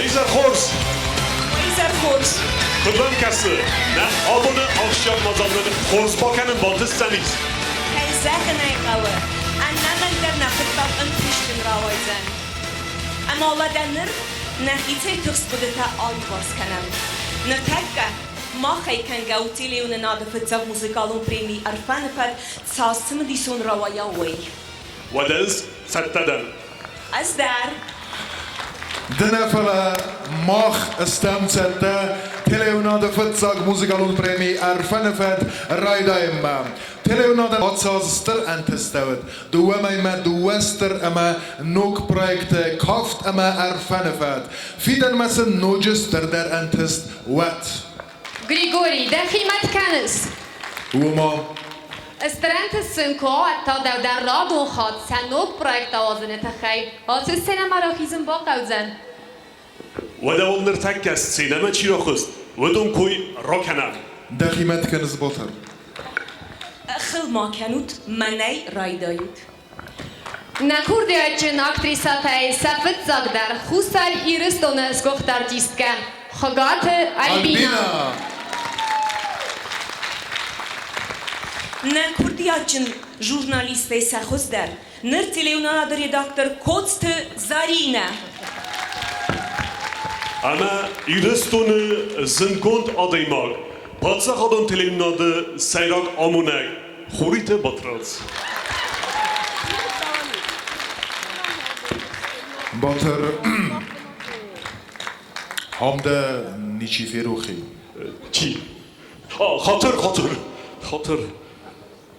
Уӕ хорз! Уӕ хорз! Куыд уӕм кӕсы, нӕ абоны ахсджиаг мадзал нын хорз бакӕнын бантысдзӕнис? Кӕй зӕгъын ӕй хъӕуы, ӕнӕмӕнгдӕр нӕ хъуыддаг ӕнтыстджын рауайдзӕн. Ӕмӕ уӕдӕ ныр нӕхицӕй тыхст хъуыдытӕ аиуварс кӕнӕм. Ныртӕккӕ махӕй кӕнгӕ у телеуынынады фыццаг музыкалон преми Ӕрфӕны фӕд цас цымыдисон рауайа, уый. Уӕдӕ ӕз цӕттӕ дӕн. Ӕз дӕр. Ды нӕ фӕлӕ мах стӕм цӕттӕ телеуынады фыццаг музыкалон преми Ӕрфӕны фӕд райдайынмӕ. Телеуынадӕн ацы аз стыр ӕнтыстӕ уыд. Дыууӕ мӕймӕ дыууӕ стыр ӕмӕ ног проекты Кафт ӕмӕ Ӕрфӕны фӕд. Фидӕнмӕ сын ноджы стырдӕр ӕнтыст уӕд. Григорий, дӕхи мӕт кӕныс? Уымӕ. Стырӕнты сын куы ауадта дӕу дӕр радон хатт сӕ ног проект ауадзыны тыххӕй, ацы сценӕмӕ рахизын бахъӕудзӕн. Уӕдӕ уал ныртӕккӕ сценӕмӕ чи рахызт, уыдон кой ракӕнӕм. Дӕхи мӕт кӕныс, Ботар? Хыл ма кӕнут, мӕнӕй райдайут. Нӕ курдиатджын актрисӕтӕй сӕ фыццагдӕр Хуссар Ирыстоны сгуыхт артисткӕ Хуыгаты Альбинӕ. Нӕ курдиатджын журналисттӕй сӕ хуыздӕр ныр телеуынынады редактор Коцты Заринӕ. Ӕмӕ Ирыстоны зындгонд адӕймаг, паддзахадон телеуынынады сӕйраг амонӕг Хуриты Батрадз. Батыр, ам дӕ ничи ферох и? Чи? Хатыр, хатыр, хатыр.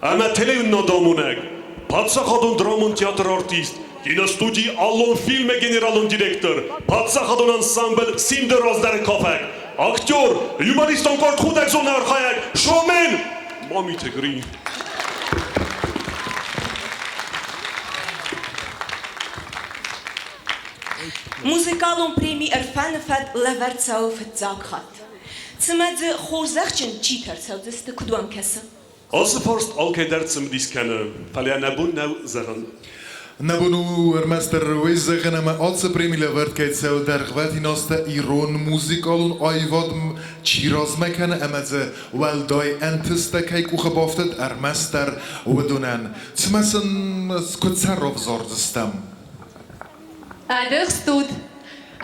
Ӕмӕ телеуынынады амонӕг, паддзахадон драмон театры артист, киностудийы Аллон фильмы генералон директор, паддзахадон ансамбль Симды раздӕры кафӕг, актер, юмористон къорд худӕгзоны архайӕг Шомен Мамиты Гри. Музыкалон преми Ӕрфӕны фӕд лӕвӕрд цӕуы фыццаг хатт. Цымӕ дзы хорзӕхджын читӕ ӕрцӕудзысты, куыд уӕм кӕсы? Ацы фарст алкӕй дӕр цымыдис кӕны, фӕлӕ нӕ бон нӕу зӕгъын. Нӕ бон у ӕрмӕстдӕр уый зӕгъын, ӕмӕ ацы преми лӕвӕрд кӕй цӕуы дӕргъвӕтин азтӕ ирон музыкалон аивад чи размӕ кӕны ӕмӕ дзы уӕлдай ӕнтысттӕ кӕй къухы бафтыд, ӕрмӕстдӕр уыдонӕн. Цымӕ сын куыд сӕ равзардзыстӕм? Ӕдыхст ут,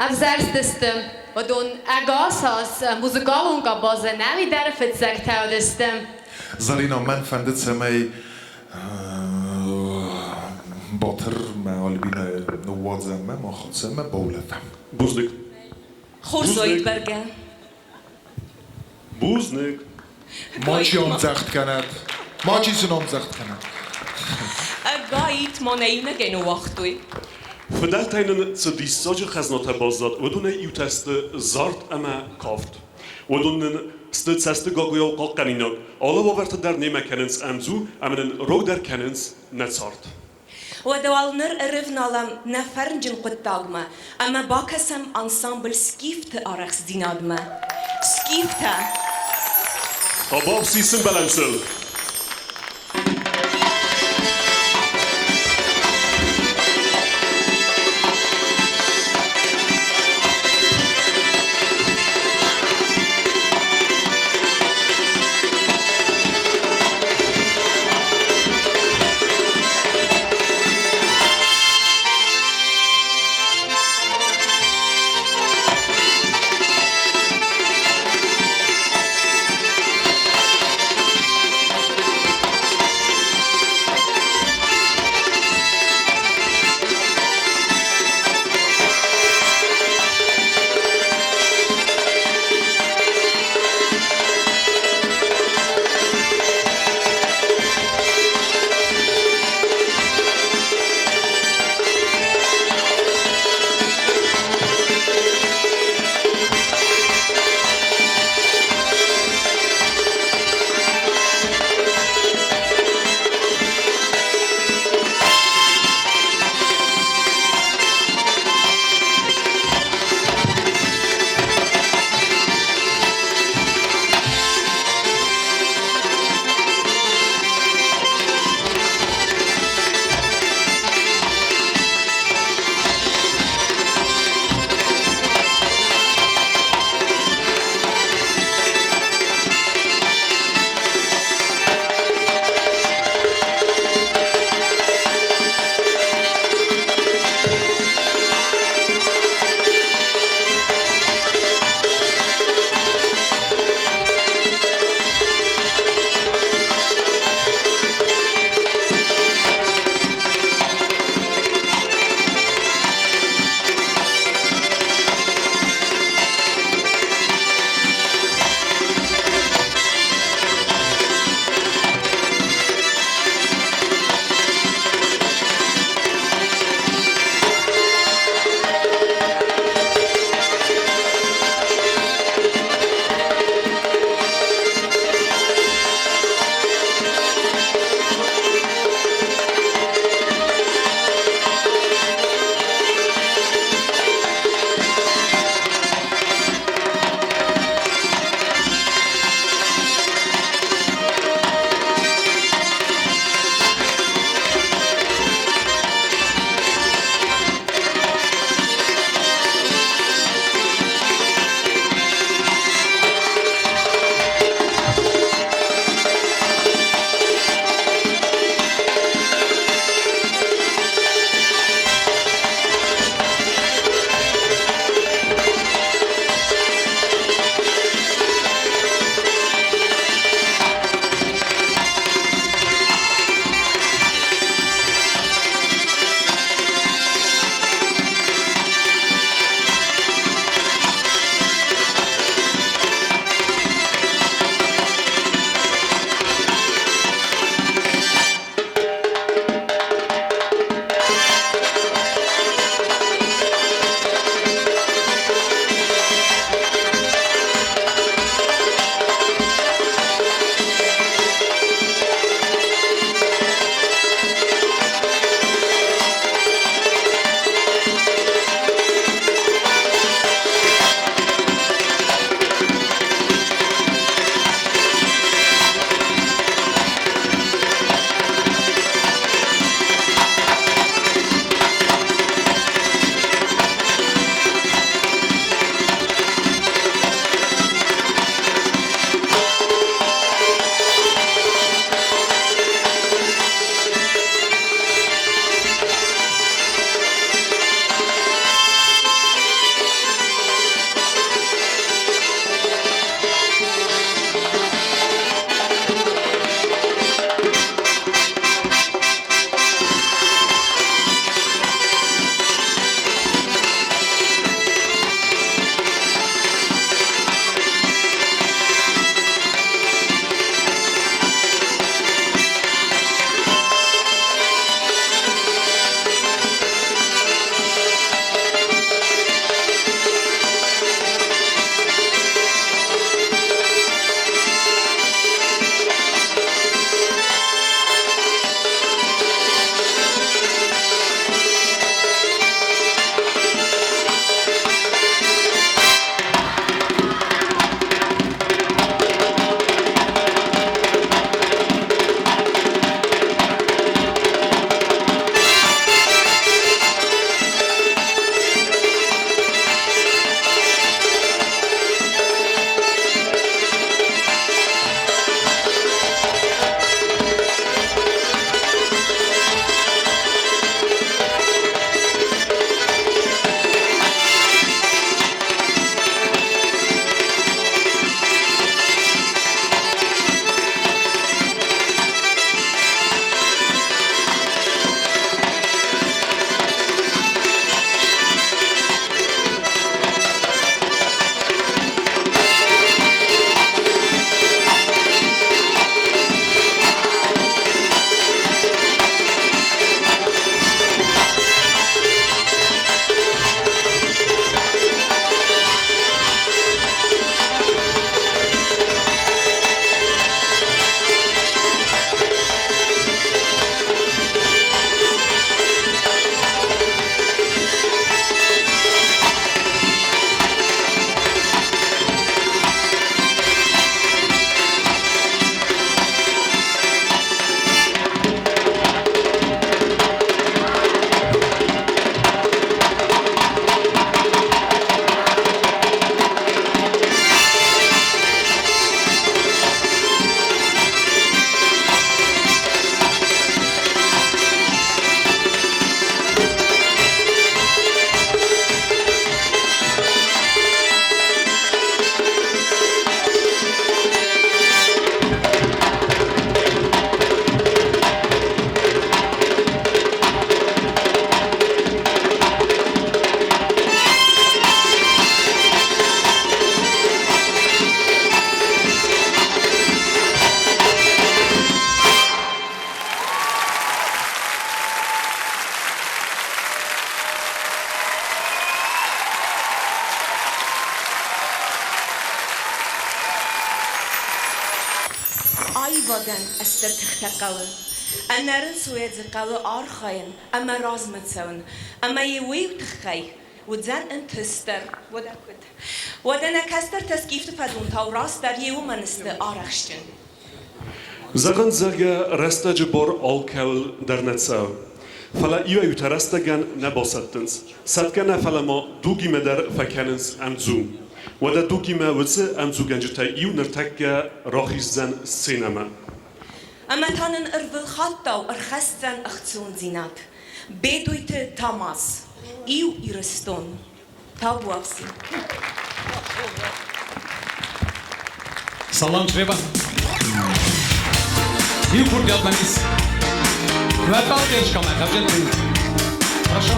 ӕвзӕрстысты. Уыдон ӕгас аз музыкалон къабазы нӕуи дӕр фыццӕгтӕ уыдысты. Зӕринӕ, мӕн фӕнды, цӕмӕй Батыр мӕ Альбинӕйы ныууадзӕм мӕ ма хӕцӕм мӕ баулӕфӕм. Бузныг. Хорз уаид бӕргӕ. Бузныг. Мачи ӕмдзӕгъд кӕнӕд. Мачи сын ӕмдзӕгъд кӕнӕд. Ӕгайт ма нӕ иунӕгӕй ныууагътой. Фыдӕлтӕй нын цы диссаджы хӕзнатӕ баззад, уыдонӕй иутӕ сты зард ӕмӕ кафт. Уыдон нын сты цӕсты гагуыйау хъахъхъӕнинаг, алы уавӕрты дӕр немӕ кӕнынц ӕмдзу ӕмӕ нын рогдӕр кӕнынц нӕ цард. Уӕдӕ уал ныр ӕрӕвналӕм нӕ фӕрнджын хъуыддагмӕ ӕмӕ бакӕсӕм ансамбль Скифты арӕхстдзинадмӕ. Скифтӕ! Абав сисын бӕлӕнцыл. Аивадӕн стыр тыхтӕ хъӕуы. Ӕнӕрынцойӕ дзы хъӕуы архайын ӕмӕ размӕ цӕуын. Ӕмӕ йӕ уый тыххӕй уыдзӕн ӕнтыст дӕр. Уӕдӕ куыд? Уӕдӕ нӕ кӕстӕртӕ скифты фӕдонтау растдӕр йе уымӕн сты арӕхстджын. Зӕгъын, зӕгъгӕ, рӕстӕджы бар алкӕуыл дӕр нӕ цӕуы. Фӕлӕ иуӕй-иутӕ рӕстӕгӕн нӕ басӕттынц. Сӕтгӕ нӕ, фӕлӕ ма дугимӕ дӕр фӕкӕнынц ӕмдзу. Уӕдӕ дугимӕ уыцы ӕмдзугӕнджытӕй иу ныртӕккӕ рахиздзӕн сценӕмӕ. Ӕмӕ та нын ӕрвылхаттау ӕрхӕсдзӕн ӕхцондзинад. Бедойты Тамаз. Иу Ирыстон. Табуафси. Салам, Чъреба. Иу курдиат мӕм ис. Уӕ поддержка мӕ хӕвджын Хорошо?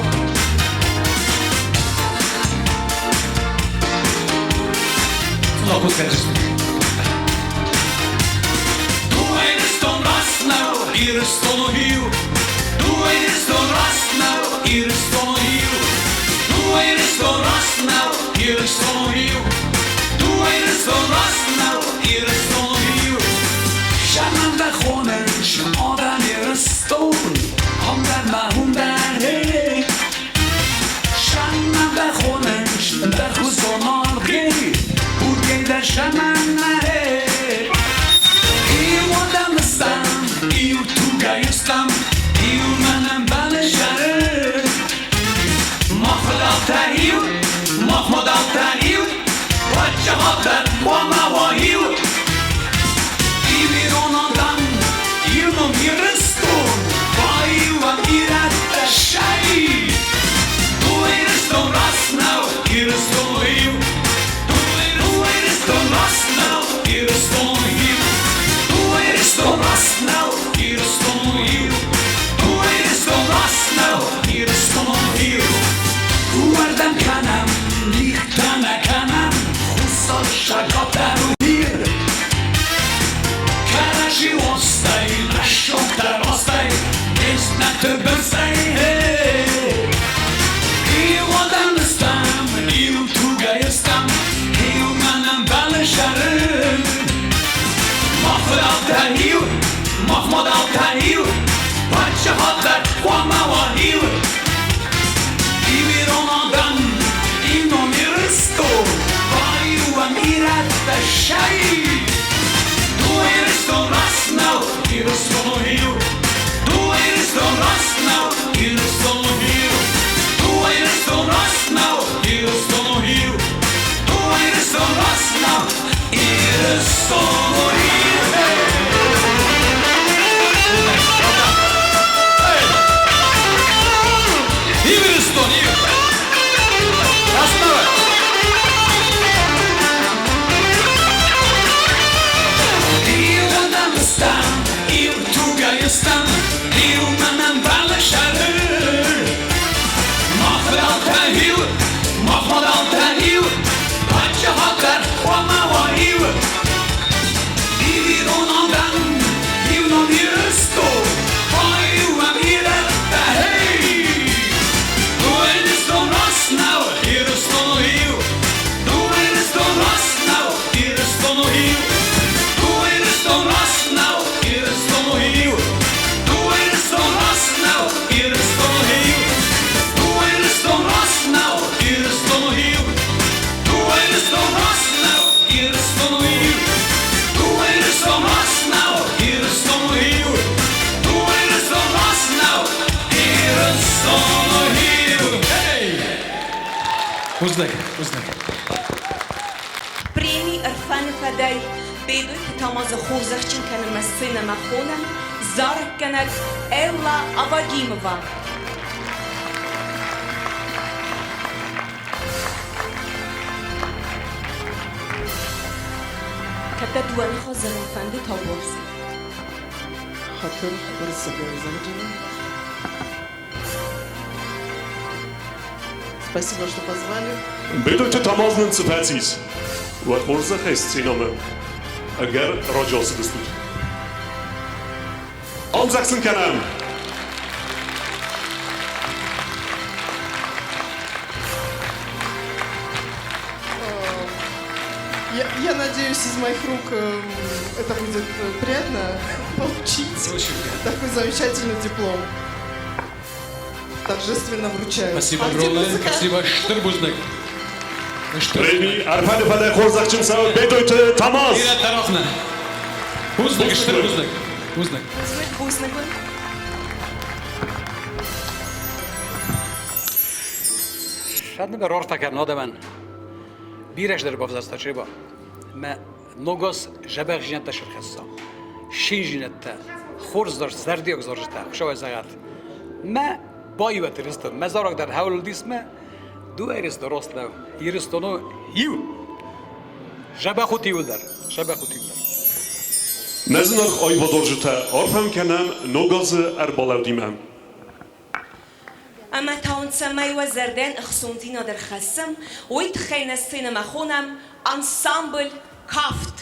Ирыстон раст нӕу, Ирыстон иу. Ирыстон раст нӕу, Ирыстон иу. Ирыстон раст нӕу, Ирыстон иу. Ирыстон раст нӕу, Ирыстон иу. Шаман хонеш одам Ирыстон, хондар ма хундар хей. Шаман хонеш дар хусон аргей, ургей дар шаман хей. Иу одам стам, иу тугай стам, иу манам балешare. Махмад Махмад Алтаил, Пачахатар, Уамаваил. Иу иу ном Ирыстон, Ваиуам ирӕттӕ шай. Ду Ирыстон раст нӕу, Ирыстон иу. Ду Ирыстон раст нӕу, Ирыстон иу. Ду Ирыстон раст нӕу, Ирыстон иу. Ду Ирыстон раст нӕу, Ирыстон иу. Уардӕм кӕнӕм, лигътӕ нӕ кӕнӕм, Хуссар Ир. Кӕрӕдзи остӕй, рӕсугъддӕр остӕй, Nézd meg több összej, Иу адӕм стӕм, иу тугӕй стӕм, иу мӕнӕн балешары. Махмад иу, Махмад иу, Пачахатар, Уамава иу. Иу ирон адӕм, иу ном Ирыстон, Ваиуам ирӕттӕ шай. Ду Ирыстон раст нӕу, Ирыстон иу. Ду Ирыстон раст нӕу, Ирыстон иу. Ду Ирыстон раст нӕу, Ирыстон иу. Ду Ирыстон раст нӕу, Ирыстон иу. Ирыстон иу. Раст нӕу. Иу адӕм стӕм, иу тугӕй стӕм, иу мӕнӕн балешары. Махмад иу, Махмад иу, Пачахатар, Уамава иу. Иу ирон адӕм, иу ном Ирыстон, Ваиуам ирӕттӕ, хей. Ду Ирыстон раст нӕу, Ирыстон иу. Ду Ирыстон раст нӕу, Ирыстон иу. Ду Ирыстон раст нӕу, Ирыстон иу. Ду Ирыстон раст нӕу, Ирыстон иу. Ду Ирыстон раст нӕу, Ирыстон иу. Ду Ирыстон раст нӕу, Ирыстон иу. Ду Ирыстон раст нӕу, Ирыстон иу. Ду Ирыстон раст нӕу, Ирыстон иу. Hey! Бузныг, бузныг. Преми Ӕрфӕны фӕдӕй Бедойты Тамазы хорзӕхджын кӕнынмӕ сценӕмӕ хонӕм зарӕггӕнӕг Элла Авагимова. Кӕд дӕ дыууӕ ныхас зӕгъын фӕнды, табуафси. Хатыр уырыссагау Спасибо, что позвали. Бедойты Тамаз нын цы фӕцис? Уӕ хорзӕхӕй сценӕмӕ ӕгӕр раджы ацыдыстут. Ӕмдзӕгъд сын кӕнӕм! Я надеюсь, из моих рук это будет приятно получить Очень приятно. такой замечательный диплом. Торжественно вручаю. Спасибо А где огромное. музыка? Спасибо. Стыр бузныг. Стыр Преми Ӕрфӕны фӕд-ы хорзӕхджын цӕуы Бедойты Тамаз. Бирӕ тӕрохны. Бузныг, стыр бузныг. Бузныг. Бузныг, бузныг уын. Сӕдныбӕр рорфӕ кӕнын адӕмӕн. Бирӕ здӕр бавзӕрста Чъеба. Мӕ ногаз зӕбӕхзинӕдтӕ сӕрхӕсса. Шинзинӕдтӕ, хорз зӕрдиаг зарджытӕ, Хуыцауӕй зӕгъӕд. Мӕ баивӕд Ирыстон. Мӕ зарӕг дӕр хӕуылдис мӕ дыууӕ Ирыстон раст нӕу. Ирыстон у иу. Зӕбӕх ут иуылдӕр. Зӕбӕх ут иуылдӕр. Нӕ зынаргъ аивадуарзджытӕ, арфӕ кӕнӕм Ног азы ӕрбалӕудимӕ. Ӕмӕ та уын цӕмӕй уӕ зӕрдӕйӕн ӕхцондзинад ӕрхӕссӕм, уый тыххӕй нӕ сценӕмӕ хонӕм ансамбль Кафт.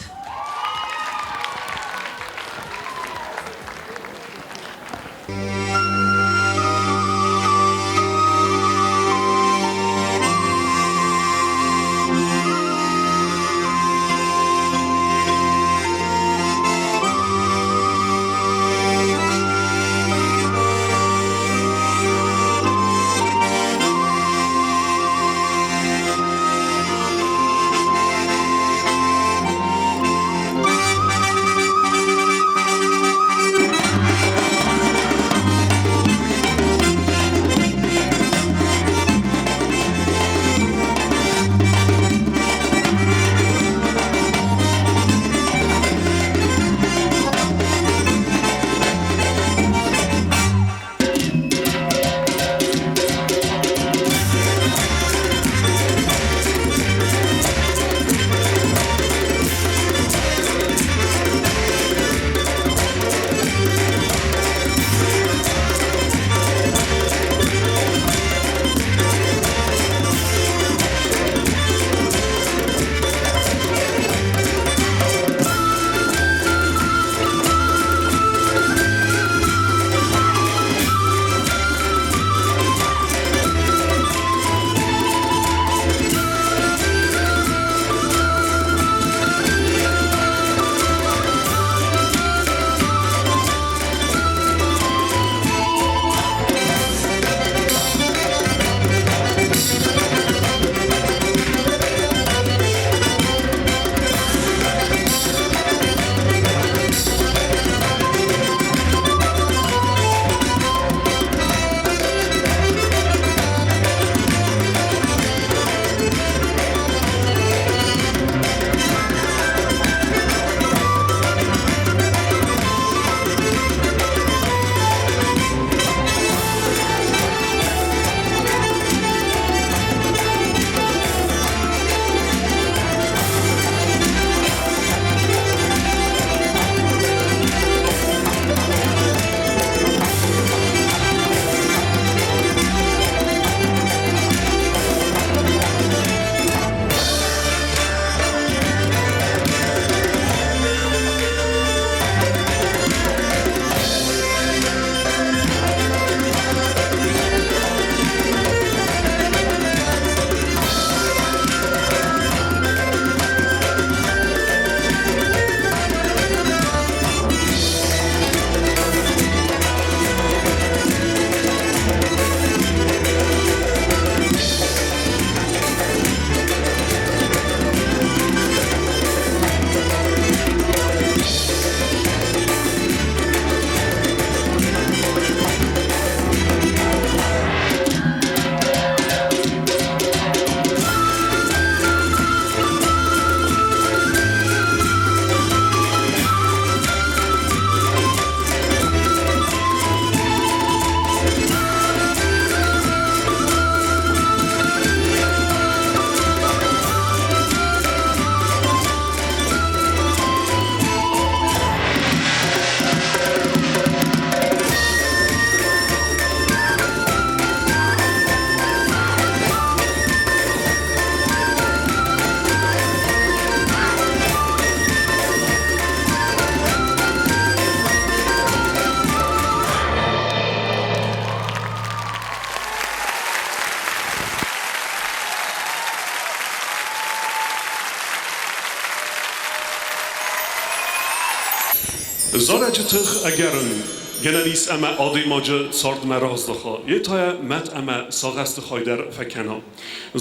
Зарӕджы тых ӕгӕрон у. Гӕнӕн ис ӕмӕ адӕймаджы цардмӕ раздӕха, йе та йӕ мӕт ӕмӕ сагъӕсты хай дӕр фӕкӕна.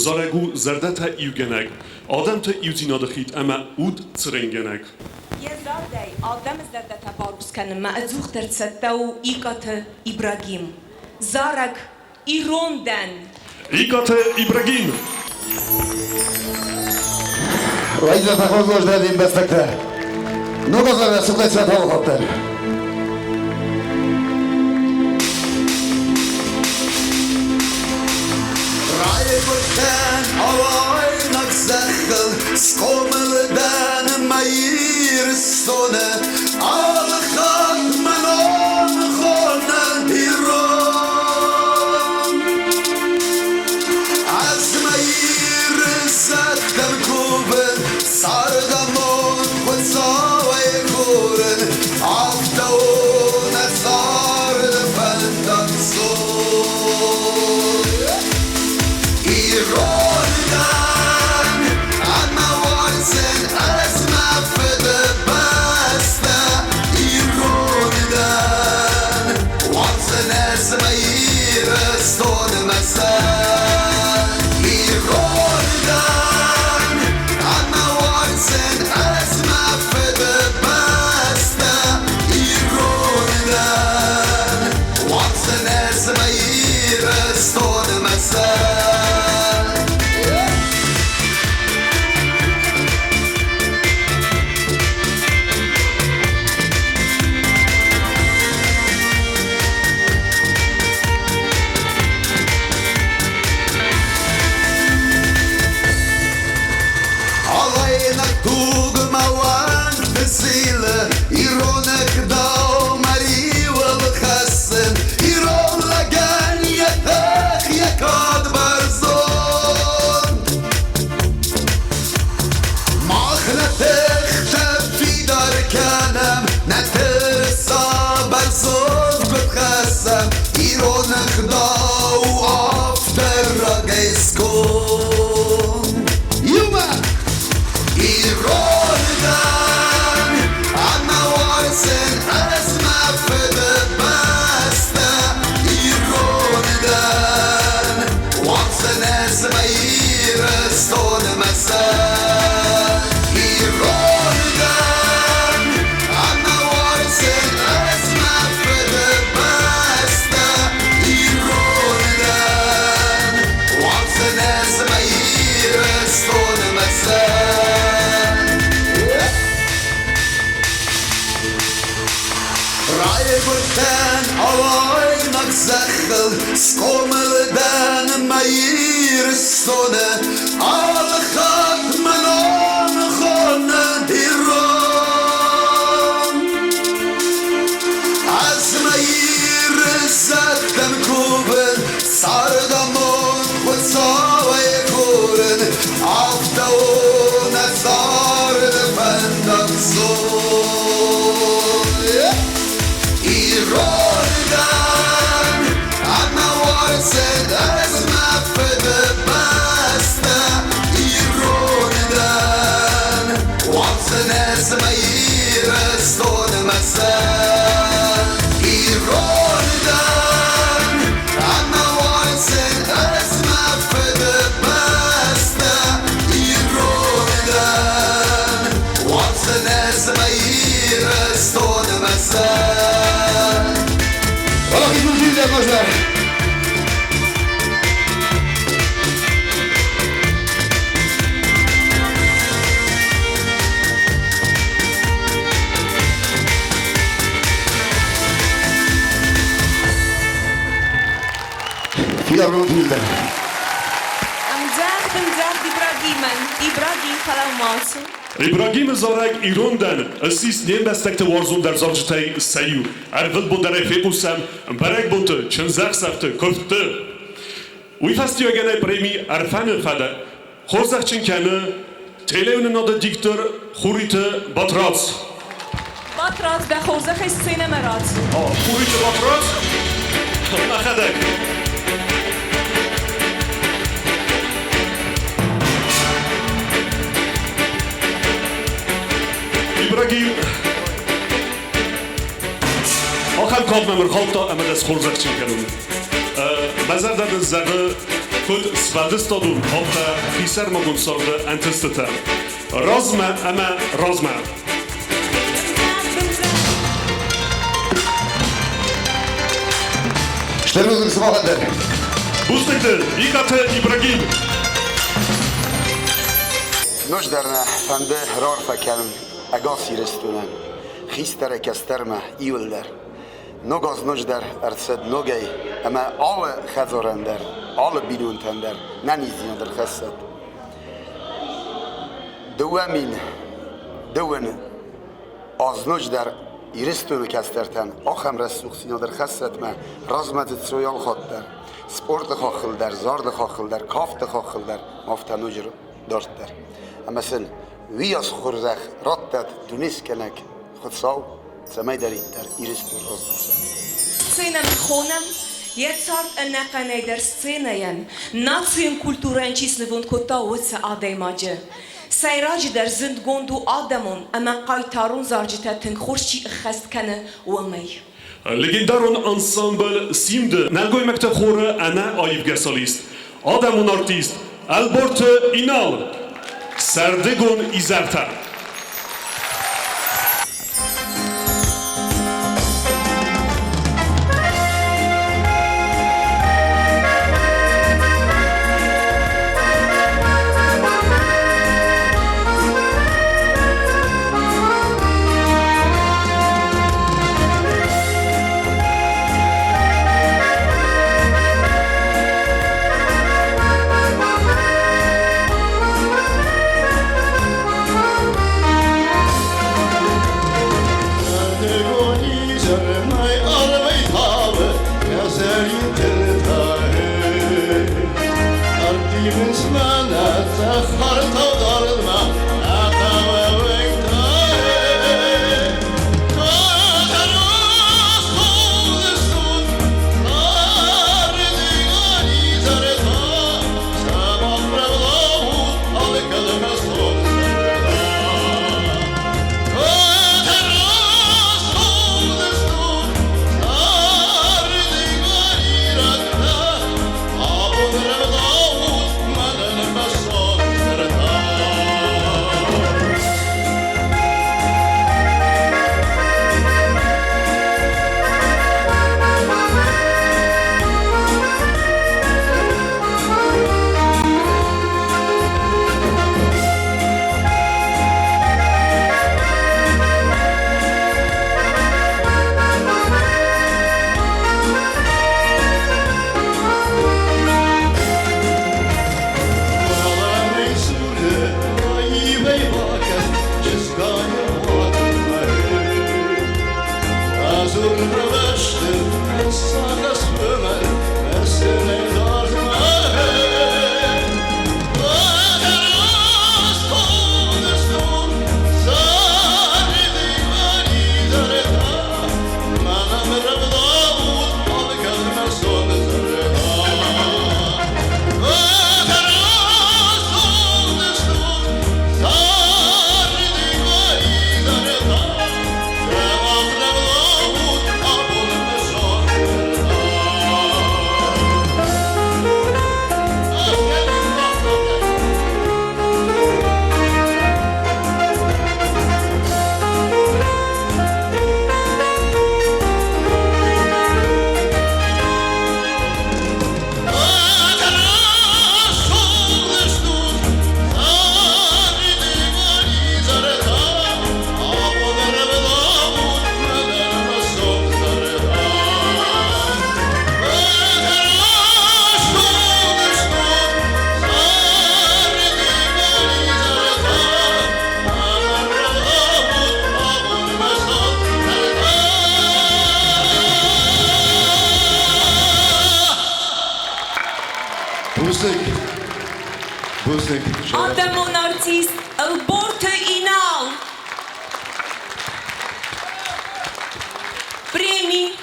Зарӕг у зӕрдӕтӕ иугӕнӕг, адӕмты иудзинады хид ӕмӕ уд цыренгӕнӕг. Йӕ зардӕй адӕмы зӕрдӕтӕ барухс кӕнынмӕ ӕдзухдӕр цӕттӕ у Икъаты Ибрагим. Зарӕг Ирон дӕн! Икъаты Ибрагим! Уайдзӕф хорз ӕмбӕстӕгтӕ. Ног азы рӕсугъдӕй цӕтӕлхаттӕн. Райгуырдтӕн алайнаг зӕххыл, схъомыл дӕн мӕ Ирыстоны. Алы хатт мӕ ном хонӕн ирон. Ӕз мӕ Иры зӕдтӕм кувын, цардамонд Хуыцауӕй курын, афтӕ у нӕ царды фӕндаг цон. Ирон дӕн ӕмӕ уарзын ӕз мӕ Фыдыбӕстӕ. Ирон дӕн, уарзын ӕз мӕ Ирыстоны мӕ сӕр. Ирон дӕн ӕмӕ уарзын ӕз мӕ Фыдыбӕстӕ. Ирон дӕн, уарзын ӕз мӕ Ирыстоны мӕ сӕр. Алайнаг туг мӕ уӕнгты зилы, ирон ӕгъдау мӕ риуыл хӕссын, ирон лӕгӕн йӕ тых, йӕ кад бӕрзонд. Мах нӕ тыхтӕ фидар кӕнӕм, нӕ тырыса бӕрзонд куыд хӕссӕм, ирон ӕгъдау афтӕ рагӕй сконд. Иумӕ! Ирон дӕн ӕмӕ уарзын ӕз мӕ Фыдыбӕстӕ. Ирон дӕн, уарзын ӕз мӕ Ирыстоны мӕ сӕр. Ирон дӕн ӕмӕ уарзын ӕз мӕ Фыдыбӕстӕ. Ирон дӕн, уарзын ӕз мӕ Ирыстоны мӕ сӕр. Райгуырдтӕн алайнаг зӕххыл, схъомыл дӕн мӕ Ирыстоны. Алы хатт мӕ ном хонӕн ирон. Ӕз мӕ Иры зӕдтӕм кувын, цардамонд Хуыцауӕй курын, афтӕ у нӕ царды фӕндаг цон. Ирон дӕн ӕмӕ уарзын ӕз мӕ Фыдыбӕстӕ. Ирон дӕн, уарзын ӕз мӕ Ирыстоны мӕ сӕр. Ирон дӕн ӕмӕ уарзын ӕз мӕ Фыдыбӕстӕ. Ирон дӕн, уарзын ӕз мӕ Ирыстоны мӕ сӕр. Уӕлахиз уӕд, Фидаргонд Хилдӕр. Ӕмдзӕгъд, ӕмдзӕгъд Ибрагимӕн. Ибрагим, фӕлӕуу-ма ацу. Ибрагимы зарӕг Ирон дӕн ссис не мбӕстӕгты уарзондӕр зарджытӕй сӕ иу. Ӕрвылбон дӕр ӕй фехъусӕм бӕрӕгбонты, чындзӕхсӕвты, куывдты. Уый фӕстиуӕгӕн преми Ӕрфӕны фӕд хорзӕхджын кӕны телеуынынады диктор Хуриты Батрадз. Батрадз, дӕ хорзӕхӕй сценӕмӕ рацу. Хуриты Батрадз, мӕхӕдӕг. Ибрагим. кад мӕм ӕрхаудта ӕмӕ дӕ схорзӕхджын кӕнон. Мӕ зӕрдӕ дын зӕгъы, куыд сфӕлдыстадон, афтӕ хисӕрмагонд царды ӕнтыстытӕ. Размӕ ӕмӕ размӕ! Стыр бузныг сымахӕн дӕр. Бузныг дын, Икъаты Ибрагим! Ноджыдӕр нӕ фӕнды раарфӕ кӕнын ӕгас Ирыстонӕн, хистӕрӕй кӕстӕрмӕ иуылдӕр. Ног аз ноджыдӕр ӕрцыд ногӕй ӕмӕ алы хӕдзарӕн дӕр, алы бинонтӕн дӕр нӕниздзинад ӕрхӕссӕд. 2002 аз ноджыдӕр Ирыстоны кӕстӕртӕн ахӕм рӕсугъддзинад ӕрхӕссӕд мӕ размӕдзыд цой алхатт дӕр, спорты хаххыл дӕр, зарды хаххыл дӕр, кафты хаххыл дӕр, афтӕ ноджы дарддӕр. Ӕмӕ сын уыйас хорзӕх раттӕд дунескӕнӕг Хуыцау, цӕмӕйдӕриддӕр Ирыстон раздӕхса. Сценӕмӕ хонӕм, йӕ цард ӕнӕхъӕнӕй дӕр сценӕйӕн, национ культурӕйӕн чи снывонд кодта, уыцы адӕймаджы. Сӕйраджыдӕр зындгонд у адӕмон ӕмӕ хъайтарон зарджытӕ тынг хорз чи ӕххӕст кӕны, уымӕй. Легендарон ансамбль «Симд» нӕлгоймӕгты хоры ӕнӕ аивгӕ солист, адӕмон артист Ӕлборты Инал. Сӕрдыгон изӕртӕ. Бузныг. Бузныг. Адӕмон артист Ӕлборты Инал. Преми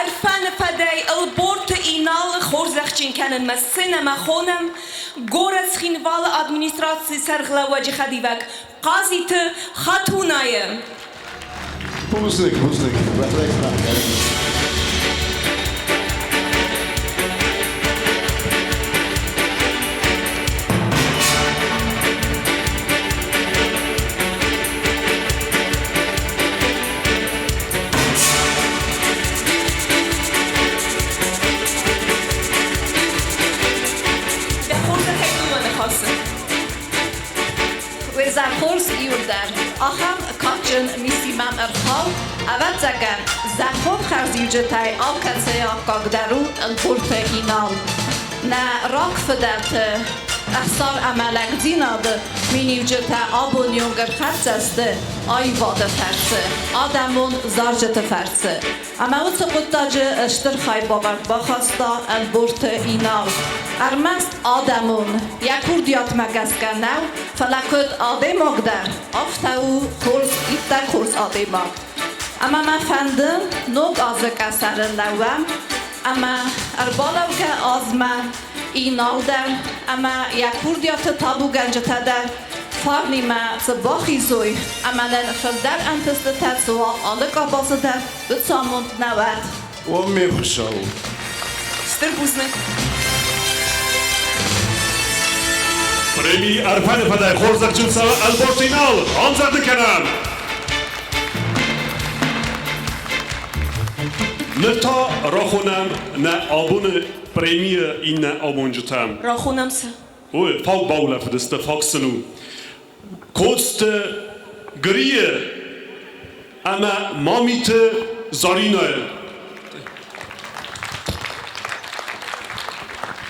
Ӕрфӕны фӕдӕй Ӕлборты Иналы хорзӕхджын кӕнынмӕ сценӕмӕ хонӕм горӕт Цхинвалы администрацийы сӕргълӕууӕджы хӕдивӕг Хъазиты Хатунайы. Бузныг, бузныг. Изӕрхорз иуылдӕр ахӕм кадджын миссимӕ ӕрхауд. Ӕвӕццӕгӕн, зӕххон хӕрзиуджытӕй алкӕцыйы аккаг дӕр у Ӕлборты Инал. Нӕ рагфыдӕлты ӕхсар ӕмӕ лӕгдзинады миниуджытӕ абоны онг ӕрхӕццӕ сты аивады фӕрцы, адӕмон зарджыты фӕрцы. Ӕмӕ уыцы хъуыддаджы стыр хайбавӕрд бахаста Ӕлборты Инал. Ӕрмӕст адӕмон, йӕ курдиатмӕ гӕсгӕ нӕу, фӕлӕ куыд адӕймаг дӕр, афтӕ у хорз, иттӕг хорз адӕймаг. Ӕмӕ мӕ фӕнды ног азы къӕсӕры лӕууӕм ӕмӕ ӕрбалӕугӕ азмӕ Инал дӕр ӕмӕ йӕ курдиаты табугӕнджытӕ дӕр фарнимӕ цы бахизой ӕмӕ нын фылдӕр ӕнтыстытӕ цы уа алы къабазы дӕр, уыцы амонд нӕ уӕд. О ме Хуыцау! Стыр бузныг! Преми Ӕрфӕны фӕдӕй хорзӕхджын цӕуы Ӕлборты Инал! Ӕмдзӕгъды кӕнӕм! Ныр та рахонӕм нӕ абоны премийы иннӕ амонджытӕм. Рахонӕм сӕ. Ой, фаг баулӕфыдысты, фаг сын у. Коцты Грийы ӕмӕ Мамиты Заринӕйы.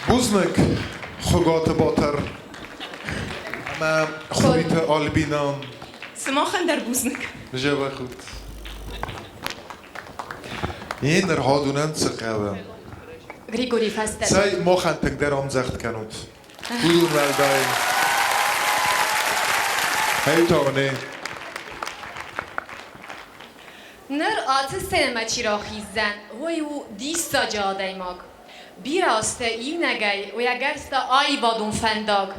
Бузныг, Хуыгаты Батыр ӕмӕ Хуриты Альбинӕ. Сымахӕн дӕр бузныг. Зӕбӕхут. Еныр хадунӕн цы хъӕуы? Григорий фӕстӕ. Цӕй, махӕн тынгдӕр ӕмдзӕгъд кӕнут. Уыдон уӕлдай. Хӕйтоне. Ныр ацы сценӕмӕ чи рахиздзӕн, уый у диссаджы адӕймаг. Бирӕ азты иунӕгӕй уӕгӕрста аивадон фӕндаг.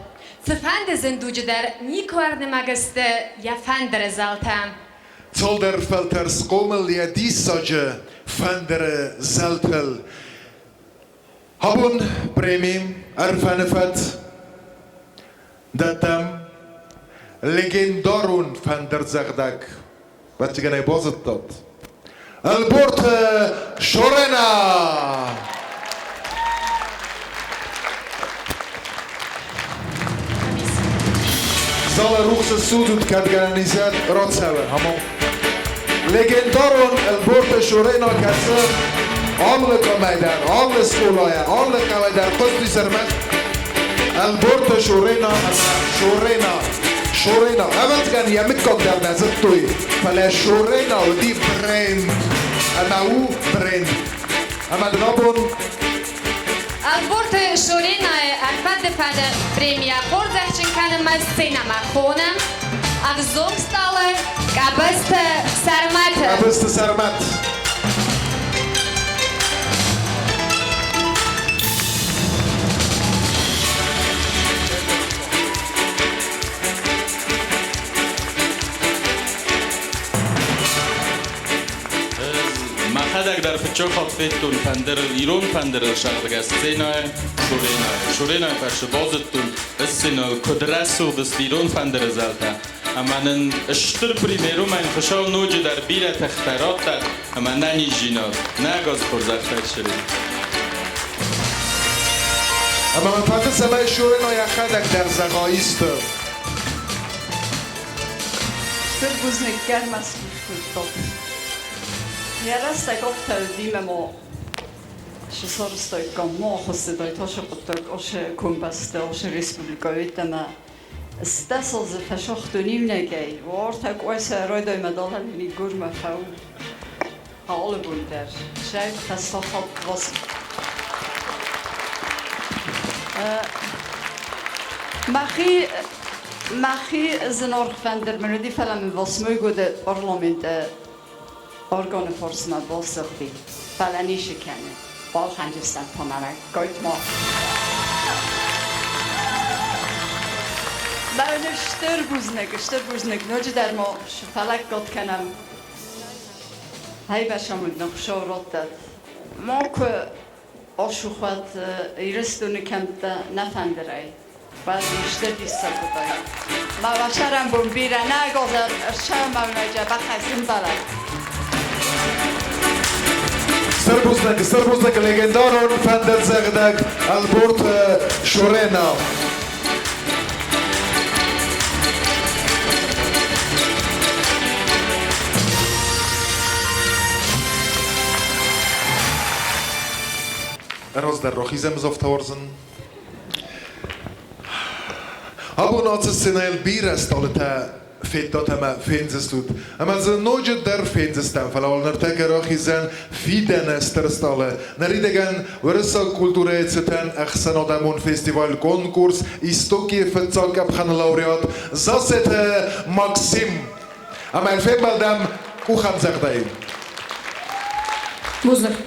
Цыфӕнды зын дуджы дӕр никуы ӕрнымӕг сты йӕ фӕндыры зӕлтӕ. Цалдӕр фӕлтӕр схъомыл йӕ диссаджы фӕндыры зӕлтыл. Абон преми Ӕрфӕны фӕд дӕттӕм легендарон фӕндырдзӕгъдӕг, ӕвӕццӕгӕн ӕй базыдтат, Ӕлборты Шорена! Залы рухсы судзут кӕдгӕнӕн изӕд рацӕуы, ӕмӕ легендарон Ӕлборты Шорена кӕсы алы комӕй дӕр, алы скъолайӕ, алы хъӕуӕй дӕр хъуыстис ӕрмӕст Ӕлборты Шорена ӕмӕ Шорена. Шорена. Ӕвӕццӕгӕн йӕ мыггаг дӕр нӕ зыдтой, фӕлӕ Шорена уыди бренд ӕмӕ у бренд. Ӕмӕ дын абон Ӕлборты Шоренайы ӕрфӕны фӕды премия хорзӕхджын кӕнынмӕ сценӕмӕ хонӕм ӕвзонг стъалы Къӕбысты Сӕрмӕты. Къӕбысты Сӕрмӕт. Мӕхӕдӕг дӕр фыццаг хатт федтон фӕндырыл, ирон фӕндырыл сӕгъдгӕ сценӕйы Шуренайы. Шуренайы фӕрцы базыдтон, сценӕйыл куыд рӕсугъд сты ирон фӕндыры зӕлтӕ. Ӕмӕ нын стыр премьер уымӕн Хуыцау ноджыдӕр бирӕ тыхтӕ радта ӕмӕ нӕниздзинад, нӕ ӕгас хорзӕхтӕ ссыди. Ӕмӕ мын фӕнды, цӕмӕй Шурена йӕхӕдӕг дӕр зӕгъа исты. Стыр бузныг, гӕрмӕст кодтат. Йӕ рӕстӕг афтӕ уыди, ӕмӕ сарӕзтаиккам ма ахуысыдаид ацы хъуыддаг ацы комбӕсты, ацы республикӕйы йеддӕмӕ. Стӕсыл дзы фӕсагътон иунӕгӕй. Уартӕ къуайсӕ райдаймӕ далӕ гурмӕ фӕу. Алы бон дӕр. Сӕ фӕсахат вас. Мӕхи мӕхи зынаргъ фӕндыр мын уыди, фӕлӕ мын Восьмойгоды парламенты органы фарсмӕ басыгъди. Фӕлӕ ницы кӕны. Балхӕнджыстӕм фонарӕг. Гайтма. Мӕнӕ стыр бузныг, стыр бузныг. Ноджыдӕр ма фӕлӕггад кӕнӕм. Хӕйбӕсамынд нын Хуыцау раттӕд. Макуы ацухуӕд Ирыстоны кӕмттӕ нӕ фӕндырӕй. Бӕлли стыр диссаг уыдаид. Мӕ цӕрӕнбон бирӕ нӕ газет ӕрсӕрмӕунӕджы бахӕссын бӕлӕг. Стыр бузныг, стыр бузныг легендарон фӕндырдзӕгъдӕг Ӕлборты Шорена. Раздӕр рахизӕм завтӕуарзын. Абон ацы сценӕйыл бирӕ стъалытӕ федтат ӕмӕ фендзыстут. Ӕмӕ дзы ноджы дӕр фендзыстӕм, фӕлӕ уал ныртӕккӕ рахиздзӕн фидӕны стыр стъалы. Ныридӕгӕн уырыссаг культурӕйы цытӕн ӕхсӕнадӕмон фестиваль-конкурс «Истоки» фыццаг къӕпхӕны лауреат Зассеты Максим. Ӕмӕ фембӕлдӕм къухӕмдзӕгъдӕй. Бузныг.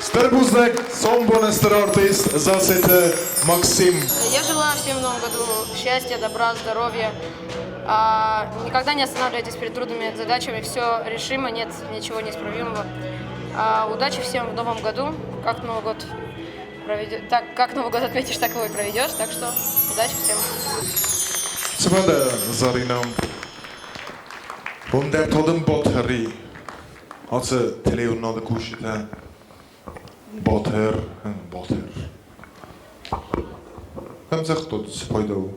Стыр бузныг, сомбоны стыр артист Зассеты Максим. Я желаю всем в новом году счастья, добра, здоровья. Никогда не останавливайтесь перед трудными задачами, все решимо, нет ничего неисправимого. Удачи всем в новом году. Как Новый год проведешь, так как Новый год отметишь, так его и проведешь. Так что удачи всем. Цыфӕнды Заринӕ, уым дӕр тодын Ботъри, ацы телеуынынады кусджытӕ. Батыр, Батыр. Ӕмдзӕгъдтот цы пайда у?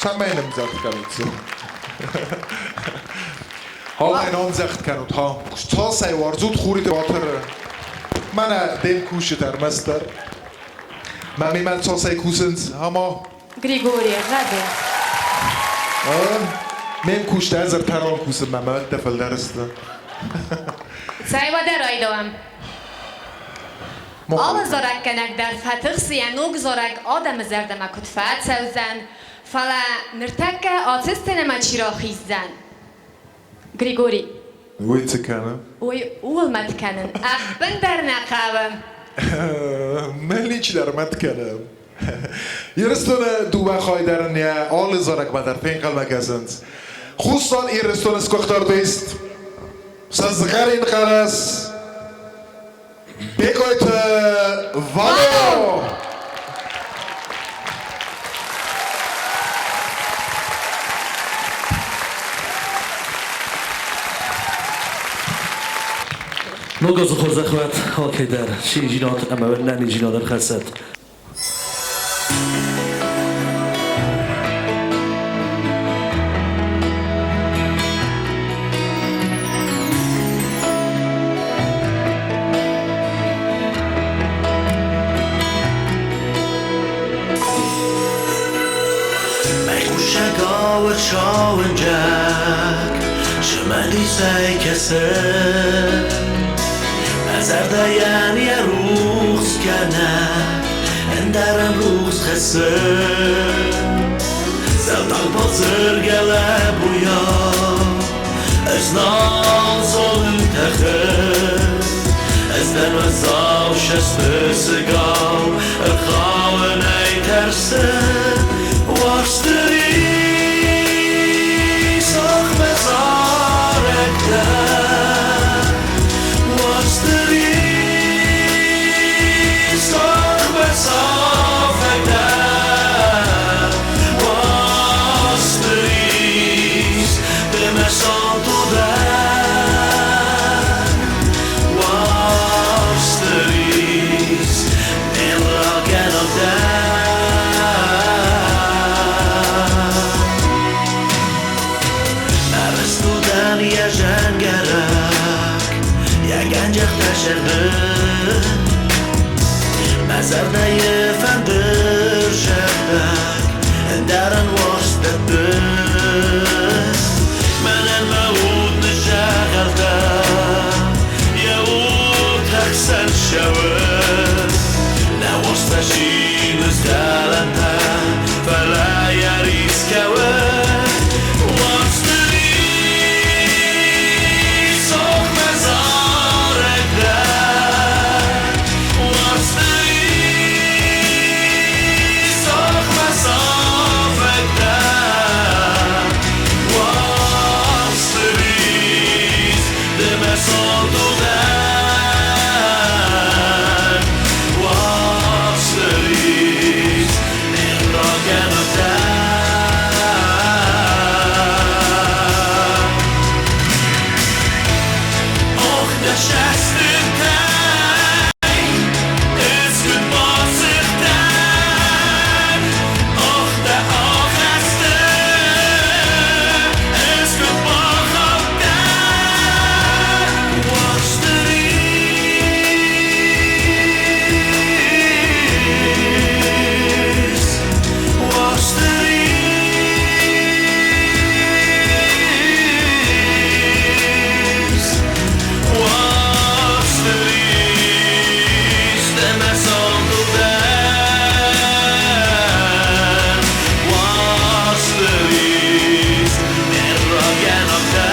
Цӕмӕй ӕмдзӕгъд кӕнут? Алайын ӕмдзӕгъд кӕнут, ха? Цасӕй уарзут Хуриты Батыры? Мӕнӕ де мкусджытӕ ӕрмӕстдӕр. Мӕ мемӕ цасӕй кусынц, ӕмӕ Григорий, гъӕды. Ме мкусджытӕ ӕз ӕртӕрон кусынмӕ мӕ ӕдде фылдӕр сты. Цӕй уӕдӕ райдайӕм. Алы зарӕггӕнӕг дӕр фӕтыхсы йӕ ног зарӕг адӕмы зӕрдӕмӕ куыд фӕцӕудзӕн, фӕлӕ ныртӕккӕ ацы сценӕмӕ чи рахиздзӕн? Григорий. Уый цы кӕны? Уый ууыл мӕт кӕнын ӕппындӕр нӕ хъӕуы. Мӕн ничидӕр мӕт кӕны. Ирыстоны дыууӕ хай дӕр ын йӕ алы зарӕгмӕ дӕр фенхъӕлмӕ кӕсынц. Хуссар Ирыстоны сгуыхт артист, сызгъӕрин хъӕлӕс Бекъойты Вано! Ног азы хорзӕх уӕд алкӕй дӕр, циндзинад ӕмӕ ӕнӕниздзинад ӕрхӕссӕд. Байхъусӕгау ӕрсауынджаг, Змӕлисӕй кӕсы. Мӕ зӕрдӕйӕн йӕ рухс кӕнӕ, ӕндӕрӕн рухс хӕссы. Зӕлдаг базыр гӕлӕбуйау, ӕз нал зонын тӕхын. Ӕз дӕн уӕззау сӕсты сыгау, ӕрхауынӕй тӕрсын. Уарзты рис, ах, мӕ зарӕг дӕ. Уарзты рис, ах, мӕ сафӕг дӕ. Уарзты рис, ды мӕ сонт удӕн. Уарзты рис, ме ррагӕнӕг дӕ. Мӕ рыст удӕн йӕ зӕнгӕрӕг, йӕ гӕнджӕхтӕ сӕрды. Мӕ зӕрдӕйы фӕндыр зӕрдӕг, ӕндӕрӕн уарзт дӕтты. Мӕнӕн мӕ уд ныззӕгъӕлтӕ, йӕ утӕхсӕн ссӕуы. Нӕ уарзт фӕсины згъӕлӕнтӕ, фӕлӕ йӕ рис кӕуы. Уарзты рис, ох, мӕ зарӕг дӕ. Уарзты рис, ох, мӕ сафӕг дӕ. Уарзты рис, ды мӕ сонт удӕн. Уарзты рис, ме ррагӕнӕг дӕ. Och, дӕ сӕстытӕй ысгуыд басыгътӕн. Och, дӕ ахӕсты ысгуыд бахаудтӕн. Уарзты рис, уарзты рис, уарзты рис, ды мӕ сонт удӕн. Уарзты рис, ме ррагӕнӕг дӕ.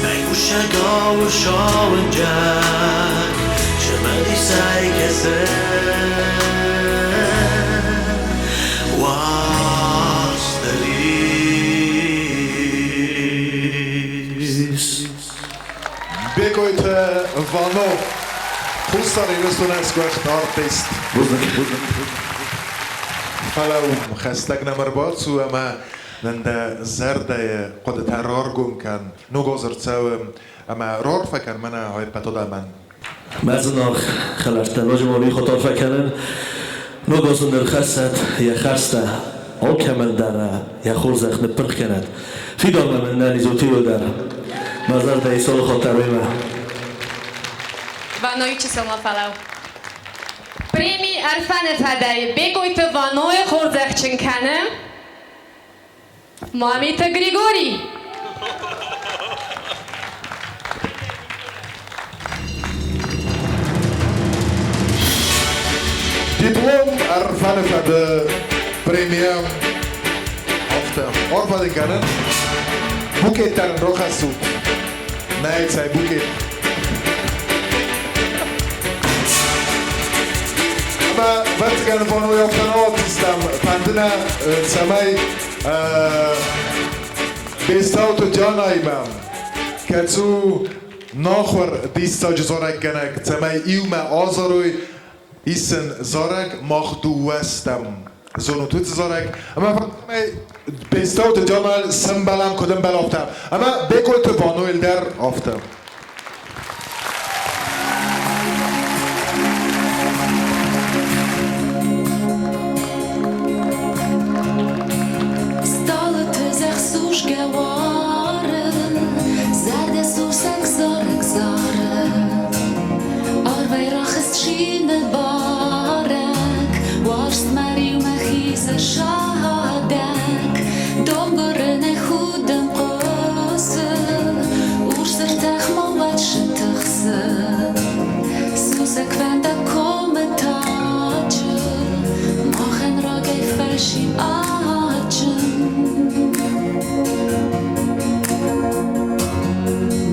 Байхъусӕгау ӕрсауынджаг, змӕлисӕй кӕсы. Уарзты рис. Бекъойты Вано, Хуссар Ирыстоны сгуыхт артист. Фӕлӕуу, хӕстӕг нӕм ӕрбацу ӕмӕ нын дӕ зӕрдӕйы хъуыдытӕ раргом кӕн. Ног аз ӕрцӕуы ӕмӕ раарфӕ кӕн мӕнӕ ӕппӕт адӕмӕн. Мӕ зынаргъ хӕлӕрттӕ, ноджы ма уый хатарфӕ кӕнын. Ног аз ын ӕрхӕссӕд йӕ хӕрзтӕ, алкӕмӕн дӕр йӕ хорзӕх ныппырх кӕнӕд. Фидармӕ мын нӕ низоты иуылдӕр. Мӕ зӕрдӕйы цалы хатар уемӕ. Ванойы чысыл ма фӕлӕуу. Преми Ӕрфӕны фӕдӕй Бекъойты Ванойы хорзӕхджын кӕны. Мамиты Григорий. Диплом Ӕрфӕны фӕды премия афтӕ. Арфӕ дын кӕнын. Букет дӕр ын рахӕссут. Нӕй, цӕй букет. Ӕмӕ ӕвӕццӕгӕн Ваной афтӕ нӕ артисттӕм фӕнды нӕ, цӕмӕй Бестауты Дианаимӕ, кӕцы у нахуыр диссаджы зарӕггӕнӕг, цӕмӕй иумӕ азарой Исын зарӕг мах дыууӕ стӕм. Зонут уыцы зарӕг? Ӕмӕ фӕстӕмӕ Бестауты Джамал сӕмбӕлӕм, куыд ӕмбӕлы, афтӕ. Ӕмӕ Бекъойты Ванойыл дӕр афтӕ. Стъалыты зӕхх судзгӕ уары, Зӕрдӕ сусӕг зарӕг зары. Арвӕй рахызт цины барӕг, Уарзт мӕ риумӕ хизы садӕг. Донгуыры нӕ худын хъуысы, Урс ӕртӕх ма уӕд сытыхсы. Сусӕг фӕндаг комы таджы, Махӕн рагӕй фӕси адджын.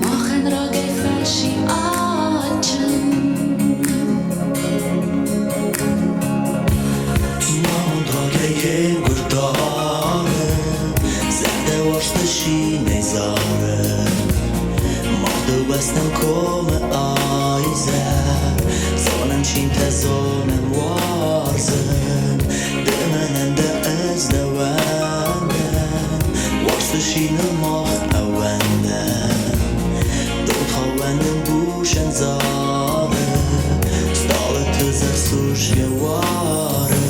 Махӕн рагӕй фӕси адджын. Мамонд рагӕй гуырдары, Зӕрдӕ уарзты шинӕй зары. Мах дыууӕ стӕм комы айзӕр, Зонӕм шинтӕ, зонӕм уарзын. Ды мӕнӕн дӕ, ӕз дӕуӕн дӕн, Уарзты шиныл мах ӕууӕндӕм. Донхауӕны бусӕн зары, Стъалыты зӕхх судзгӕ уары.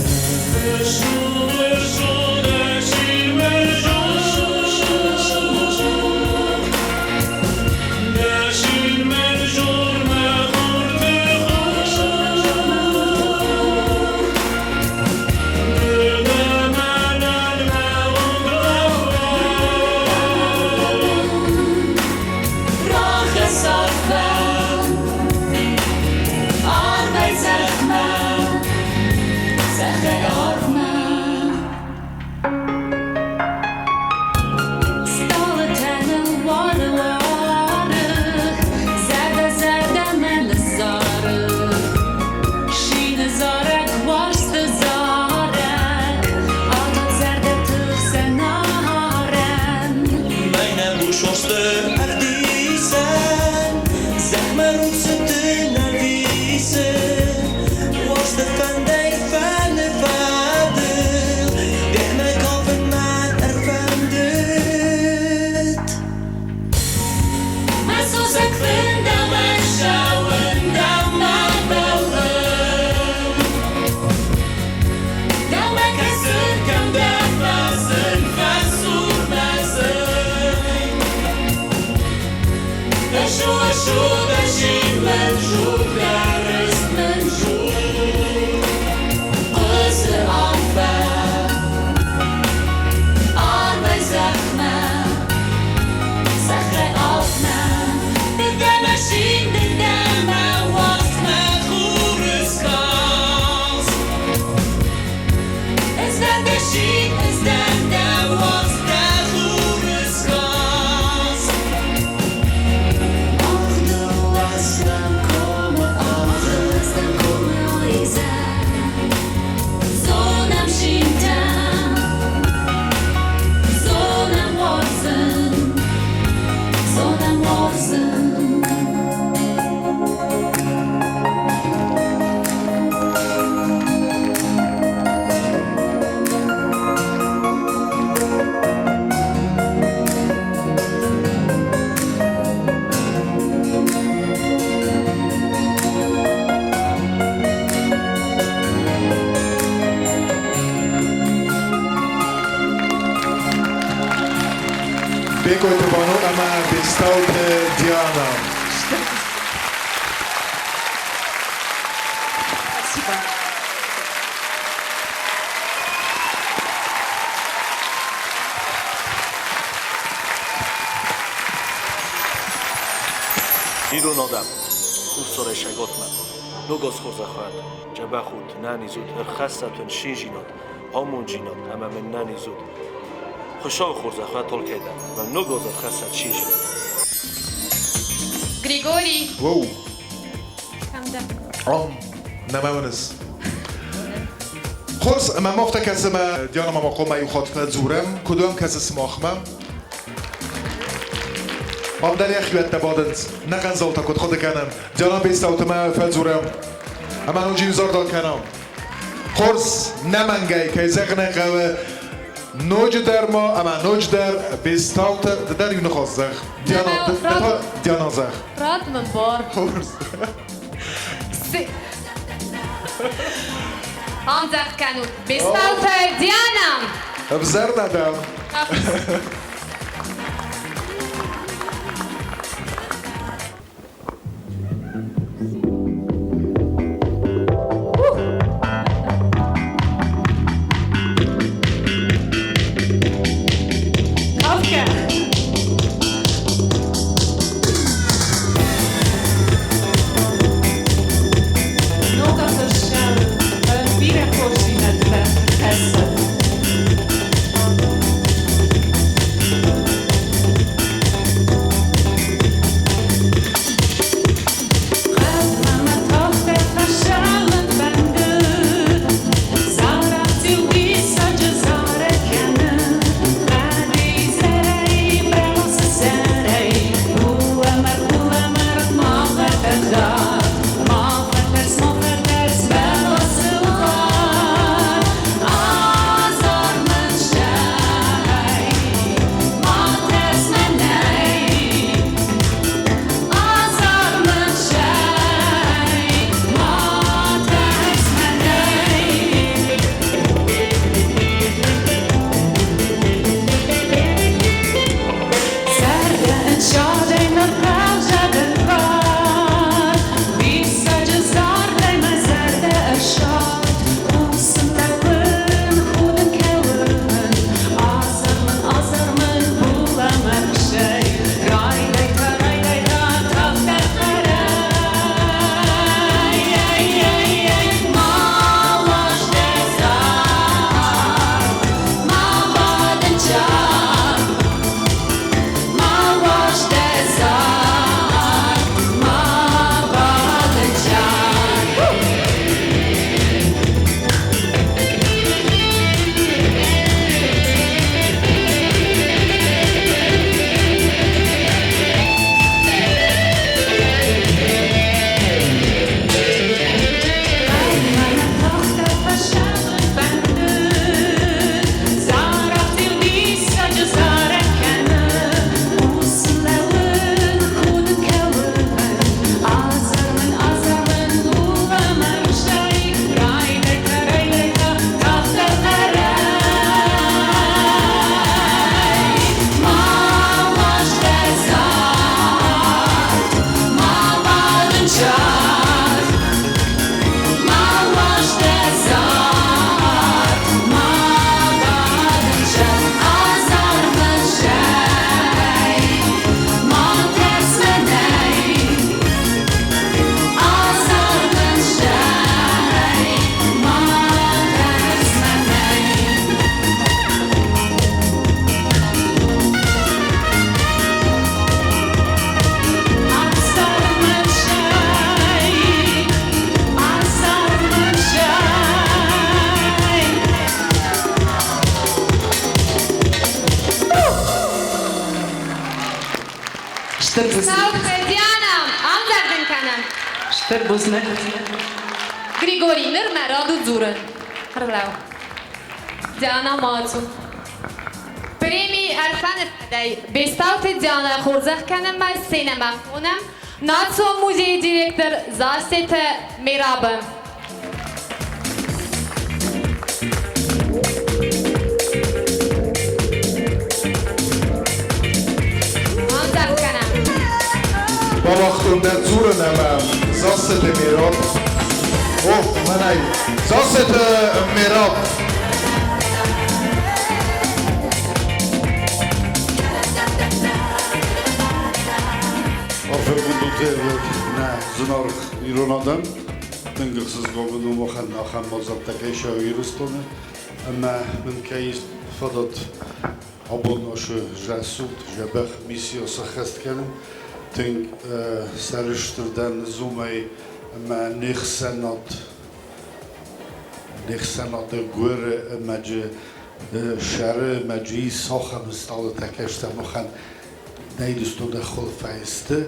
Арвӕй зӕхмӕ, зӕххӕй арвмӕ. Стъалытӕ ныууары уары, Зӕрдӕ зӕрдӕмӕ ныззары. Цины зарӕг, уарзты зарӕг, Атад зӕрдӕты хсӕн арӕн. Мӕнӕ бусосты ӕвдисӕн, Зӕхмӕ рухсыты нӕ висы. Уарзты фӕндӕй фӕны фӕдыл, Демӕ кафын мӕн ӕрфӕндыд. Мӕ сусӕг фын дӕумӕ ссӕуын, дӕумӕ бӕллын. Дӕумӕ кӕсын, кӕм дӕ фӕзын, фӕсур мӕ зын. Ӕшу, ӕшу, дӕ зин мын жур, дӕ рыст мын жур. Хъуысы арфӕ, арвӕй зӕхмӕ, зӕххӕй арвмӕ. Ды дӕ мӕ цин, ды дӕ мӕ уарзт, мӕ хуры скаст. Ӕз дӕн дӕ цин, ӕз дӕн дӕ уарзт, дӕ хуры скаст. Мах дыууӕ стӕм комы Стӕм комы айзӕр, Зонӕм зинтӕ, зонӕм уарзын, зонӕм уарзын. Бекъойты Вано ӕмӕ Бестауты Диана. Спасибо. Ирон адӕм, Хуссарӕй Сӕгатмӕ, Ног аз хорзӕх уӕд, дзӕбӕх ут, нӕниз ут, ӕрхӕссӕд уын циндзинад, амонддзинад ӕмӕ мын нӕниз ут. Хуыцауы хорзӕх уӕд алкӕй дӕр, ӕмӕ Ног аз ӕрхӕссӕд циндзинад. Григорий. Воу. Кӕм дӕ? Ам, нӕ мӕ уыныс? Хорз, мӕм афтӕ кӕсы, мӕ Диана Мамахъомӕ иу хатт фӕдзурӕм, куыд уӕм кӕсы сымахмӕ? Ам дӕр йӕхиуӕттӕ бадынц, нӕ хъандзалтӕ куыд хъуыды кӕнӕм. Диана Бестаутымӕ фӕдзурӕм ӕмӕ ноджы иу зардал кӕнӕм. Хорз, нӕмӕнгӕй, кӕй зӕгъын ӕй хъӕуы, ноджыдӕр ма ӕмӕ ноджыдӕр Бестауты ды дӕр иу ныхас зӕгъ. Диана, ды та Диана зӕгъ. Рад мын бар. Хорз. Андзӕгъд кӕнут. Бестаутӕ Диана! Ӕвзӕр нӕ дӕн. Кафка! Ног азы ссӕуын бирӕ хорздзинӕдтӕ ӕрхӕссӕд. Хъӕдмӕ мӕ тагъддӕр фӕсалын фӕнды, Зарӕг-цъиу диссаджы зарӕг кӕны. Хъӕды-изӕрӕй, бӕласы сӕрӕй, Булӕмӕргъ, булӕмӕргъ, ма фӕтӕх дард, Ма фӕтӕрс, ма фӕтӕрс бӕласы уар. Азар мын зӕй, ма тӕрс мӕнӕй. Азар мын зӕй, ма тӕрс мӕнӕй. Зӕрдӕ ӕнцадӕй ныр хъӕлдзӕг ӕнкъард, Диссаджы зардӕй мӕ зӕрдӕ ӕрсад. Хъусын лӕууын, худын, кӕуын, Азар мын, азар мын, булӕмӕргъ Райдай та, райдай та, тагъддӕр хъӕрӕй. Ма лас дӕ зард, ма бадын чар. Ма уарз дӕ зард, ма бадын чар. Мӕнӕ тагъддӕр фӕсалын фӕнды, Зарӕг-цъиу диссаджы зарӕг кӕны. Хъусын лӕууын, худын, кӕуын, Азар мын, азар мын, булӕмӕргъ Райдай та, райдай та, тагъддӕр хъӕрӕй. Ма уарз дӕ зард, ма бадын чар. Ма уарз дӕ зард, ма бадын чар. Азар мын зӕй, ма тӕрс мӕнӕй. Азар мын зӕй, ма тӕрс мӕнӕй. Азар мын зӕй, азар мын зӕй. Стыр бузныг. Бестауты Диана, андзӕгъд ын кӕнӕм. Стыр бузныг. Григорий, ныр мӕ рад у дзурын. Ӕрлӕуу. Диана, ма ацу. Преми Ӕрфӕны фӕдӕй Бестауты Диана хорзӕх кӕнынмӕ сценӕмӕ хонӕм Национ музейы директор Зассеты Мерабы. Андзӕгъд кӕнӕм. Бауагътон дӕ дзурын ӕмӕ Зассеты Мераб. О, мӕнӕй. Зассеты Мераб. Арфӕгонд ут нӕ зынаргъ ирон адӕм. Тынг ӕхсызгон мын у махӕн ахӕм мадзӕлттӕ кӕй цӕуы Ирыстоны ӕмӕ мын кӕй ис фадат абон ацы рӕсугъд, дзӕбӕх миссийыл сӕххӕст кӕнын. Тынг сӕрыстыр дӕн уымӕй ӕмӕ не хсӕнад не хсӕнады гуыры ӕмӕ сӕры ӕмӕ ис ахӕм стъалытӕ кӕстӕ махӕн нӕ Ирыстоны хуылфӕй сты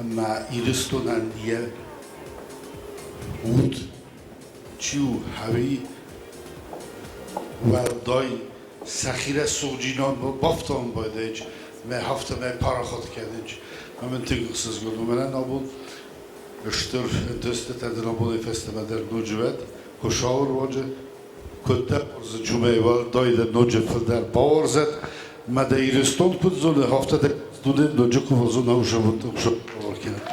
ӕмӕ Ирыстонӕн йӕ уд чи у ӕви уӕлдай сӕхи рӕсугъддзинадмӕ бафтауын байдайынц мӕ афтӕмӕй парахат кӕнынц. Ӕмӕ мын тынг ӕхсызгон у мӕнӕн абон стыр ӕнтыстытӕ дын абонӕй фӕстӕмӕ дӕр ноджы уӕд Хуыцауы руаджы куыддӕр уарзын, уымӕй уӕлдай дӕ ноджы фылдӕр бауарзӕд. Мӕ дӕ Ирыстон куыд зоны, афтӕ дӕ студент ноджы куы фӕзона, уый кӕнӕд.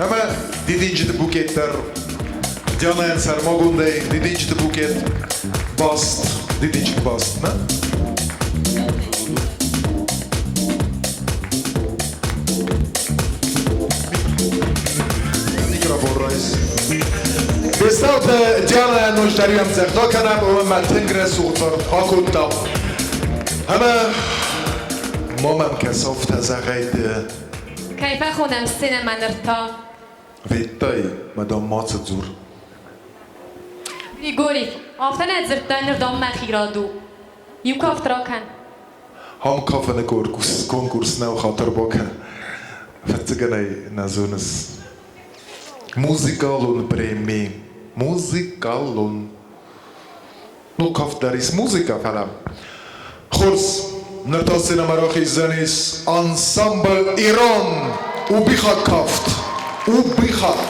Ӕмӕ дидинджыты букет дӕр Дианӕйӕн сӕрмагондӕй дидинджыты букет баст, дидинджыты баст, нӕ? Микрофон райс. Бестауты Дианӕйӕн ноджыдӕр иу ӕмдзӕгъд акӕнӕм, ӕмӕ тынг рӕсугъд цард акодта. Ӕмӕ ма мӕм кӕс афтӕ зӕгъай ды. Кӕй фӕхонӕм сценӕмӕ ныр та? Федтай, мадам, мацы дзур. Григорий, афтӕ нӕ дзырдтай ныр дам мӕхи рад у. Иу кафт ракӕн. Ам кафыны конкурс, конкурс нӕу хатыр бакӕн. Фыццагӕнӕй нӕ зоныс. Музыкалон преми. Музыкалон. Ну, кафт дӕр ис музыкӕ, фӕлӕ. Хорз, ныр та сценӕмӕ рахиздзӕнис ансамбль Ирон Убыхаг кафт. Убыхаг.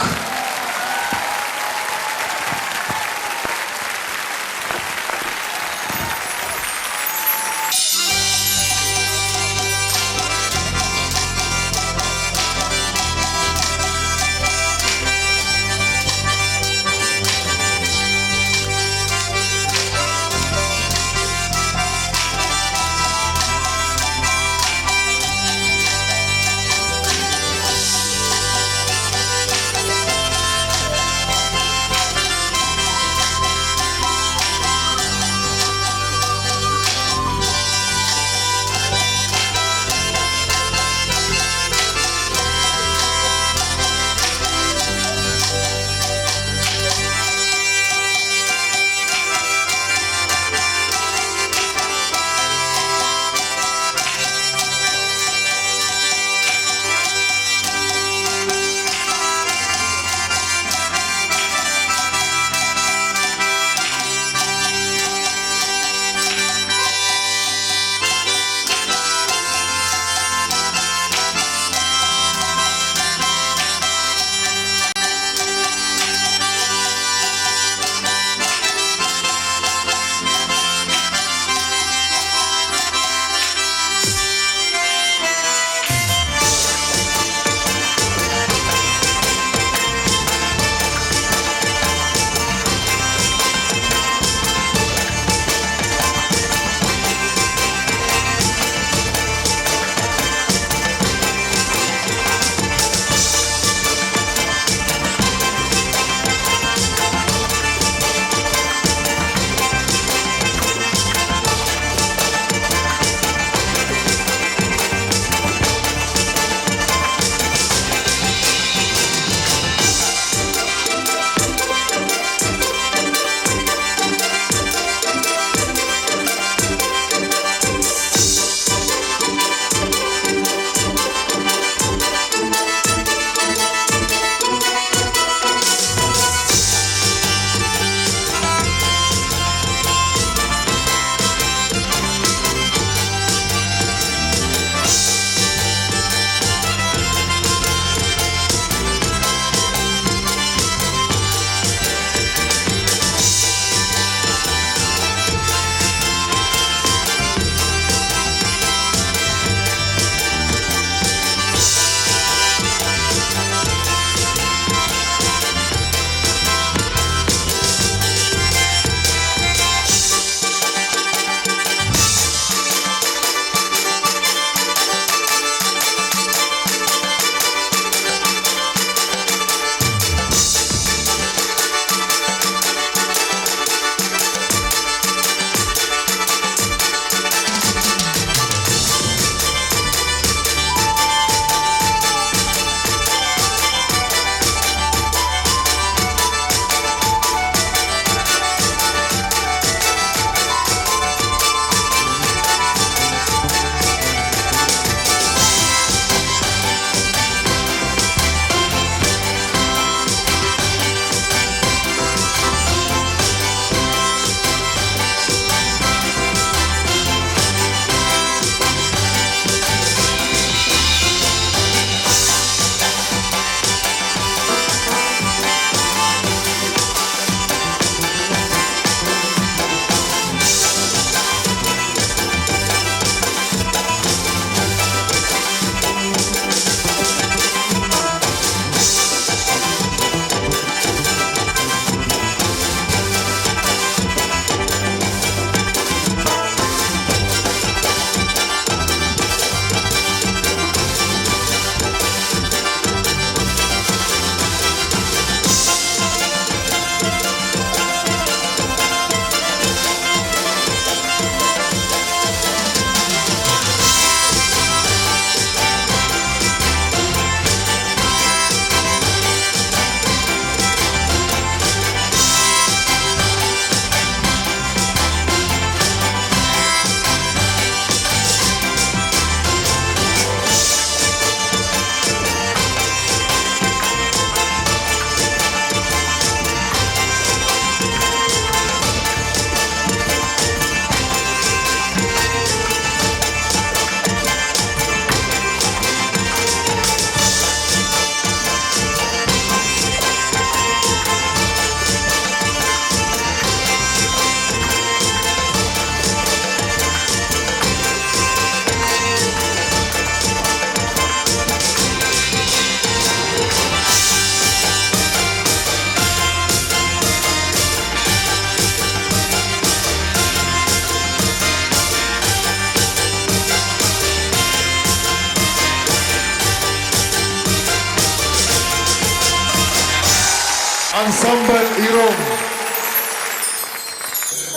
Ансамбль Ирон.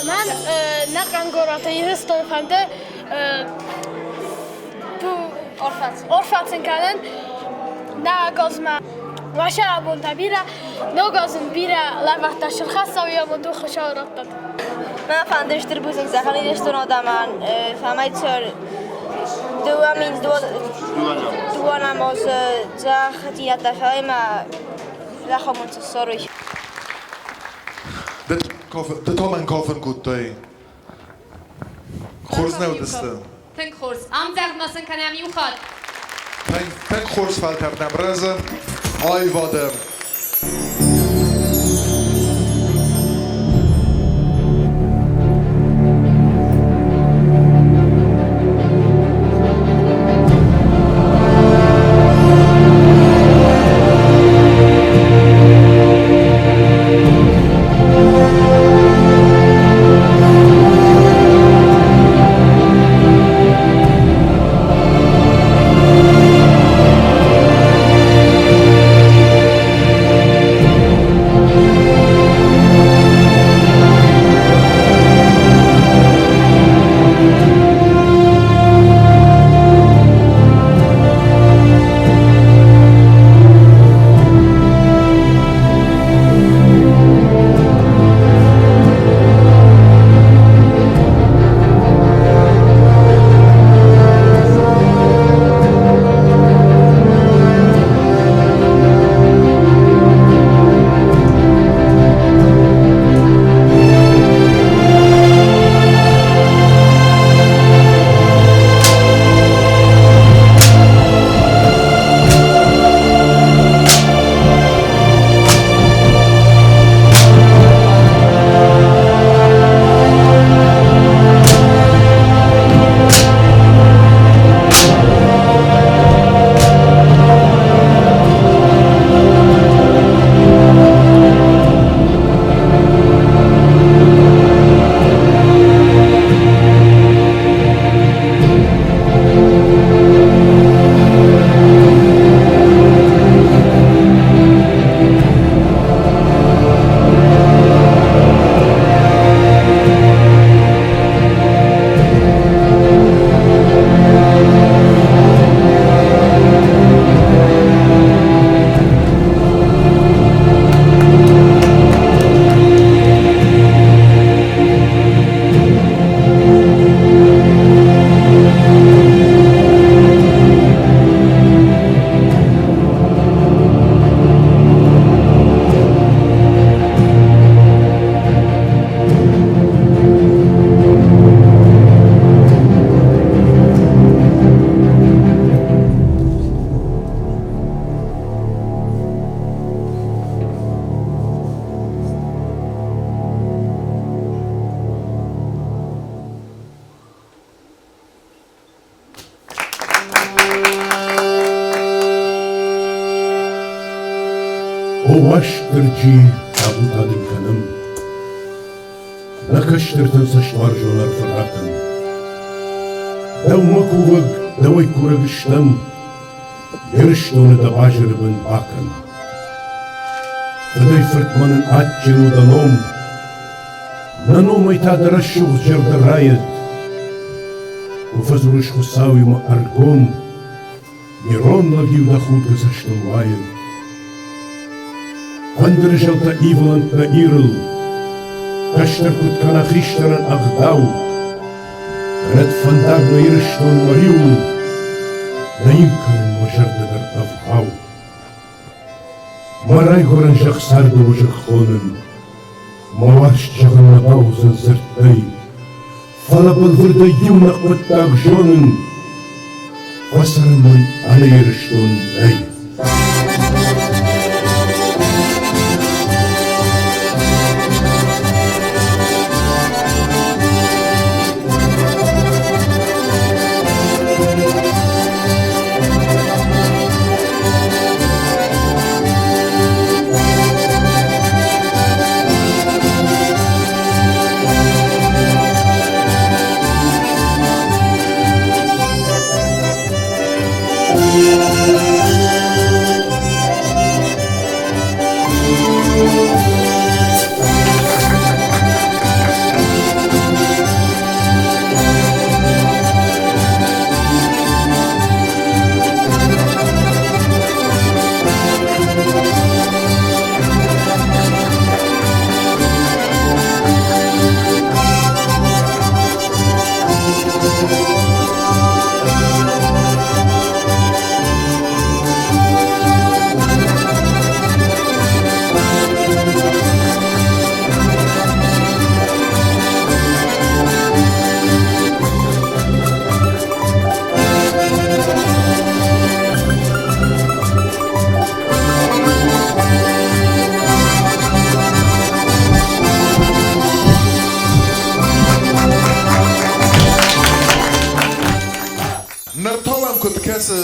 Мӕн нӕ горӕты Ирыстоны фӕнды орфацын кӕнын нӕ газмӕ. Уӕ абонтӕ бирӕ, ног аз ын бирӕ лӕвӕрттӕ сырхӕссау йӕ амонд у Хуыцау раттӕд. Мӕ фӕнды стыр бузныг зӕгъын Ирыстоны адӕмӕн, цӕмӕй цӕр 2002 азы дзӕгъдзинӕдтӕ фӕлӕ зӕххамонд ссарой. Ды та мӕн кафын кодтай. Хорз нӕ уыдысты? Тынг хорз. Ӕмдзӕгъд ма сын кӕнӕм иу хатт. Тынг хорз фӕлтӕр нӕм рӕзы аивады. О Уастырджи, табу та дын кӕнӕм! Нӕ кӕстӕртӕн цӕстуарзон арфӕ ракӕн! Дӕумӕ кувӕг, дӕуӕй курӕг стӕм, Ирыстоны дӕ базыры бын бакӕн! Фыдӕй фыртмӕ нын адджын у дӕ ном, Нӕ номӕй та дӕ рӕсугъд зӕрдӕ райӕд! Куы фӕдзурыс Хуыцауимӕ ӕргом, Ирон лӕг-иу дӕ худгӕ цӕстыл уайӕд. Фӕндыры зӕлтӕ ивылӕнт нӕ Ирыл, Кӕстӕр куыд кӕна хистӕрӕн ӕгъдау, Кӕнӕд фӕндаг нӕ Ирыстонмӕ риуыл, Нӕ йын кӕнын мӕ зӕрдӕ дӕр ӕвгъау. Мӕ райгуырӕн зӕхх царды уызӕг хонын, Мӕ уарзт зӕгъын нӕ бауыдзӕн дзырдтӕй, Фӕлӕ бӕлвырдӕй иунӕг хъуыддаг зонын: Фӕцӕрын мын ӕнӕ Ирыстон нӕй.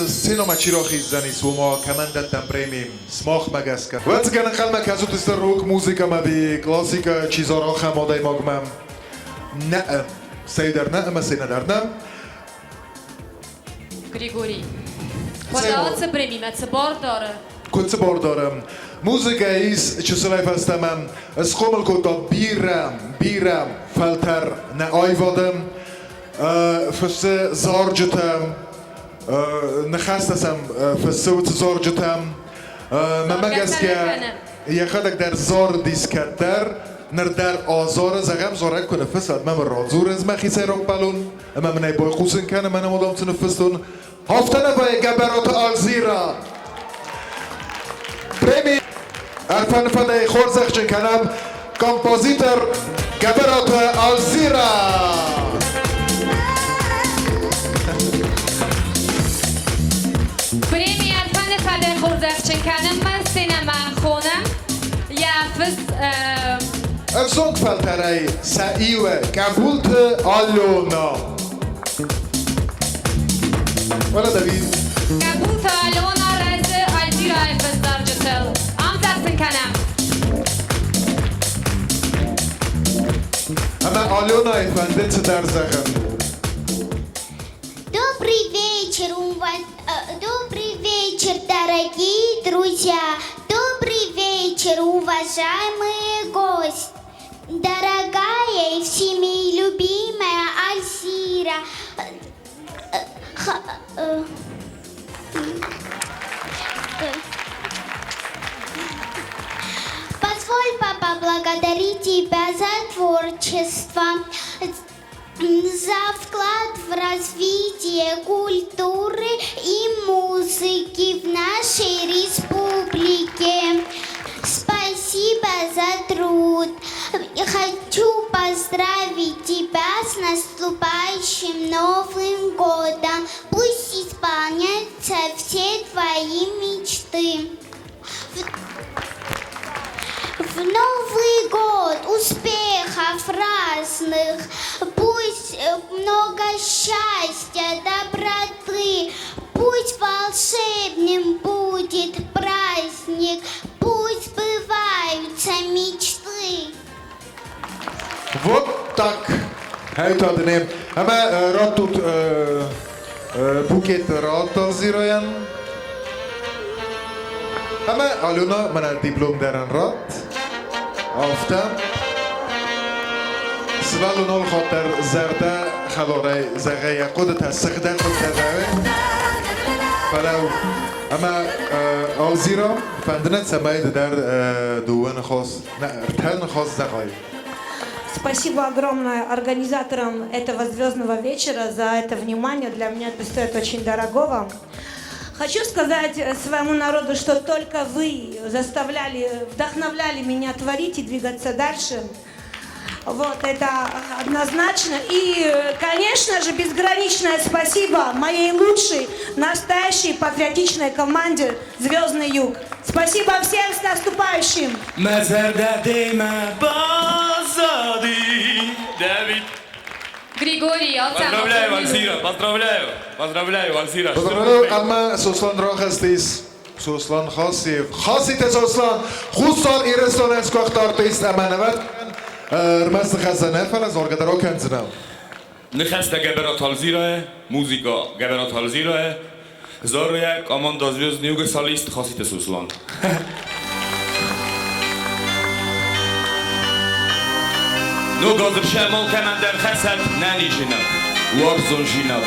сценӕмӕ чи рахиздзӕнис, уымӕ кӕмӕн дӕттӕм преми сымахмӕ гӕсгӕ? Ӕвӕццӕгӕн ӕнхъӕлмӕ кӕсут стыр рок-музыкӕмӕ ӕви классикӕ чи зары, ахӕм адӕймагмӕ? Нӕ, сӕ дӕр нӕ ӕмӕ сӕ нӕдӕр нӕ. Григорий. Уӕдӕ ацы премимӕ цы бар дары? Куыд цы бар дары? Музыкӕ ис чысылӕй фӕстӕмӕ схъомыл кодта бирӕ, бирӕ фӕлтӕр нӕ аивады. Фыссы зарджытӕ, ныхӕстӕ сӕм фыссы уыцы зарджытӕ. Мӕнмӕ гӕсгӕ, йӕхӕдӕг дӕр зарыдис кӕддӕр, ныр дӕр азары, зӕгъӕм, зарӕг куы ныффысса, уӕд мӕм радзуры ӕз мӕхицӕй раппӕлон ӕмӕ мын ӕй байхъусын кӕны, мӕнӕ уыдон цы ныффыстон. Афтӕ нӕ вӕййы Гӕбӕраты Альзира. Преми ӕрфӕныфӕдӕй хорзӕхджын кӕнӕм композитор Гӕбӕраты Альзира. Преми ӕрфӕныфӕдӕй хорзӕхджын кӕнынмӕ сценӕмӕ хонӕм йӕ фыс Ӕвзонг фӕлтӕрӕй сӕ иуы Къӕбулты Алена. Оля Давид. Къӕбулты Алена рӕзы Альзирайы фӕсдарджытыл. Ам сын кӕнӕм. Ӕмӕ Аленайы фӕнды цыдӕр зӕгъын. Добрый вечер, добрый вечер, дорогие друзья. Добрый вечер, уважаемые гости. Дорогая и всеми любимая Альзира. Позволь, папа, благодарить тебя за творчество, за вклад в развитие культуры и музыки в нашей республике. Спасибо за труд. Хочу поздравить тебя с наступающим Новым годом. Пусть исполняются все твои мечты. В Новый год успехов разных, пусть много счастья, доброты, пусть волшебным будет праздник, пусть сбываются мечты. Вот так. Хайтадне. Ӕмӕ раттут букет ратт Альзирайӕн. Ӕмӕ Алена мӕнӕ диплом дӕр ын ратт. Афтӕ. Сывӕллон алыхатт дӕр зӕрдӕ хӕларӕй зӕгъы йӕ хъуыдытӕ, сыгъдӕг хъуыдытӕ зӕгъы. Фӕлӕ ӕмӕ Альзира фӕнды нӕ, цӕмӕй ды дӕр дыууӕ ныхас, нӕ, ӕртӕ ныхас зӕгъай. Спасибо огромное организаторам этого звездного вечера за это внимание. Для меня это стоит очень дорогого. Хочу сказать своему народу, что только вы заставляли, вдохновляли меня творить и двигаться дальше. Вот, это однозначно. И, конечно же, безграничное спасибо моей лучшей, настоящей патриотичной команде «Звездный юг». Спасибо всем, с наступающим! Мӕ зӕрдӕ демӕ баззади, Давид. Григорий, Поздравляю, Альзира, поздравляю, поздравляю, Альзира. Поздравляю, ӕмӕ Сослан рахызтис. Сослан Хасиев. Хаситы Сослан, Хуссар Ирыстоны сгуыхт артист ӕмӕ нывӕд ӕрмӕст ныхӕстӕ нӕ, фӕлӕ заргӕ дӕр акӕндзынӕ. Ныхӕстӕ Гӕбӕраты Альзирайы, музыка Гӕбӕраты Альзирайы, зарӕг команда Звездный юг солист Хаситы Сослан. Ног азы сӕм алкӕмӕн дӕр хӕссӕд нӕниздзинад, уарзондзинад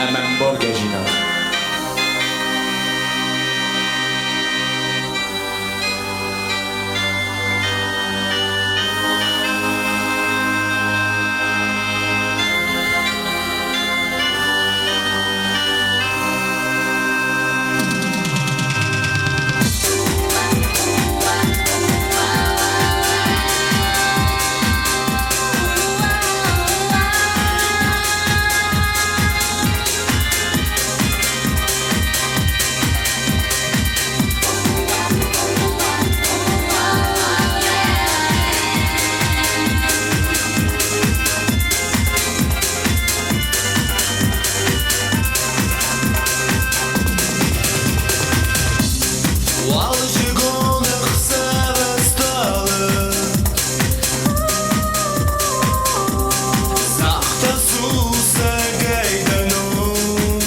ӕмӕ ӕмбаргӕдзинад. Уалдзыгон ӕхсӕвы стъалы Загъта сусӕгӕй дӕ ном.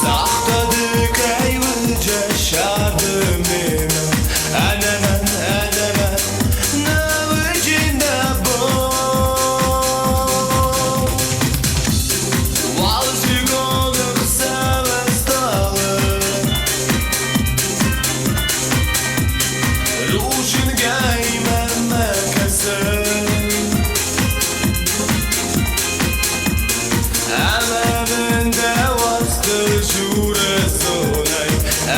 Загъта ды кӕй уыдзӕ сӕрды мемӕ, Ӕнӕ мӕн, ӕнӕ мӕн нӕ уыди нӕ бон. Уалдзыгон ӕхсӕвы стъалы Рудзынгӕй мӕнмӕ кӕсы. Ӕмӕ мын дӕ уарзты дзуры сонӕй,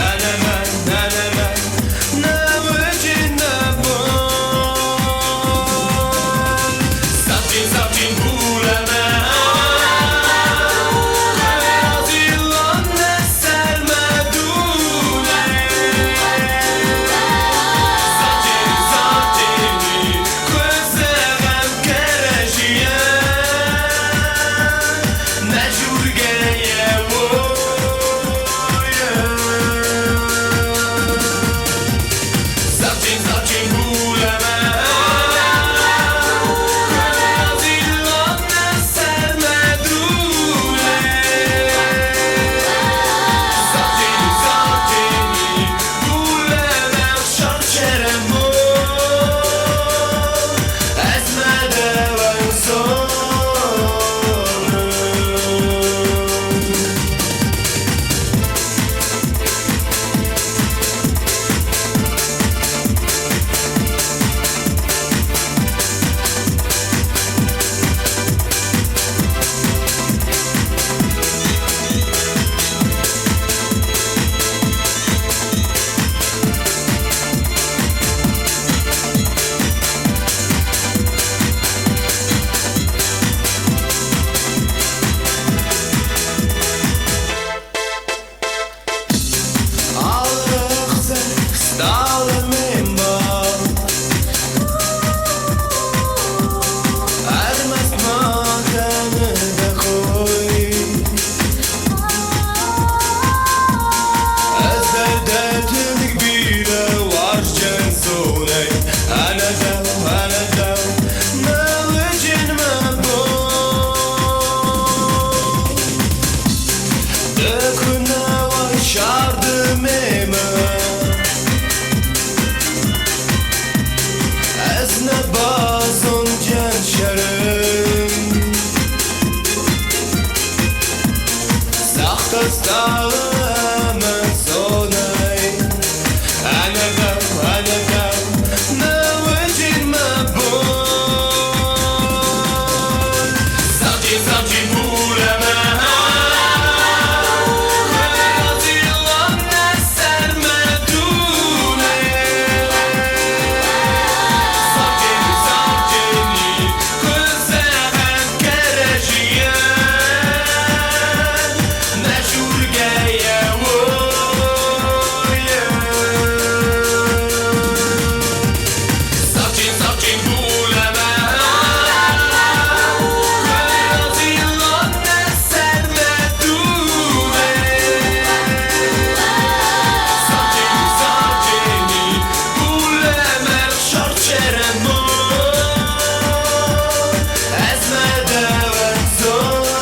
Ӕнӕ мӕн, ӕнӕ мӕн нӕ уыди нӕ бон. Садджын, садджын булӕмӕ, Зилон нӕ сӕрмӕ дунӕй. Садджын, садджын куы зӕгъӕм кӕрӕдзийӕн, Нӕ дзургӕйӕ Садджын, садджын булӕмӕ, Зилон нӕ сӕрмӕ дунӕй. Садджын, садджын булӕмӕ цӕрӕнбон, Ӕз мӕ дӕуӕн зонын. Алы ӕхсӕв стъалы ме мбал, Ӕрмӕст ма кӕны дӕ кой. Ӕз дӕр дӕ тынг бирӕ уарзджын сонӕй, Ӕнӕ дӕу, ӕнӕ дӕу нӕ уыджын мӕ бон. Ды куы нӕ уай сӕрды мемӕ, Ӕз нӕ базондзӕн цӕрын. Загъта стъалы ӕмӕ сонӕй, Ӕнӕ дӕу, ӕнӕ дӕу нӕ уыджын мӕ бон. Садджын, садджын булӕмӕ, Зилон нӕ сӕрмӕ дунӕй. Садджын, садджын куы зӕгъӕм кӕрӕдзийӕн, Нӕ дзургӕйӕ Садджын, садджын булӕмӕ, Зилон нӕ сӕрмӕ дунӕй. Садджын, садджын булӕмӕ цӕрӕнбон, Ӕз мӕ дӕуӕн зонын.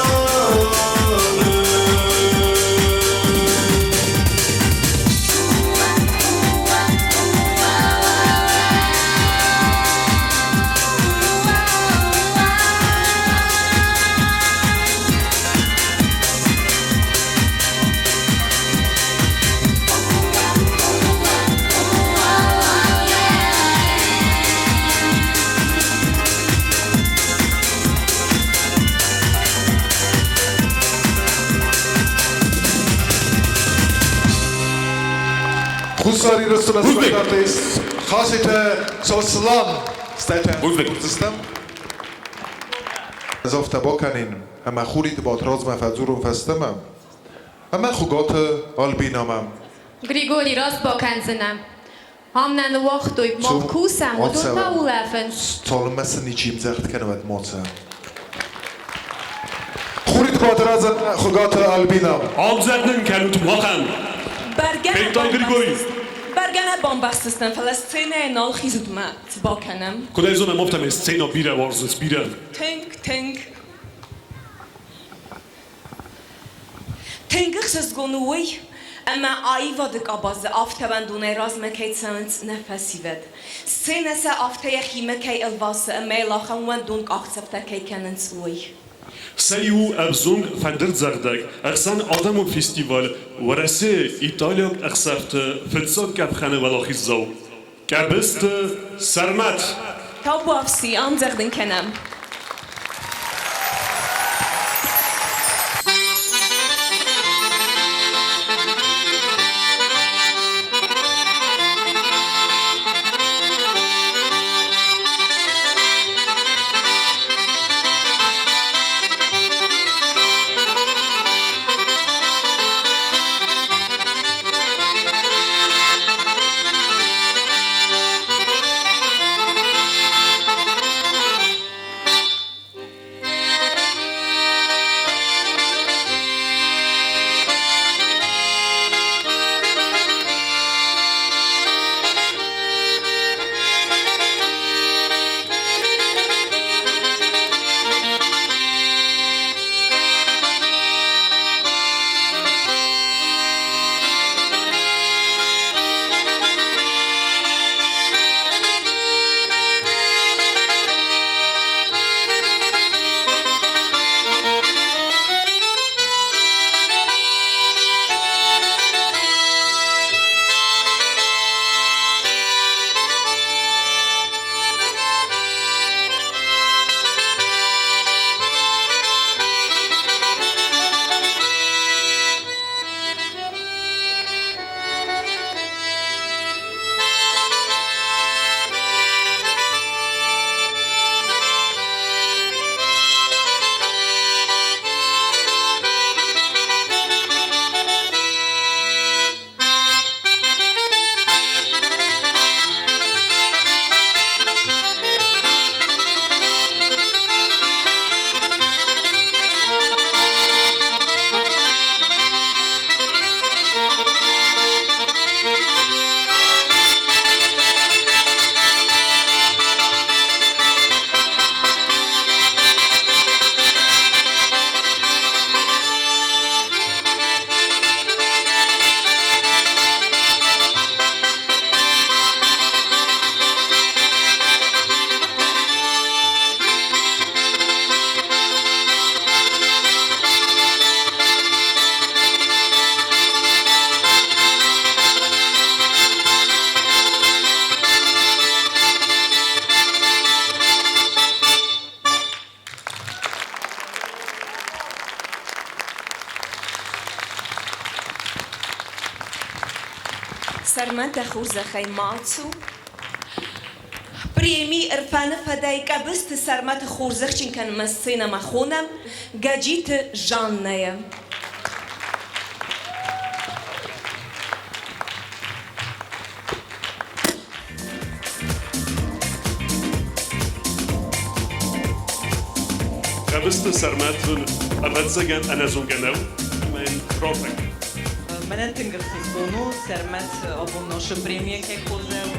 Хуссар Ирыстоны артист Хаситы Сослан стӕтӕн дзурдзыстӕм. Ӕз афтӕ бакӕнин, ӕмӕ Хуриты Батрадзмӕ фӕдзурон фӕстӕмӕ ӕмӕ Хуыгаты Альбинамӕ. Григорий, раст бакӕндзынӕ. Ам нӕ ныууагътой, мах кусӕм, уыдон та улӕфынц. Цалынмӕ сын ничи ӕмдзӕгъд кӕны, уӕдмӕ ацӕуӕм. Хуриты Батрадз Хуыгаты Альбинӕ. Ӕмдзӕгъд нын кӕнут махӕн. Бӕргӕ нӕ Беттай Григорий. Бӕргӕ нӕ бамбӕхсдзыстӕм, фӕлӕ сценӕйы нал хизут мӕ, цы бакӕнӕм? Куыд ӕй зонӕм, афтӕмӕй сценӕ бирӕ уарзынц, бирӕ. Тынг, тынг. Тынг ӕхсызгон у уый, ӕмӕ аивады къабазы афтӕ уӕндонӕй размӕ кӕй цӕуынц нӕ фӕсивӕд. Сценӕ сӕ афтӕ йӕхимӕ кӕй ӕлвасы ӕмӕ йыл ахӕм уӕндон къахдзӕфтӕ кӕй кӕнынц, уый. Сӕ иу ӕвзонг фӕндырдзӕгъдӕг ӕхсӕн адӕмон фестиваль Уӕрӕсейы италиаг ӕхсӕвты фыццаг къӕпхӕны уӕлахиздзау Къӕбысты Сӕрмӕт. Табуафси, андзӕгъдын кӕнӕм. Сӕрмӕт, дӕ хорзӕхӕй ма ацу. Преми Ӕрфӕны фӕдӕй Къӕбысты Сӕрмӕты хорзӕхджын кӕнынмӕ сценӕмӕ хонӕм Гӕджиты Жаннӕйы. Къӕбысты Сӕрмӕт ӕвӕццӕгӕн ӕнӕзонгӕ нӕу, ӕмӕ йын рарфӕ Мӕнӕн тынг ӕхсызгон у, Сӕрмӕт абон носы премийӕ кӕй хорзӕх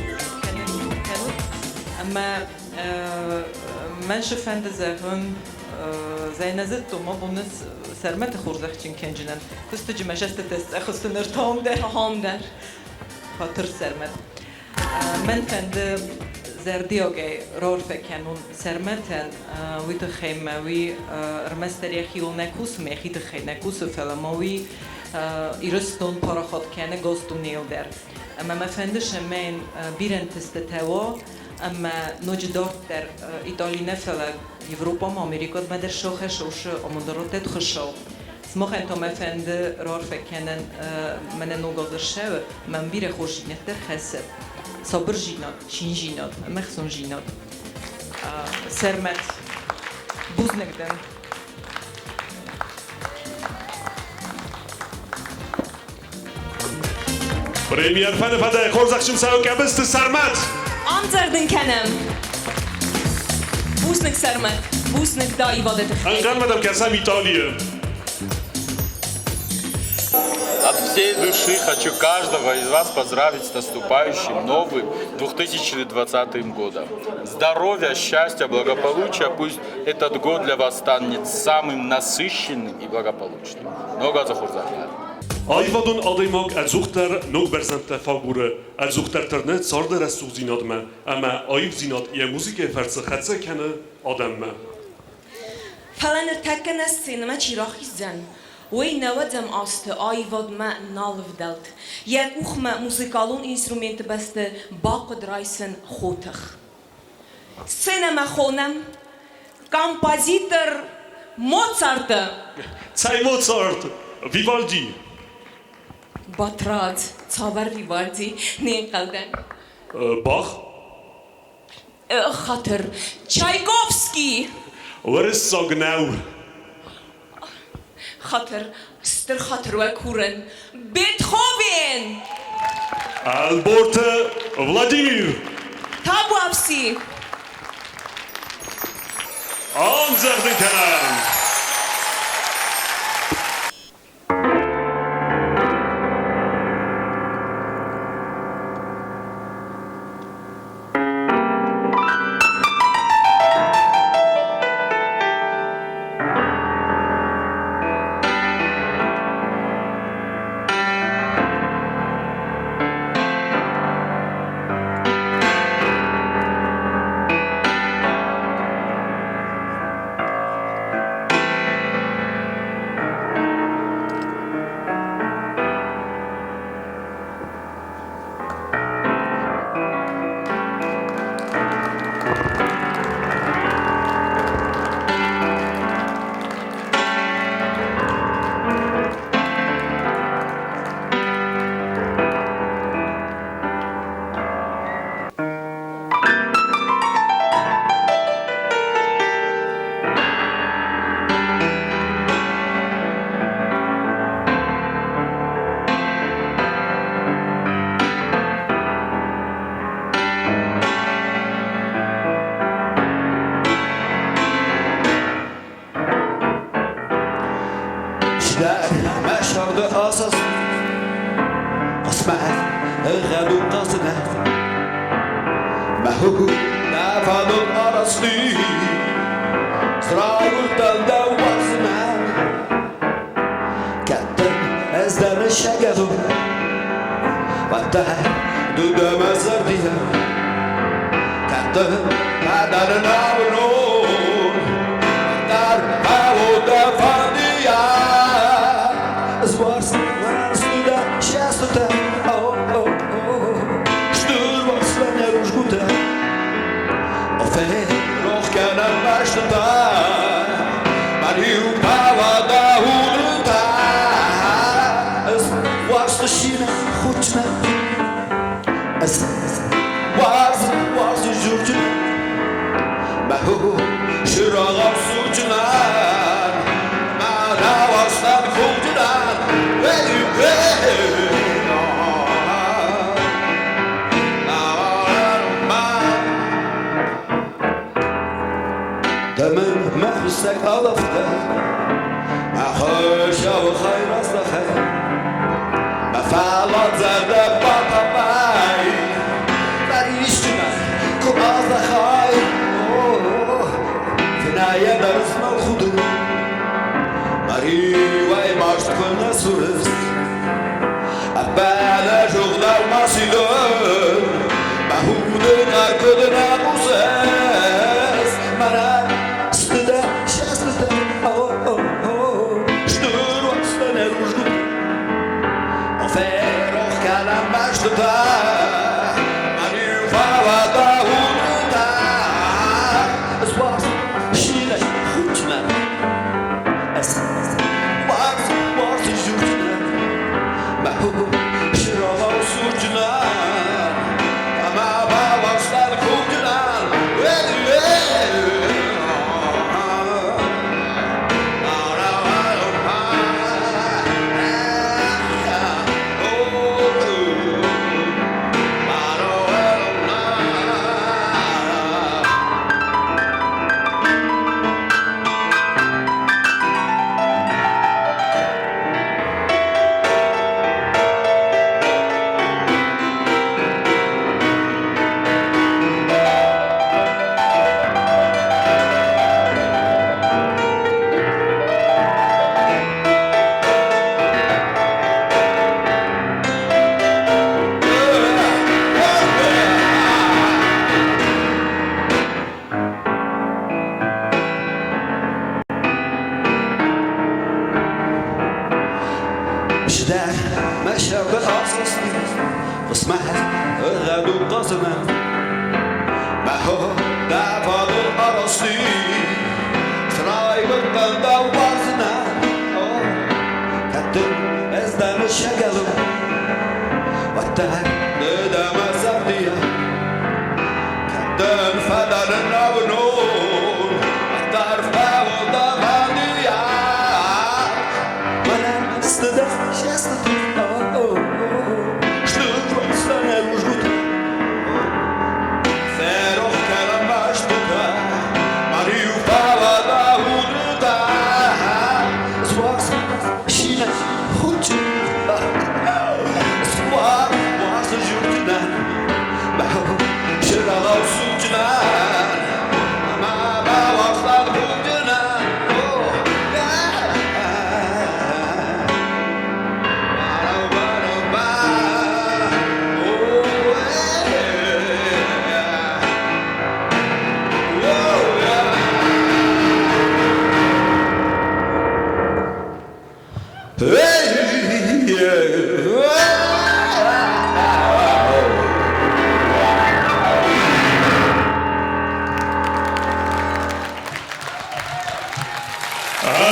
кӕнут. Ӕмӕ мӕн шы фӕнды зӕгъын, зӕй нӕ зыдтон, абон Сӕрмӕты хорзӕхджын кӕнджынӕн. Куыстыджы мӕ зӕстытӕ сцъӕх сты ныр том дӕр. Том дӕр. Хатыр, Сӕрмӕт. Мӕн фӕнды зӕрдиагӕй раарфӕ кӕнон Сӕрмӕтӕн, уый тыххӕй мӕ уый ӕрмӕстдӕр йӕхиуыл нӕ кусы, йӕхи тыххӕй нӕ кусы, фӕлӕ ма уый Ирыстон парахат кӕны гас дунейыл дӕр. Ӕмӕ мӕ фӕнды, цӕмӕй йын бирӕ ӕнтыстытӕ уа, ӕмӕ ноджы дарддӕр Итали нӕ, фӕлӕ Европӕмӕ, Америкӕмӕ дӕр сахӕсса уыцы амонды раттӕд Хуыцау. Сымахӕн та мӕ фӕнды раарфӕ кӕнын мӕнӕ ног азы ссӕуы, мӕм бирӕ хорздзинӕдтӕ рхӕссӕд. Сабырдзинад, циндзинад ӕмӕ ӕхцондзинад. Сӕрмӕт, бузныг дын. Преми Ӕрфӕны фӕдӕй хорзӕхджын цӕуы Къӕбысты Сӕрмӕт. Ӕмдзӕрдын кӕнӕм. Бузныг, Сӕрмӕт. Бузныг дӕ аивады тыххӕй. Ӕнхъӕлмӕ дӕм кӕсӕм Италийы. всей души хочу каждого из вас поздравить с наступающим новым 2020 годом. Здоровья, счастья, благополучия. Пусть этот год для вас станет самым насыщенным и благополучным. Много захурзахар. Аивадон адӕймаг ӕдзухдӕр ног бӕрзӕндтӕ фӕагуры, ӕдзухдӕр тырны царды рӕсугъддзинадмӕ ӕмӕ аивдзинад йӕ музыкӕйы фӕрцы хӕццӕ кӕны адӕммӕ. Фӕлӕ ныртӕккӕ нӕ сценӕмӕ чи рахиздзӕн, уый нӕуӕдзӕм азты аивадмӕ нал ӕвдӕлд. Йӕ къухмӕ музыкалон инструменты бӕсты бахъуыд райсын хотых. Сценӕмӕ хонӕм композитор Моцарты. Цӕй Моцарт? Вивальди! Батрадз, цавӕр Вивальди? Не нхъӕлдӕн. Бах? Хатыр. Чайковский! Уырыссаг нӕу. Хатыр, стыр хатыр уӕ курын. Бетховен! Ӕлборты Владимир! Табуафси! Андзӕгъды кӕнӕм!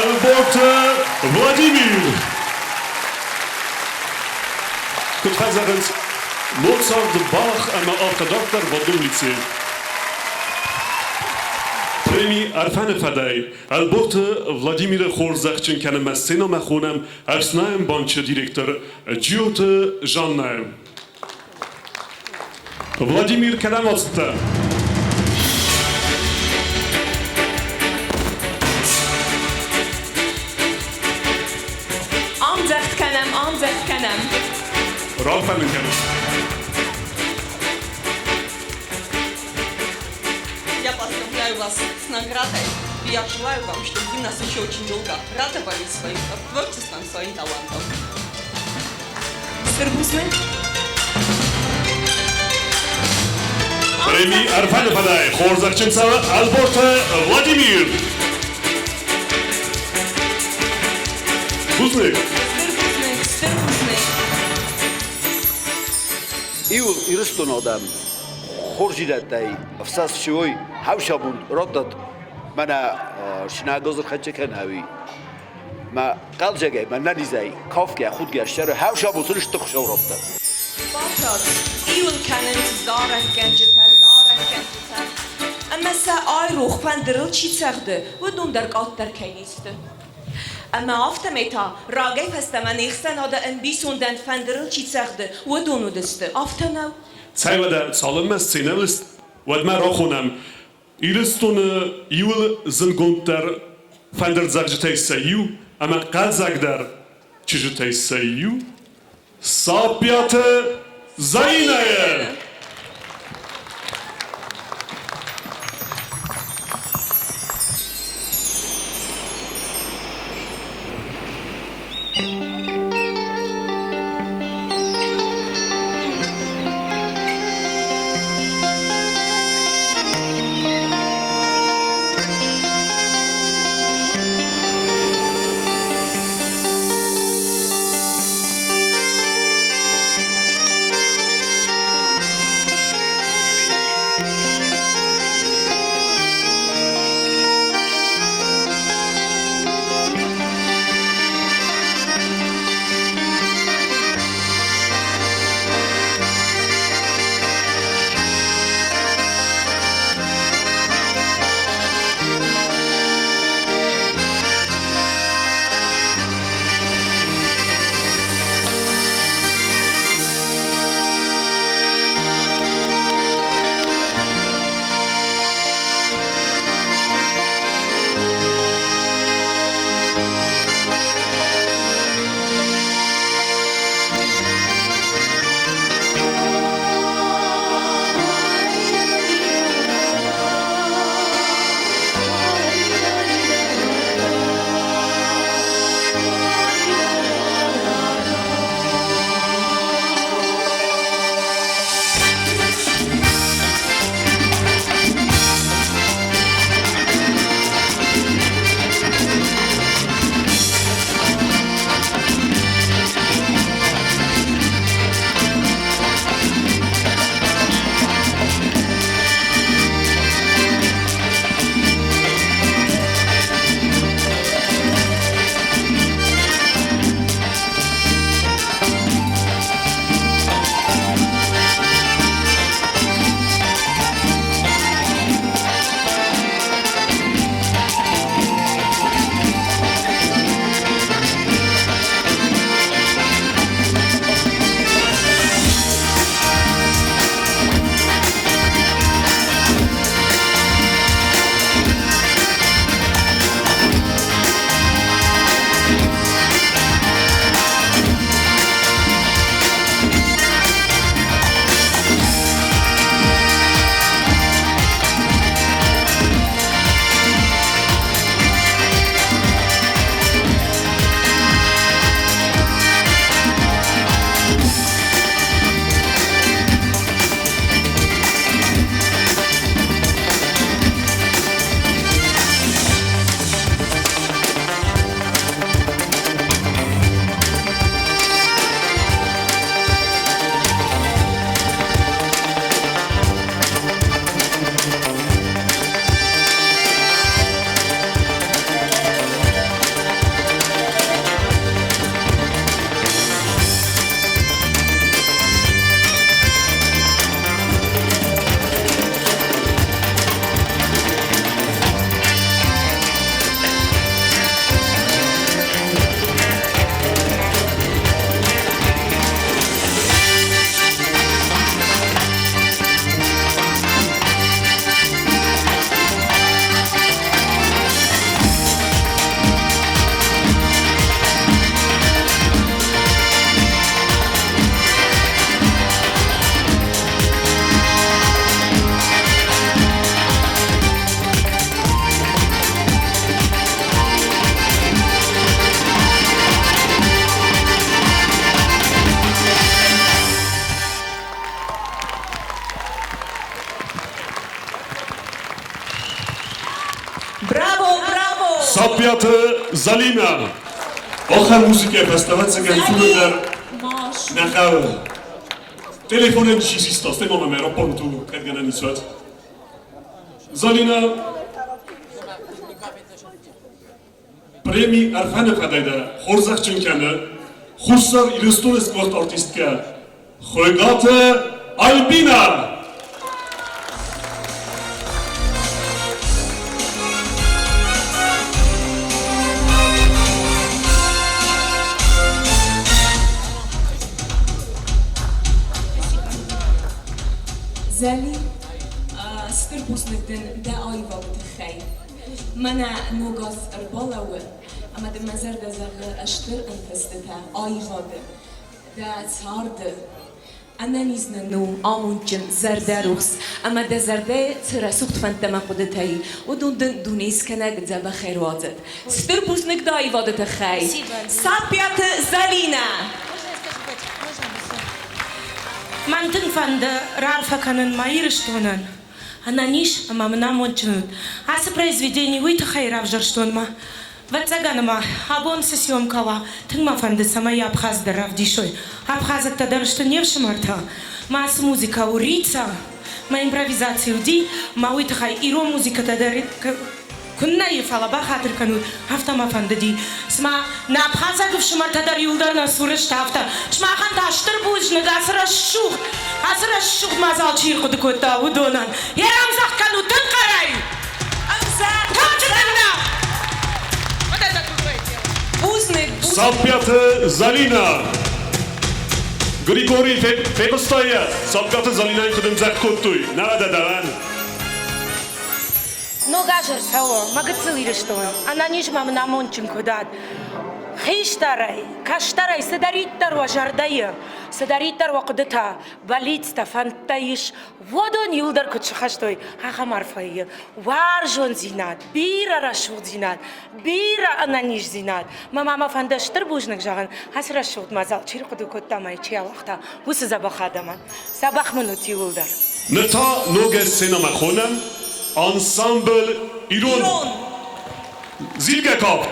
Ӕлборты Владимир! Куыд фӕзӕгъынц, Моцарт, Бах ӕмӕ афтӕ дарддӕр Вадим лицей. Преми Ӕрфӕны фӕдӕй Ӕлборты Владимиры хорзӕхджын кӕнынмӕ сценӕмӕ хонӕм Ӕфснайӕн банчы директор Джиоты Жаннӕ. Владимир, кӕдӕм ацыдтӕ? Ӕмдзӕгъд кӕнӕм, ӕмдзӕгъд кӕнӕм. Ралфӕнын кӕныс. Я поздравляю вас с наградой. И я желаю вам, чтобы вы нас еще очень долго радовали своим творчеством, своим талантом. Стыр бузныг. Преми Ӕрфӕны фӕдӕй хорзӕхджын цӕуы Ӕлборты Владимир. Бузныг. Стыр бузныг, стыр бузныг. Иу Ирыстоны адӕм хорздзинӕдтӕй ӕфсӕст чи уой, хӕвсӕбон раттӕд мӕнӕ синагозы хӕццӕ кӕнӕ ӕви мӕ хъӕлдзӕгӕй, мӕ нӕнизӕй, кафгӕ, худгӕ ссары хӕвсӕбон сын стыр хуыцау раттӕд. Батрадз, иуыл кӕнынц зарӕггӕнджытӕ, зарӕггӕнджытӕ. Ӕмӕ сӕ айрох, фӕндырыл чи цӕгъды, уыдон дӕр къаддӕр кӕй не сты. Ӕмӕ афтӕмӕй та рагӕй фӕстӕмӕ не хсӕнады ӕмбисондӕн фӕндырыл чи цӕгъды, уыдон уыдысты. Афтӕ нӕу? Цӕй уӕдӕ, цалынмӕ сценӕйыл уӕдмӕ рахонӕм Ирыстоны иуыл зындгонддӕр фӕндырдзӕгъджытӕй сӕ иу ӕмӕ хъӕлдзӕгдӕр чызджытӕй сӕ иу Саппиаты Зӕринӕйы. Саппиаты Залинӕ. Ахӕм музыкӕйы фӕстӕ, ӕвӕццӕгӕн, дзурын дӕр нӕ хъӕуы. Телефонӕн чи систа, стӕй ма мӕм ӕрӕппарут у, кӕд гӕнӕн ис, уӕд. Залинӕ, преми Ӕрфӕны фӕдӕй дӕ хорзӕхджын кӕны Хуссар Ирыстоны сгуыхт артисткӕ Хуыгаты Альбинӕ! Зӕли, стыр бузныг дын дӕ аивады тыххӕй. Мӕнӕ ног аз ӕрбалӕууы, ӕмӕ дын мӕ зӕрдӕ зӕгъы стыр ӕнтыстытӕ аивады, дӕ царды. Ӕнӕниз нын у, амондджын, зӕрдӕрухс, ӕмӕ дӕ зӕрдӕйы цы рӕсугъд фӕндтӕ ӕмӕ хъуыдытӕ и, уыдон дын дунескӕнӕг дзӕбӕхӕй руадзӕд. Стыр бузныг дӕ аивады тыххӕй! Саппиаты Зӕлинӕ! Мӕн тынг фӕнды раарфӕ кӕнын мӕ Ирыстонӕн. Ӕнӕниз ӕмӕ мын амондджын уыд. Ацы произведени уый тыххӕй равзӕрстон мӕ. Ӕвӕццӕгӕн ӕмӕ абон цы съемкӕ уа, тынг мӕ фӕнды, цӕмӕй Абхаз дӕр равдисой. Абхазӕгтӕ дӕр сты не фсымӕртӕ. Мӕ ацы музыкӕ у Рица, мӕ импровизаци уыди, мӕ уый тыххӕй ирон музыкӕтӕ дӕр куыннӕ и, фӕлӕ бахатыр кӕнут, афтӕ мӕ фӕндыди. Цыма нӕ абхазаг ӕфсымӕртӕ дӕр иуылдӕр нӕ цуры сты, афтӕ. Сымахӕн та стыр бузныг, ацы рӕсугъд, ацы рӕсугъд мадзал чи ӕрхъуыды кодта, уыдонӕн. Йе рӕмдзӕгъд кӕнут тынг хъӕрӕй! Бузныг, бузныг. Саппиаты Залинӕ. Григорий фехъуыста йӕ, Саппиаты Залинӕйы куыд ӕмдзӕгъд кодтой. Нӕ дӕ дӕуӕн. Ног аз ӕрцӕуы, мӕ гыццыл Ирыстон, ӕнӕниз ма мын амондджын куыд уат. Хистӕрӕй, кӕстӕрӕй цыдӕриддӕр уӕ зӕрдӕйы, цыдӕриддӕр уӕ хъуыдытӕ, бӕллицтӕ, фӕндтӕ ис, уыдон иуылдӕр куыд сыхӕстой, ахӕм арфӕйы уарзондзинад, бирӕ рӕсугъддзинад, бирӕ ӕнӕниздзинад. Мӕ мамӕ фӕнды стыр бузныг зӕгъын, ацы рӕсугъд мадзал чи рхъуыды кодта ӕмӕ чи ауагъта, уыцы дзӕбӕх адӕмӕн. Дзӕбӕх мын ут иуылдӕр. Ныр та ногӕй сценӕмӕ хонӕм ансамбль Ирон. Зилгӕ кафт.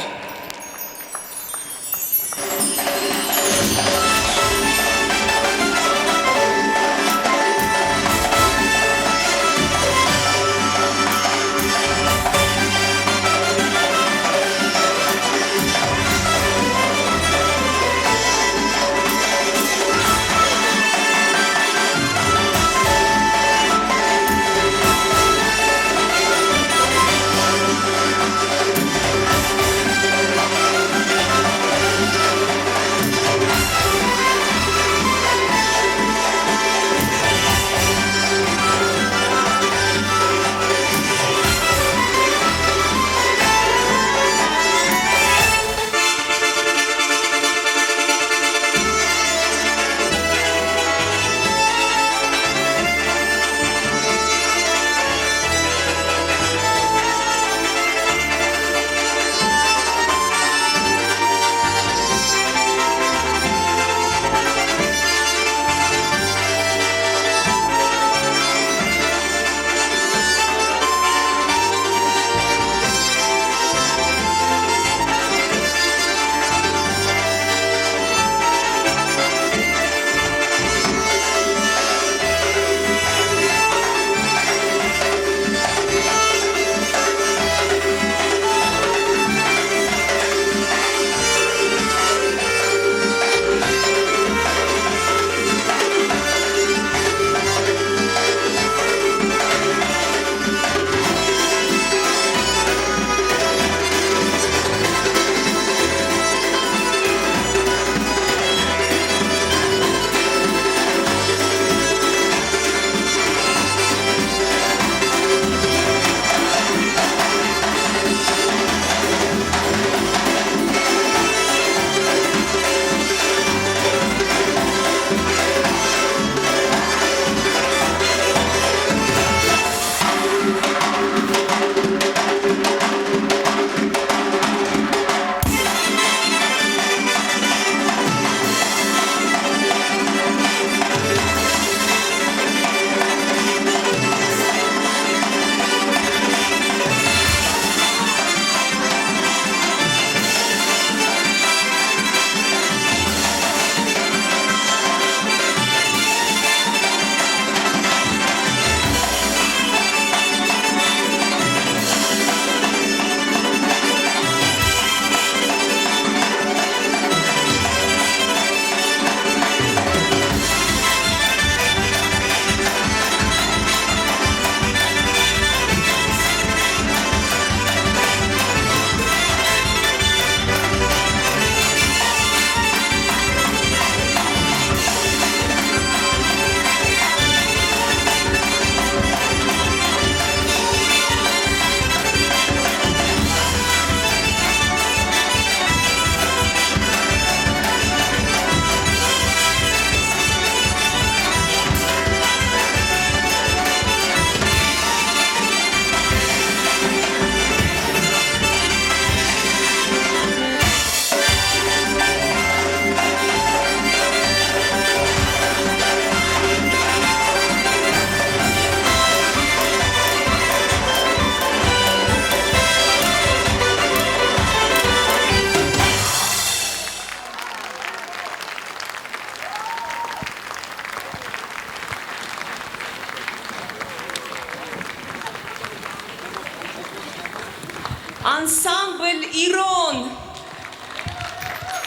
Ансамбль Ирон!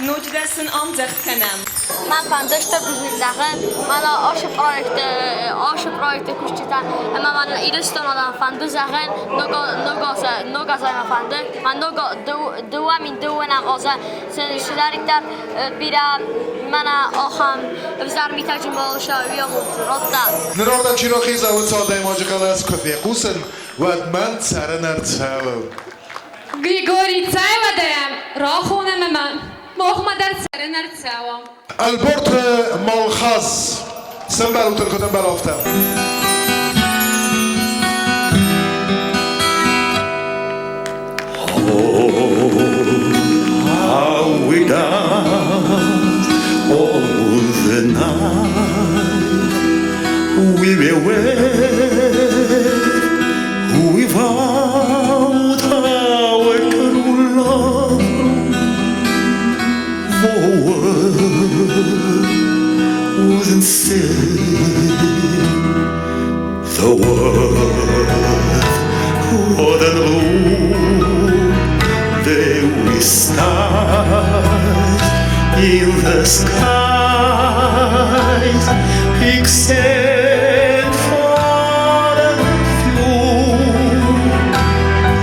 Ноджыдӕр сын ӕмдзӕгъд кӕнӕм. Мӕн фӕнды стыр бузныг зӕгъын мӕнӕ ацы проекты ацы проекты кусджытӕн ӕмӕ мӕнӕ Ирыстонӕн фӕнды зӕгъын ног азӕй мӕ фӕнды мӕ ног 2002-ӕм азы цыдӕриддӕр бирӕ мӕнӕ ахӕм ӕвзӕр митӕджы мыл радта. Ныр ардӕм чи рахиза, уыцы адӕймаджы хъӕлӕс куы фехъусын, уӕд мӕн цӕрын ӕрцӕуы. Григорий, цӕй уӕдӕ, рахонӕм ӕмӕ махмӕ дӕр цӕрын ӕрцӕуа. Ӕлборты Малхаз сӕмбӕлут ыл куыд ӕмбӕлы, афтӕ. How we danced all the night. We were wed, we vowed our true love. For word wasn't said, the world wouldn't blue. There we stars in the skies, except for a few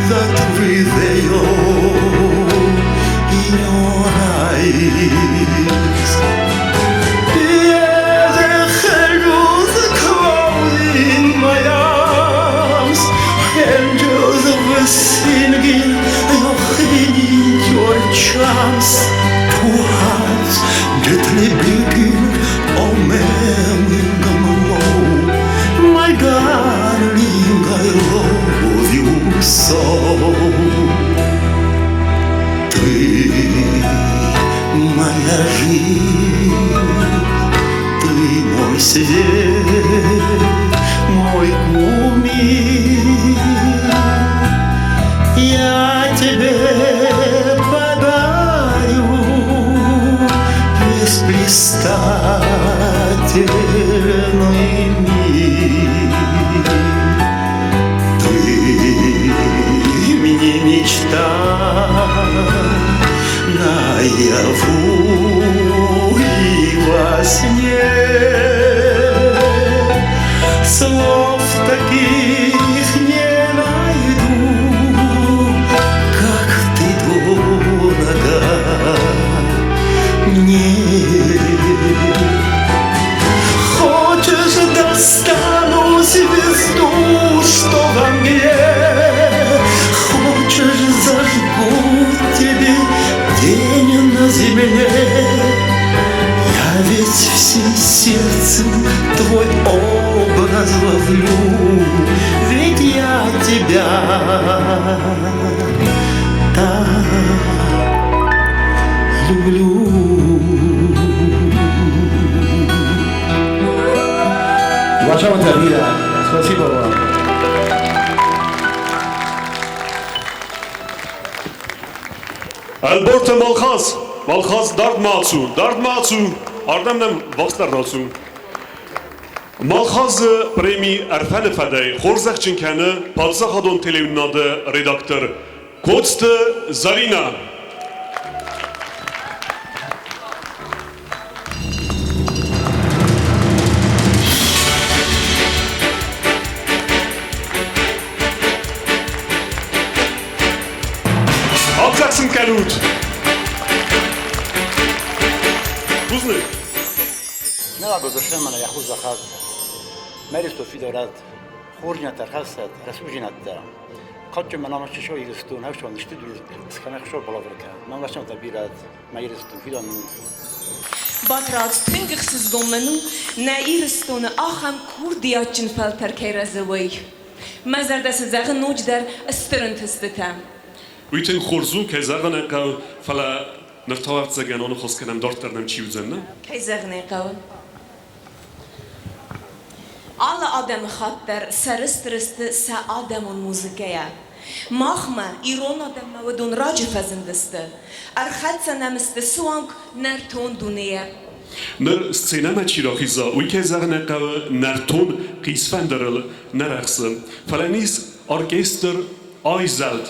that prevail in your eyes. Yes, angels in my arms, angels were singing your charms. Two hearts gently beating, oh man, my darling, I love you so. Ты моя жизнь, ты мой свет, мой кумир. Я тебе подарю весь блистательный мир. Ты мне мечта наяву и во сне. Слов таких не найду, как ты дорога мне. Хочешь, достану звезду, что во мгле, Хочешь, зажгу тебе день на земле. Я ведь всем сердцем твой образ ловлю, Ведь я тебя так люблю. Уважаемая Вира, спасибо вам. Ӕлборты Малхаз, Малхаз, дардмӕ ацу, дардмӕ ацу, ардӕм нӕм вахсдӕр рацу. Малхазы преми Ӕрфӕны фӕдӕй хорзӕхджын кӕны паддзахадон телеуынынады редактор Коцты Зӕринӕ. Ӕмдзӕгъд сын кӕнут! Бузныг! Нӕ мӕнӕ йӕ хорзӕхӕд, мӕ Ирыстон фидарад, хорздзинӕдтӕ ӕрхӕссӕд, рӕсугъддзинӕдтӕ. Кадджын мӕ намысджын сой Ирыстон, ӕфсон сты дуне скӕнӕг хсор балавыр кӕн. Мӕ ласӕнтӕ бирӕ мӕ Ирыстон фидар мын у. Батрадз, тынг ӕхсызгон мын у, нӕ Ирыстоны ахӕм курдиатджын фӕлтӕр кӕй рӕзы, уый. Мӕ зӕрдӕ сын зӕгъы ноджыдӕр стыр ӕнтыстытӕ. Уый тынг хорз у, кӕй зӕгъын ӕй хъӕуы, фӕлӕ ныр та ӕвӕццӕгӕн аныхас кӕнӕм, дарддӕр нӕм чи уыдзӕн, нӕ? Кӕй зӕгъын ӕй хъӕуы. Алы адӕмыхатт дӕр сӕрыстыр сты сӕ адӕмон музыкӕйӕ. Махмӕ, ирон адӕммӕ уыдон раджы фӕзындысты. Ӕрхӕццӕ нӕм сты суанг нӕртон дунейӕ. Ныр сценӕмӕ чи рахиза, уый, кӕй зӕгъын ӕй хъӕуы, нӕртон хъисфӕндырыл нӕ рӕхсы. Фӕлӕ ис оркестр айзӕлд.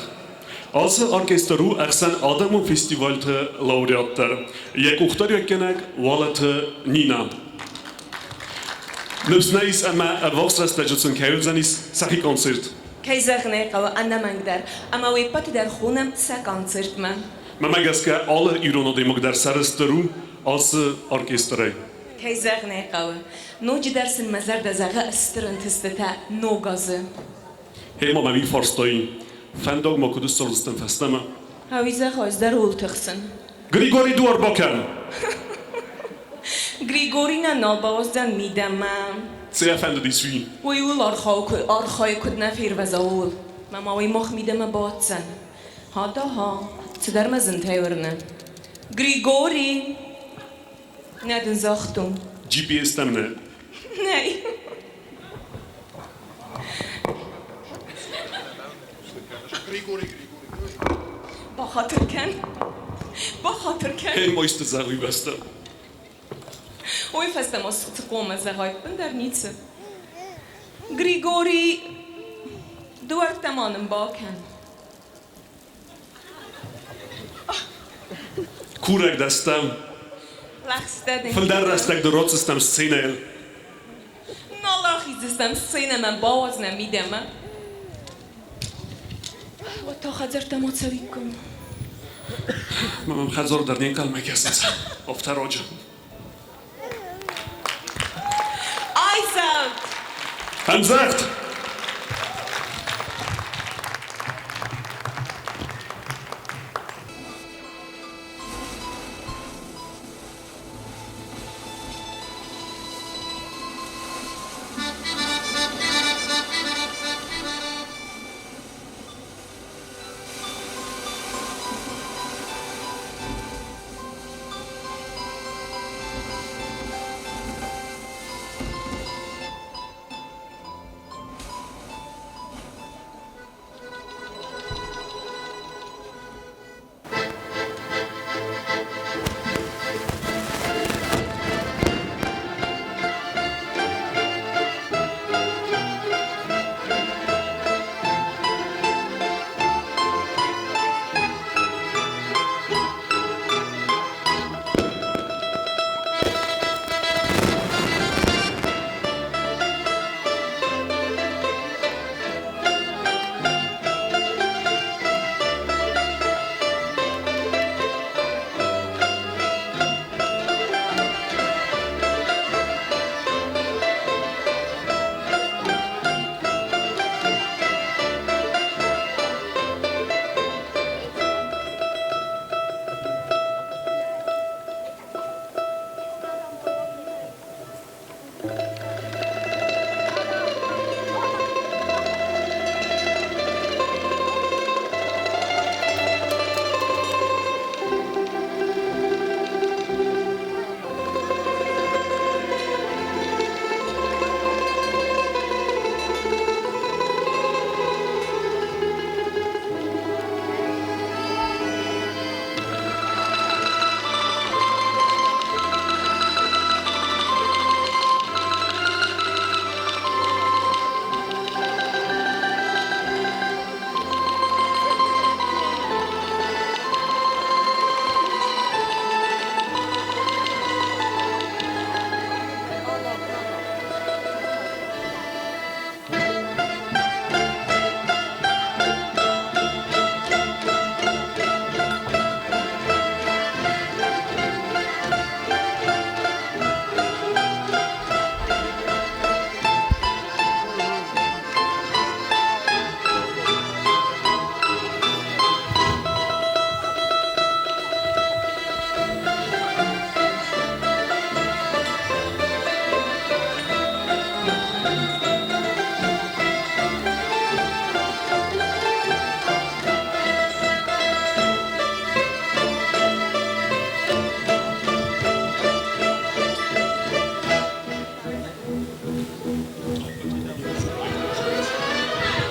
Ацы оркестр у ӕхсӕнадӕмон фестивальты лауреат дӕр. Йӕ къухдариуӕггӕнӕг Уалыты Нина. Ныфс нӕ ис ӕмӕ ӕввахс рӕстӕджы сын кӕй уыдзӕнис сӕхи концерт. Кӕй зӕгъын ӕй хъӕуы, ӕнӕмӕнгдӕр. Ӕмӕ уе ппӕты дӕр хонӕм сӕ концертмӕ. Мӕнмӕ гӕсгӕ, алы ирон адӕймаг дӕр сӕрыстыр у ацы оркестрӕй. Кӕй зӕгъын ӕй хъӕуы, ноджыдӕр сын мӕ зӕрдӕ зӕгъы стыр ӕнтыстытӕ ног азы. Гъема мӕ уый фарстай, фӕндаг ма куыд ссардзыстӕм фӕстӕмӕ? Ӕви зӕгъай, ӕз дӕр ууыл тыхсын. Григорий дуар бакӕн! Григорий нӕ нал бауадздзӕн мидӕмӕ. Цы йӕ фӕндыдис уый? Уый ууыл архайы, куыд нӕ фервӕза, ууыл. Мӕ ма уый мах мидӕмӕ бауадздзӕн. Ха-да-ха, цыдӕр мӕ зынтӕй уырны. Григорий! Нӕ дын загътон. GPS-тӕм нӕ. Нӕй. Бахатыр кӕн. Бахатыр кӕн. Эй, мойсты зӕгъ уый бӕсты. Ой, фӕстӕмӕ цы хъуамӕ зӕгъай, ӕндӕр ницы. Григорий, дуӕрттӕ ма нын бакӕн. Курӕг дӕ стӕм. Лӕгъстӕ дын. Фылдӕр рӕстӕг ды роддзыстӕм сценӕйыл. Нал ахиздзыстӕм сценӕмӕ, бауадз нӕ мидӕмӕ. Уӕд та хӕдзӕрттӕм ацӕуиккам. Мӕм хӕдзар дӕр не нхъӕлмӕ кӕсынц. Афтӕ раджы. Айзӕлд! Ӕмдзӕгъд!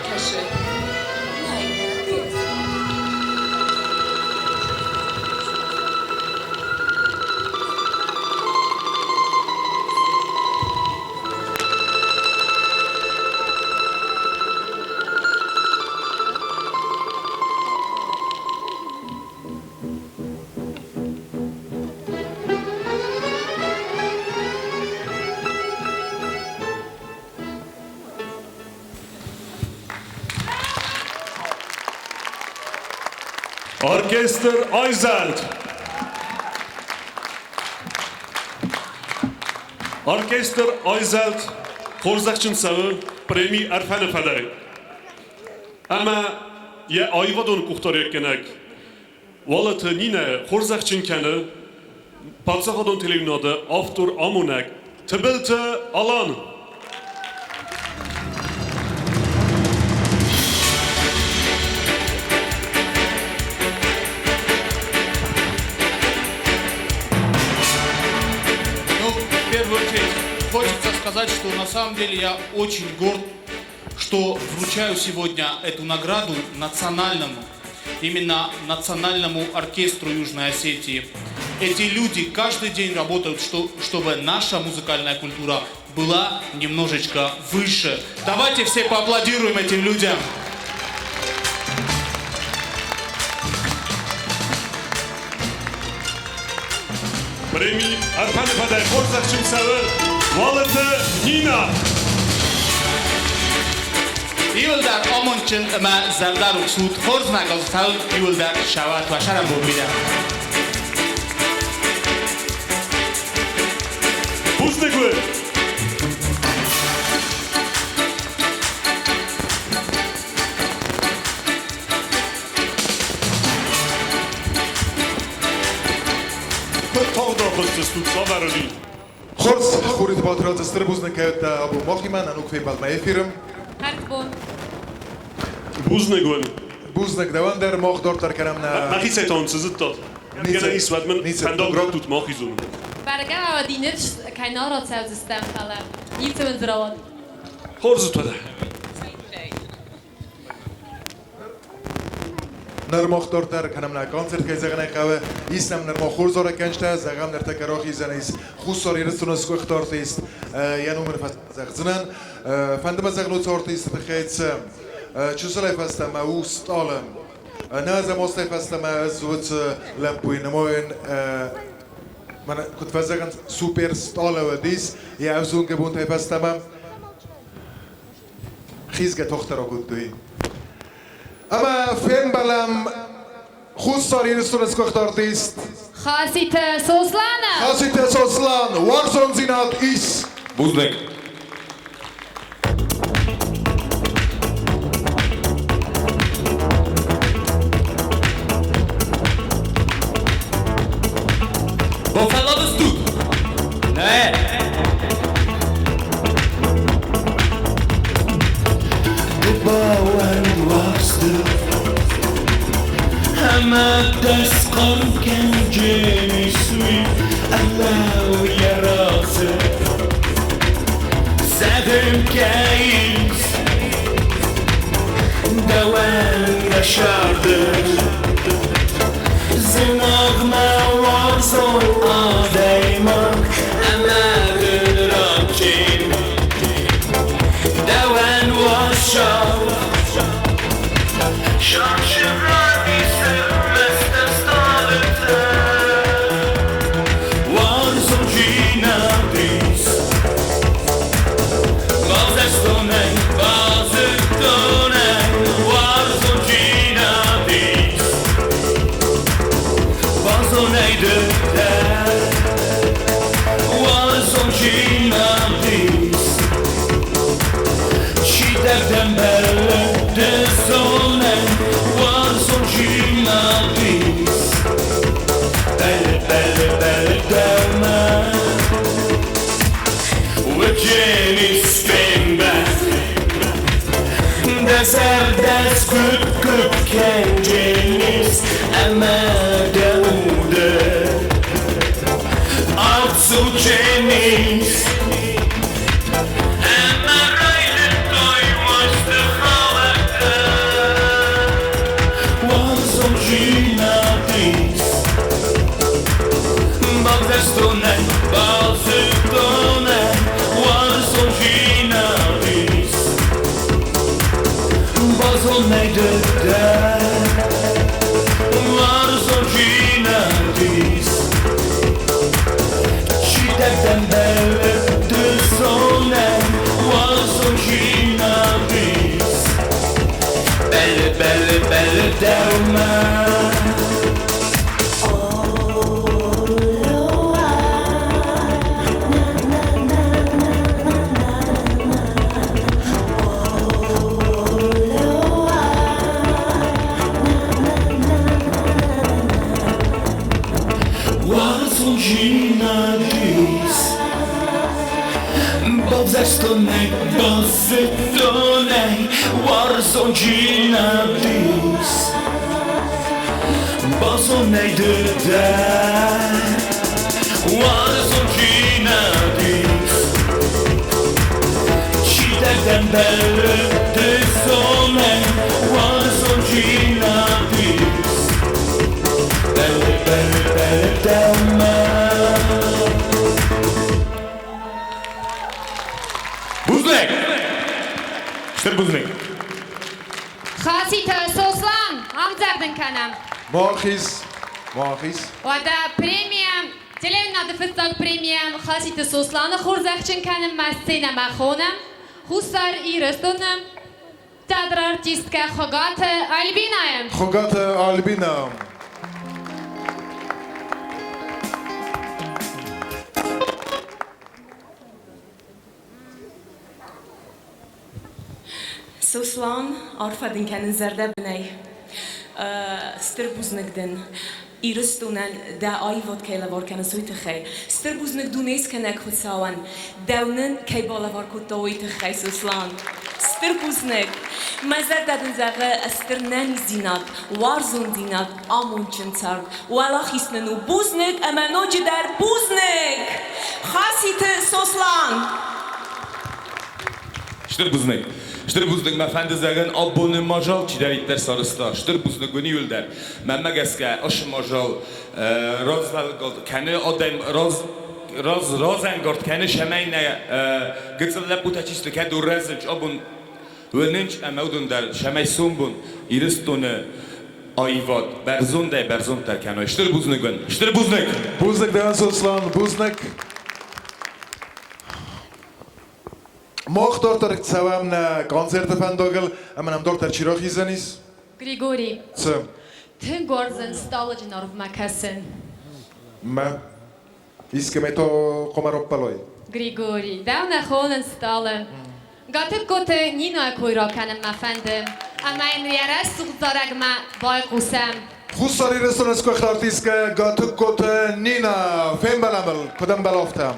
Кӕсы. Нӕй, Оркестр Айзӕлд. Оркестр Айзӕлд хорзӕхджын цӕуы преми Ӕрфӕны фӕдӕй. Ӕмӕ йӕ аивадон къухдариуӕггӕнӕг Уалыты Нинӕ хорзӕхджын кӕны паддзахадон телеуынады автор-амонӕг Тыбылты Алан. Ну, в первую очередь, хочется сказать, что на самом деле я очень горд, что вручаю сегодня эту награду национальному, именно национальному оркестру Южной Осетии. Эти люди каждый день работают, чтобы наша музыкальная культура была немножечко выше. Давайте все поаплодируем этим людям. Преми Ӕрфӕны фӕдӕй хорзӕхджын цӕуы Уалыты Нина. Иууылдӕр амондджын ӕмӕ зӕрдӕрухс ут, хорз нагыл цӕут, иууылдӕр сӕуат уӕ сӕрӕнбон бирӕ. Бузныг уын! Куыд тагъд рахызтыстут цавӕр уыди? Хорз, Хуриты Батрадз, стыр бузныг кӕдтӕ абон махимӕ, нӕ ног фембӕлдмӕ эфиры. Хӕрзбон. Бузныг уын. Бузныг дӕуӕн дӕр, мах дарддӕр кӕнӕм нӕ... Мӕхицӕй та уын цы зыдтат? Гӕнӕн ис, уӕд мын фӕндаг раттут мӕхи зонын. Бӕргӕ ма ди ныфс кӕй нал рацӕудзыстӕм, фӕлӕ ницы уын дзы рауад. Хорз ут уӕдӕ. Ныр мах дарддӕр кӕнӕм нӕ концерт, кӕй зӕгъын ӕй хъӕуы, ис нӕм нырма хорз зарӕггӕнджытӕ, зӕгъӕм, ныртӕккӕ рахиздзӕн ис Хуссар Ирыстоны сгуыхт артист, йӕ номыр зӕгъдзынӕн. Фӕнды мӕ зӕгъын уыцы артисты тыххӕй, цы чысылӕй фӕстӕмӕ у стъалы. Нӕ замостӕй фӕстӕмӕ ӕз уыцы лӕппуйы нымайын, мӕнӕ куыд фӕзӕгъынц, супер стъалы уыдис йӕ ӕвзонгы бонтӕй фӕстӕмӕ. Хизгӕ тохтӕ ракодтой. Ӕмӕ фембӕлӕм Хуссар Ирыстоны сгуыхт артист Хаситы Сосланы! Хаситы Сослан, уарзондзинад ис! Бузныг. Бафӕлладыстут? Нӕ. Ды бауӕндуарзты ӕмӕ дӕ схъӕр кӕндженис уый ӕллау йӕ разы. Зӕгъын кӕйис дӕуӕн дӕ сӕрды зынаргъ мӕ уарзон адӕймаг ӕмӕ дын раттин дӕуӕн уазал. Уарзондзинад ис. Базӕстон ӕй, базыдтон ӕй, уарзондзинад ис. Базон ӕй ды дӕр, уарзондзинад ис. Чидӕр дӕм бӕллы, ды зон ӕй, уарзондзинад ис. Бӕллы, бӕллы, бӕллы дӕумӕ. Уыдженис фембӕлд. Дӕ зӕрдӕ сгуыпп-гуыпп кӕндженис ӕмӕ дӕ уды ацудженис. Ӕмӕ райдыдтой масты хӕлӕрттӕ. Уарзондзинад ис. Бавзӕрстон ӕй, базыдтон ӕй, уарзондзинад ис. Базон ӕй ды дӕр, уарзондзинад ис. Чидӕр дӕм бӕллы, ды зон ӕй, уарзондзинад ис. Бӕллы, бӕллы, бӕллы дӕумӕ. Бавзӕрстон ӕй, базыдтон ӕй, уарзондзинад ис. Базон ӕй ды дӕр, уарзондзинад ис. Чидӕр дӕм бӕллы, ды зон ӕй, уарзондзинад ис. Бӕллы, бӕллы, бӕллы дӕумӕ. Бузныг! Стыр бузныг! Хаситы Сослан, ӕмдзӕгъдын кӕнӕм. Махиз, махиз. Уӕдӕ премия, телеуынынады фыццаг премия Хаситы Сосланы хорзӕхджын кӕнынмӕ сценӕмӕ хонӕм Хуссар Ирыстоны театры артисткӕ Хуыгаты Альбинӕйы. Хуыгаты Альбинӕ. Сослан, арфӕ дын кӕнын зӕрдӕбынӕй. Стыр бузныг дын, Ирыстонӕн дӕ аивад кӕй лӕвар кӕныс, уый тыххӕй. Стыр бузныг Дунескӕнӕг Хуыцауӕн, дӕу нын кӕй балӕвар кодта, уый тыххӕй, Сослан. Стыр бузныг! Мӕ зӕрдӕ дын зӕгъы стыр нӕниздзинад, уарзондзинад, амондджын цард. Уӕлахиз нын у! Бузныг ӕмӕ ноджыдӕр бузныг! Хаситы Сослан! Стыр бузныг. Стыр бузныг мӕ фӕнды зӕгъын абоны мадзал чидӕриддӕр сарӕзта. Стыр бузныг уын иуылдӕр. Мӕнмӕ гӕсгӕ ацы мадзал развӕлгъау кӕны адӕм раз раз разӕнгард кӕны, цӕмӕй нӕ гыццыл лӕппутӕ чи сты, кӕд рӕзынц абон уынынц ӕмӕ уыдон дӕр цӕмӕй сомбон Ирыстоны аивад бӕрзондӕй бӕрзонддӕр кӕной. Стыр бузныг уын! Стыр бузныг! Бузныг дӕн, Сослан, бузныг! Мах дарддӕр цӕуӕм нӕ концерты фӕндагыл ӕмӕ нӕм дарддӕр чи рахиздзӕнис? Григорий. Цы? Тынг уарзын стъалыджын арвмӕ кӕсын. Мӕ искӕмӕй та хъуамӕ раппӕлай? Григорий, дӕу нӕ хонынц стъалы. Гатыгкоты Нинайы кой ракӕнын мӕ фӕнды, ӕмӕ йын йӕ рӕсугъд зарӕгмӕ байхъусӕм. Хуссар Ирыстоны сгуыхт артисткӕ Гатыгкоты Нина фембӕлӕм ыл, куыд ӕмбӕлы, афтӕ.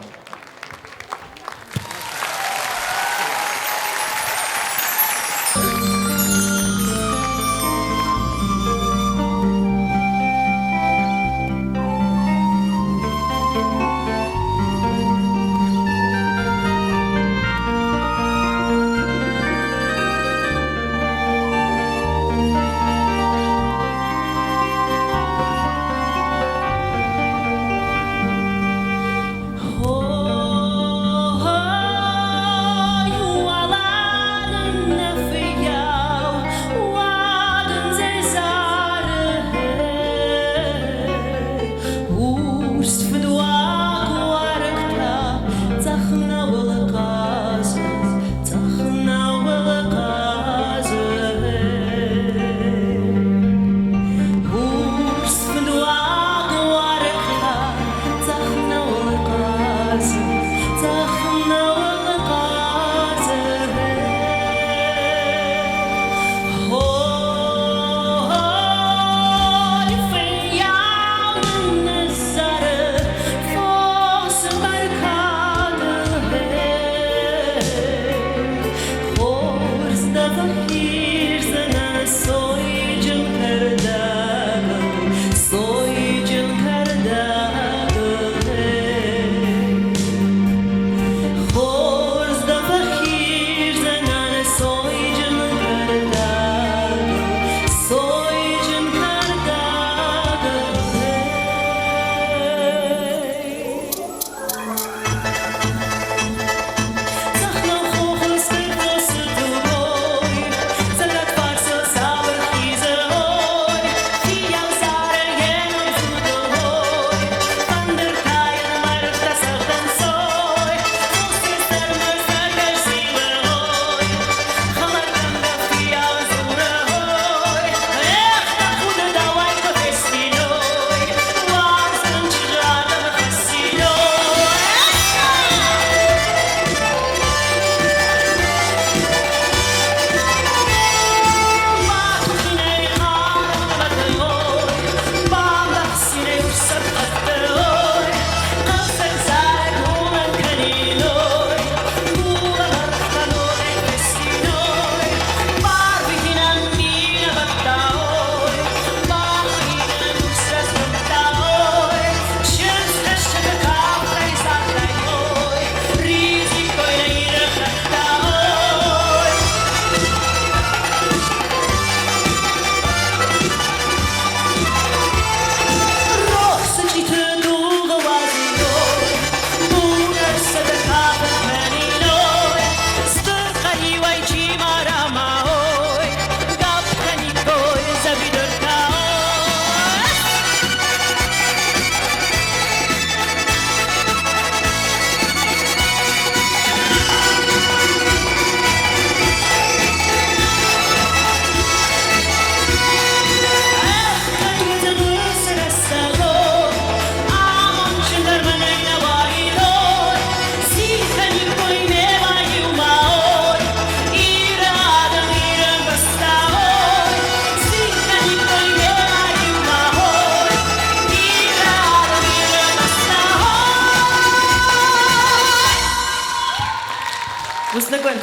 Бузныг уын.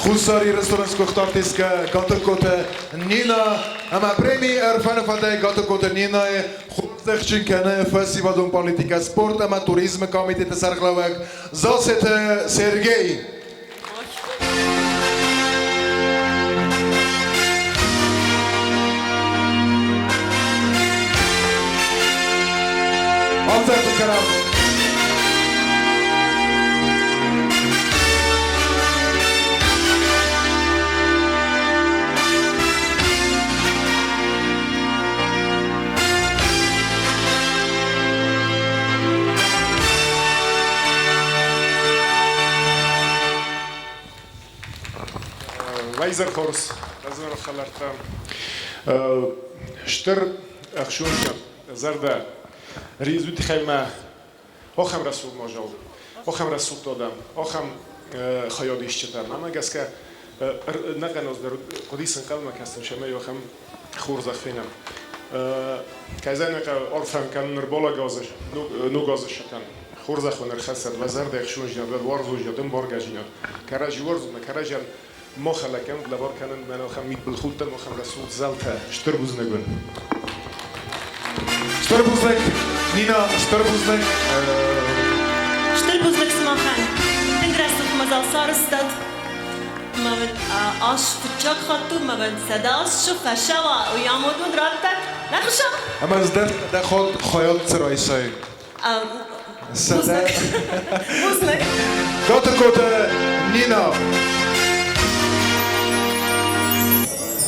Хуссар Ирыстоны сгуыхт артисткӕ Гатыгкоты Нина ӕмӕ преми Ӕрфӕны фӕдӕй Гатыгкоты Нинайы хорзӕхджын кӕны фӕсивӕдон политикӕ, спорт ӕмӕ туризмы комитеты сӕргълӕууӕг Зассеты Сергей. Ӕмдзӕгъд кӕнӕм. Лайзер хорз, лазер хӕлӕрттӕ. Стыр ӕхсонджын зӕрдӕ ризуй тыххӕй мӕ ахӕм рӕсугъд мадзал, ахӕм рӕсугъд адӕм, ахӕм хайадисджытӕ. Мӕнмӕ гӕсгӕ нӕхъӕн аз дӕр хъуыди сын ӕнхъӕлмӕ кӕсын, цӕмӕй ахӕм хорзӕх фенӕм. Кӕй зӕгъын ӕй хъӕуы, арфӕ кӕнын ӕрбалӕг азы, ног азы сытӕн. Хорзӕх уын ӕрхӕссӕд уӕ зӕрдӕ ӕхсондзинад, уӕ уарзондзинад, ӕмбаргӕдзинад. Кӕрӕдзи уарзут ӕмӕ кӕрӕдзийӕн ма хӕлӕг кӕнут, лӕвар кӕнын мӕнӕ ахӕм мидбылхудтӕн, ахӕм рӕсугъд зӕлтӕ. Стыр бузныг уын. Стыр бузныг, Нина, стыр бузныг. Стыр бузныг сымахӕн. Тынг рӕсугъд мадзал сарӕзтат. Ӕмӕ уын ас фыццаг хатт у, ӕмӕ уын 100 азы фӕсӕуа, уый амонд уын раттӕд. Нӕ хуыцау! Ӕмӕ ӕз дӕр дӕ хайад цы райсай? Бузныг. Бузныг. Гатыгкоты Нина.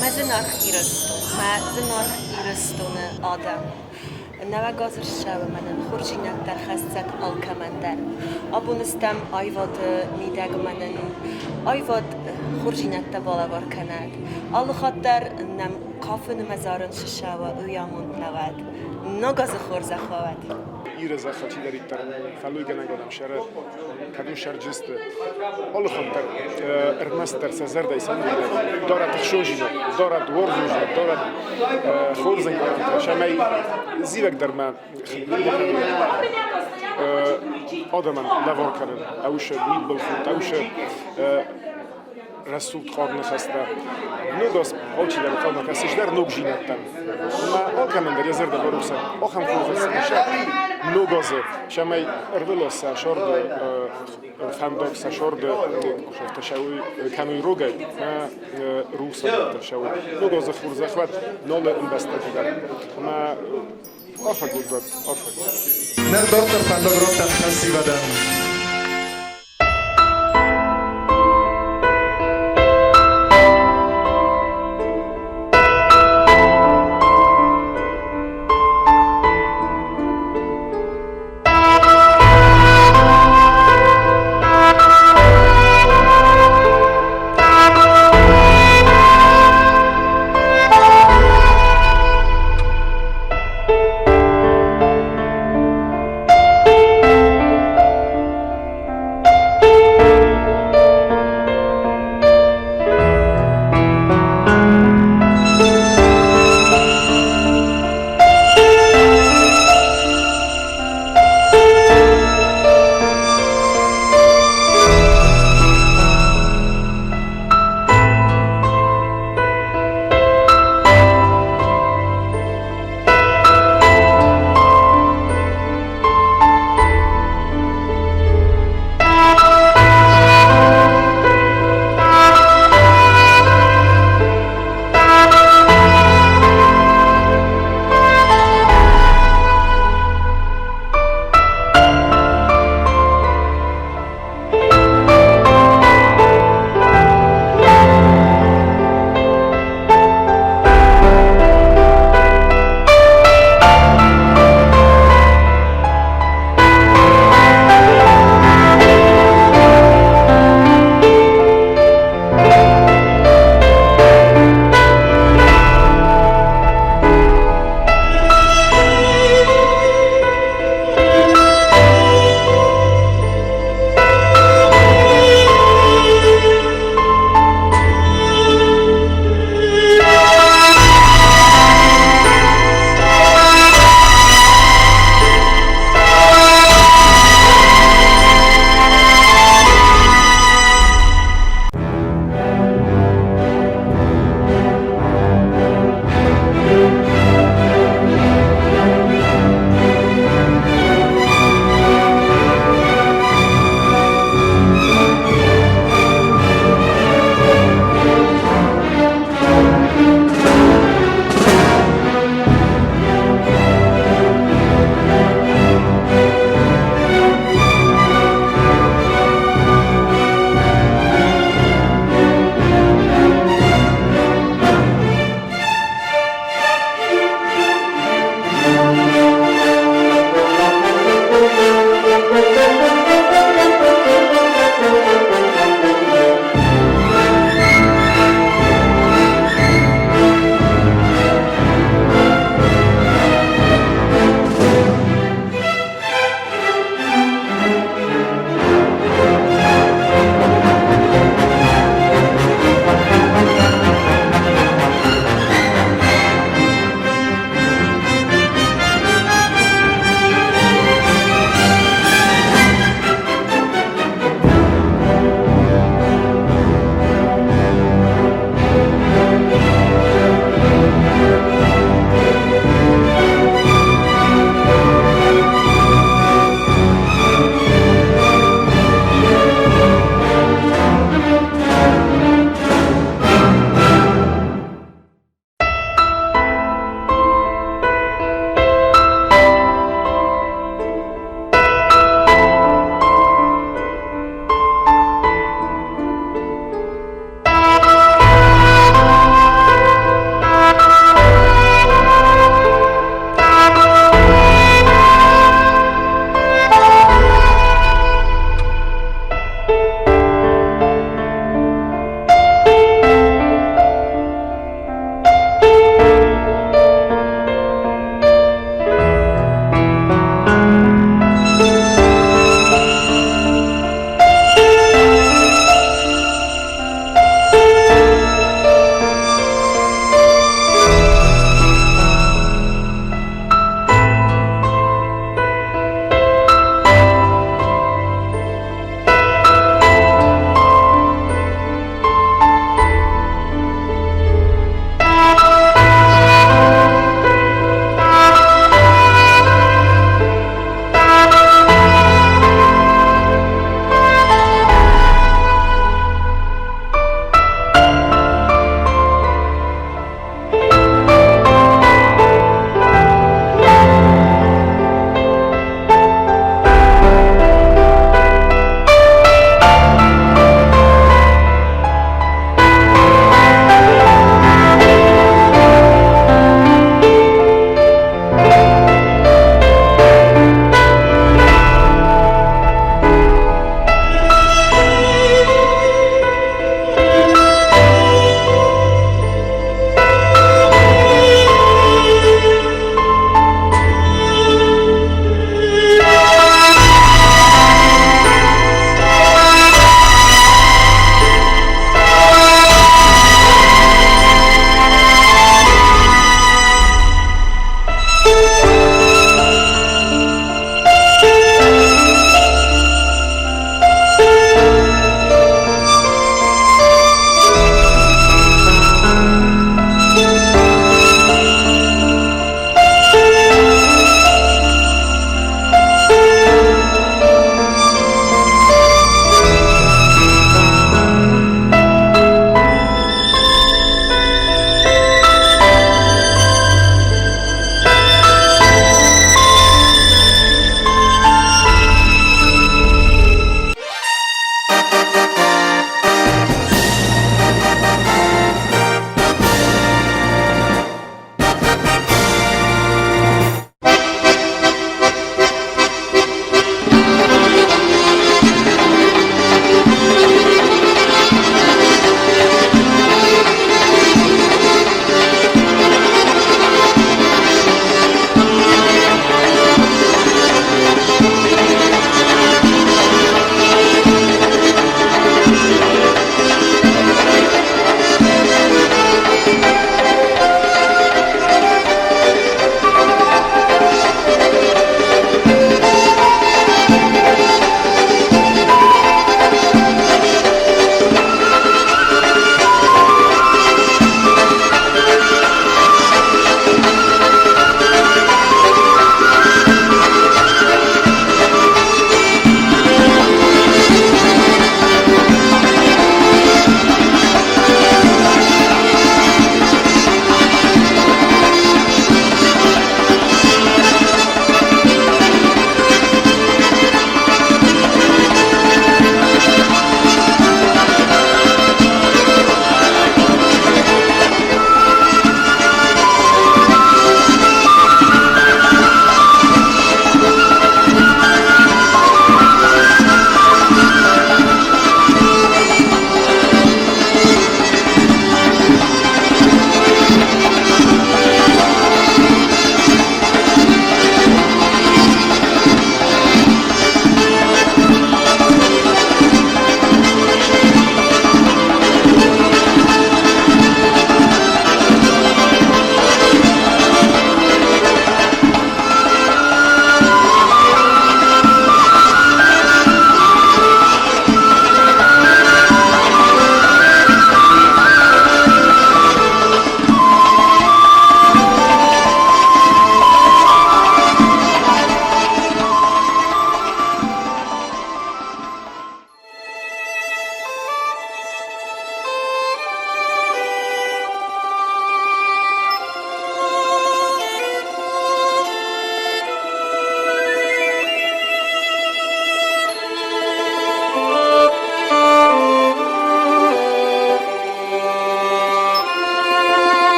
Мӕ зынаргъ Ирыстон, мӕ зынаргъ Ирыстоны адӕм! Нӕуӕг аз ссӕуы мӕнӕн хорздзинӕдтӕ рхӕссӕг алкӕмӕн дӕр. Абон стӕм аивады мидӕг мӕнӕн аивад хорздзинӕдтӕ балӕвар кӕнӕд. Алы хатт дӕр нӕм кафын ӕмӕ зарын цы ссӕуа, уый амонд нӕ уӕд. Ног азы хорзӕх уӕ уӕд! Иры зӕххыл чидӕриддӕр фӕллойгӕнӕг адӕм сӕры кӕдон сӕрджысты, алыхатт дӕр ӕрмӕстдӕр сӕ зӕрдӕй сӕмбӕлӕг, дарӕд ӕхсонзинад, дарӕд уарзондзинад, дарӕд хорзӕнкъарӕнтӕ, цӕмӕй зивӕг дӕр ма адӕмӕн лӕвар кӕнын, ӕвӕсӕ мидбылхудт, ӕвӕсӕ рӕсугъд хъарм ныхӕстӕ. Ног аз алчидӕр ӕнхъӕлмӕ кӕсы дӕр ногдзинӕдтӕм. Ӕмӕ алкӕмӕн дӕр йӕ зӕрдӕ барухс ахӕм хорзӕх ног азы, цӕмӕй ӕрвылаз сӕ сӕрды фӕндаг сӕ сӕрды кӕной рогӕй, ӕмӕ рухсагӕй цӕуой. Ног азы хорзӕх уӕд налы ӕмбӕстӕгты дӕр. Ӕмӕ арфӕгонд уӕд, арфӕгонд. Ныр дарддӕр фӕндаг раттӕм фӕсивӕдӕн.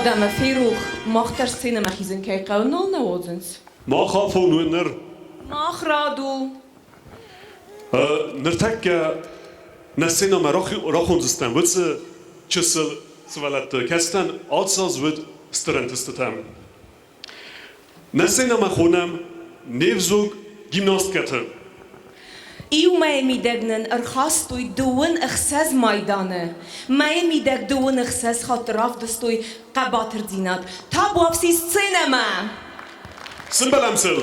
Адӕмы ферох, мах дӕр сценӕмӕ хизын кӕй хъӕуы, нал нӕ уадзынц. Мах афон у ныр. Мах рад у. Ныртӕккӕ нӕ сценӕмӕ рахондзыстӕм уыцы чысыл сывӕллӕтты, кӕцытӕн ацаз уыд стыр ӕнтыстытӕм. Нӕ сценӕмӕ хонӕм не взонг гимнасткӕты. Иу мӕйы мидӕг нын ӕрхастой 26 майданы. Мӕйы мидӕг 26 хатты равдыстой хъӕбатырдзинад. Табуафси сценӕмӕ! Сымбӕлӕм сыл!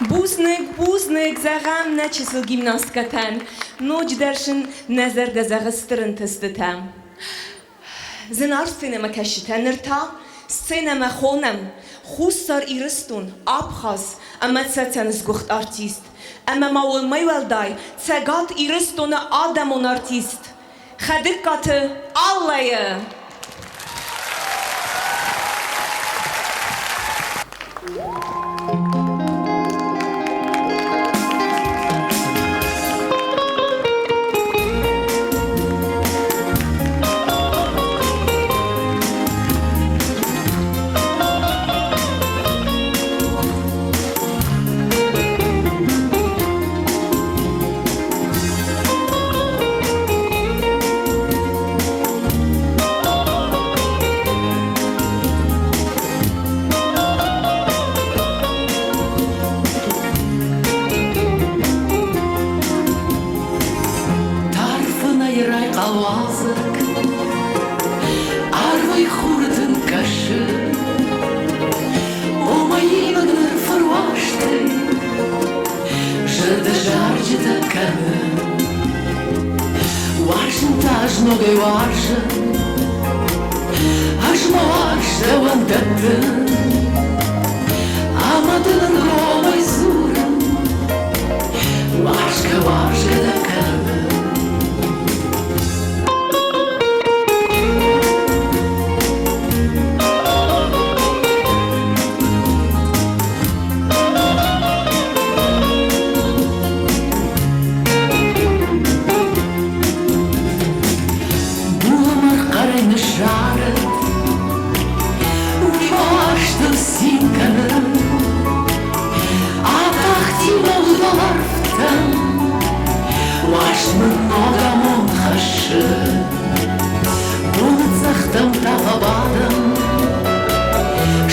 Бузныг, бузныг, зӕгъӕм нӕ чысыл гимнасткӕтӕн. Ноджыдӕр сын нӕ зӕрдӕ зӕгъы стыр ӕнтыстытӕ. Зынаргъ сценӕмӕкӕсджытӕ, ныр та сценӕмӕ хонӕм Хуссар Ирыстон, Абхаз ӕмӕ Цӕцӕны сгуыхт артист, ӕмӕ ма уымӕй уӕлдай Цӕгат Ирыстоны адӕмон артист Хӕдыккаты Аллӕйы. дын ӕргомӕй дзурын, уарзгӕ, уарзгӕ дӕ кӕнын. Булӕмӕргъ хъӕрӕй ныззарыд, уый уарзтыл цин кӕны. Атахти мӕ уӕлӕрвтӕм, уарзт мын ног амонд хӕссы. Боныцъӕхтӕм та фӕбадӕм,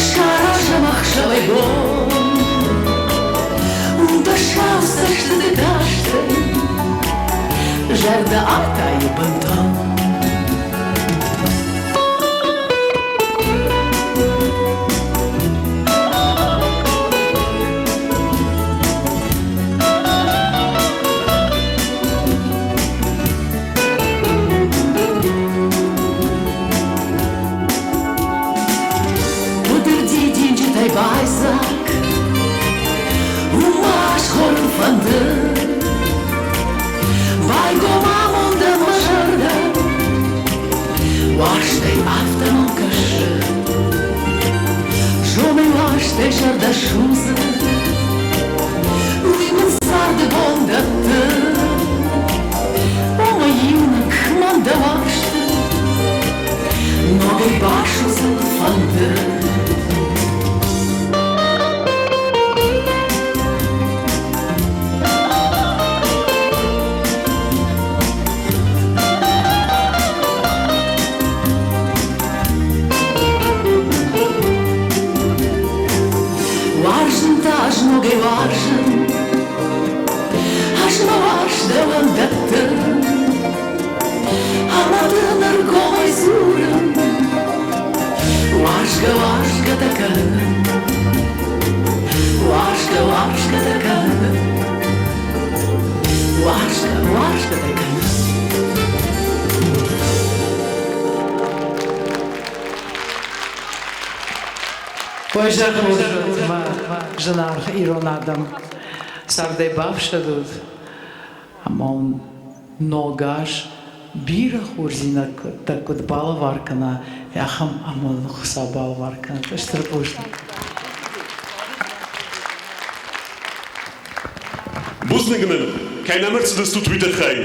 саразӕм ӕхсӕвӕй бон. Дӕ сау цӕстыты кастӕй зӕрдӕ атайы бынтон. Быдыр дидинджытӕй байдзаг, уымӕ азгъорын фӕнды. Байгом амондӕн мӕ зӕрдӕ, уарзтӕй афтӕ мӕм кӕсы. Зонын, уарзтӕй зӕрдӕ судзы, уый мын царды бон дӕтты. О, мӕ иунӕг, мӕн дӕ уарзты ногӕй басудзын фӕнды. Уарзын та ӕз ногӕй уарзын, ӕз мӕ уарзт дӕуӕн дӕттын, ӕмӕ дын ӕргомӕй дзурын, уарзгӕ, уарзгӕ дӕ кӕнын, уарзгӕ, уарзгӕ дӕ кӕнын, уарзгӕ, уарзгӕ дӕ кӕнын. Уӕ зӕрдыл мӕ зынаргъ ирон адӕм, цардӕй бафсӕдут ӕмӕ уын ног аз бирӕ хорздзинӕдтӕ куыд балӕвар кӕна, ахӕм амонд Хуыцау балӕвар кӕнӕд. Стыр бузныг. Бузныг нын, кӕй нӕм ӕрцыдыстут, уый тыххӕй.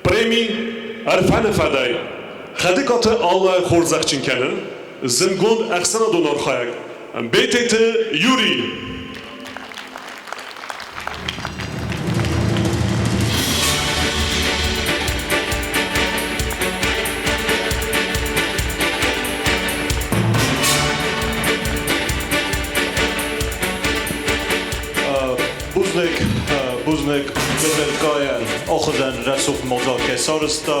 Преми Ӕрфӕны фӕдӕй Хӕдыкаты Аллӕ хорзӕхджын кӕны зындгонд ӕхсӕнадон архайӕг Бететы Юрий. Бузныг, бузныг Беделкайӕн, ахуыдӕн рӕсугъд мадзал кӕй сарӕзта,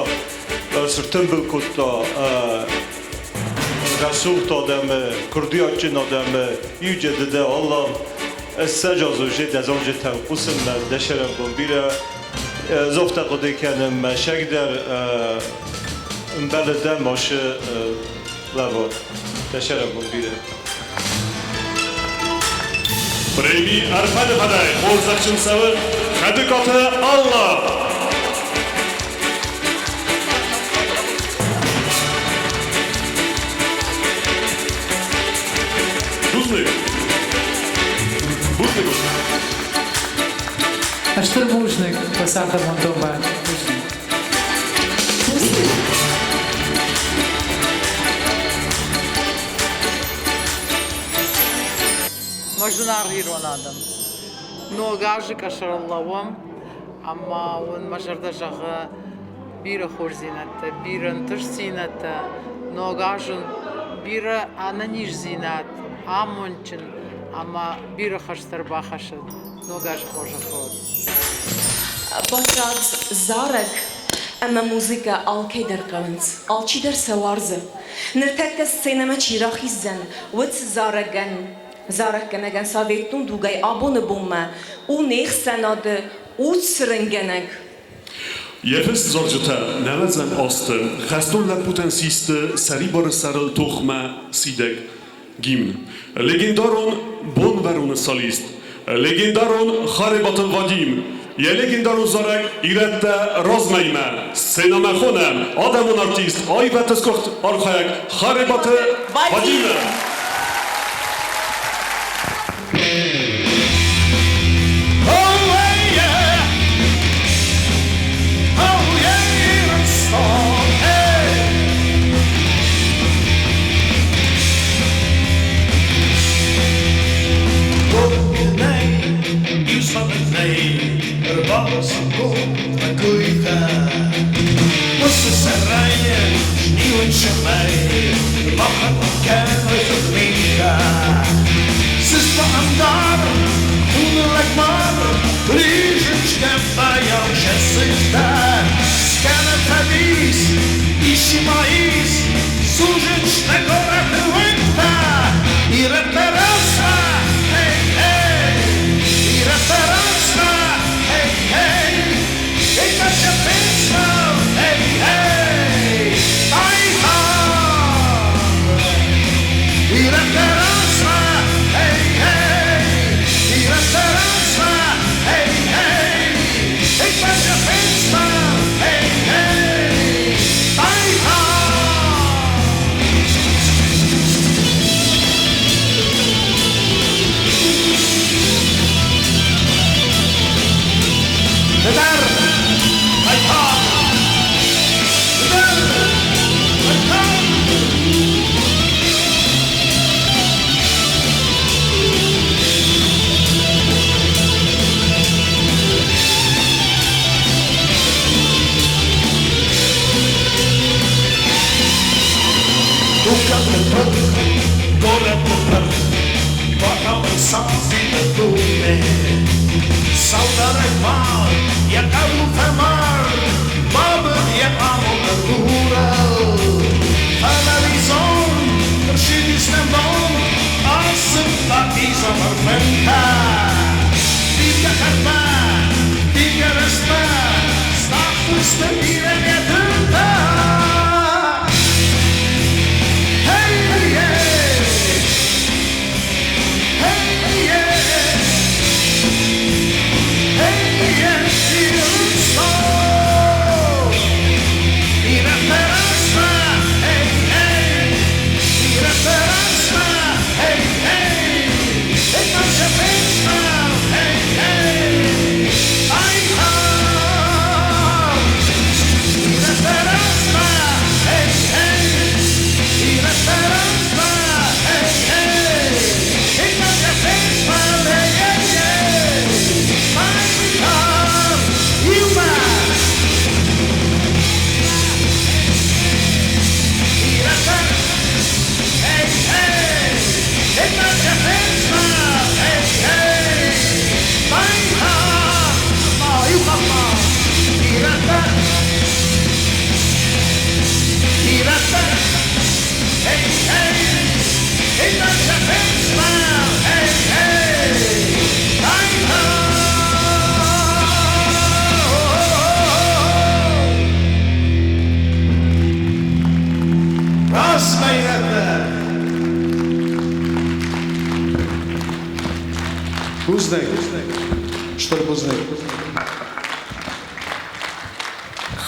сыртымбыл кодта рӕсугъд адӕмы, курдиатджын адӕмы, иуджы дыдӕ Аллам. Ссӕдз азы дӕзонджытӕн хъусынмӕ дӕсӕрӕнбон бирӕ зофтӕ хъуыды кӕнын мӕ сӕгдӕр ӕмбӕлы дӕ машы лӕвар. Дӕсӕрӕнбон бирӕ. Преми Ӕрфӕны фӕдӕй хорзӕхджын цӕуы Хӕдыкаты Алла. Бузныг. Бузныг. Стыр бузныг, фӕцардамон домбай. Бузныг. Мӕ зынаргъ ирон адӕм, ног азы къӕсӕрыл лӕууӕм ӕмӕ уын мӕ зӕрдӕ зӕгъы бирӕ хорздзинӕдтӕ, бирӕ ӕнтыстдзинӕдтӕ, ног аз уын бирӕ ӕнӕниздзинад, амондджын ӕмӕ бирӕ хӕрзтӕ ӕрбахӕссӕд. Ног азы хорзӕх уӕд! Батрадз зарӕг ӕмӕ музыкӕ алкӕй дӕр хъӕуынц, алчидӕр сӕ уарзы. Ныртӕккӕ сценӕмӕ чи рахиздзӕн, уыцы зарӕгӕн, зарӕггӕнӕгӕн советон дугӕй абоны бонмӕ у не хсӕнады удцырынгӕнӕг. Йӕ фыст зарджытӕ нӕуӕдзӕм азты хӕстон лӕппутӕн систы сӕрибары сӕрыл тохмӕ сидӕг. гимн. Легендарон Бонвӕрноны солист, легендарон Харебаты Вадим, йӕ легендарон зарӕг Ирӕттӕ размӕ-имӕ сценӕмӕ хонӕм адӕмон артист, аивӕдты сгуыхт архайӕг Харебаты Вадимы.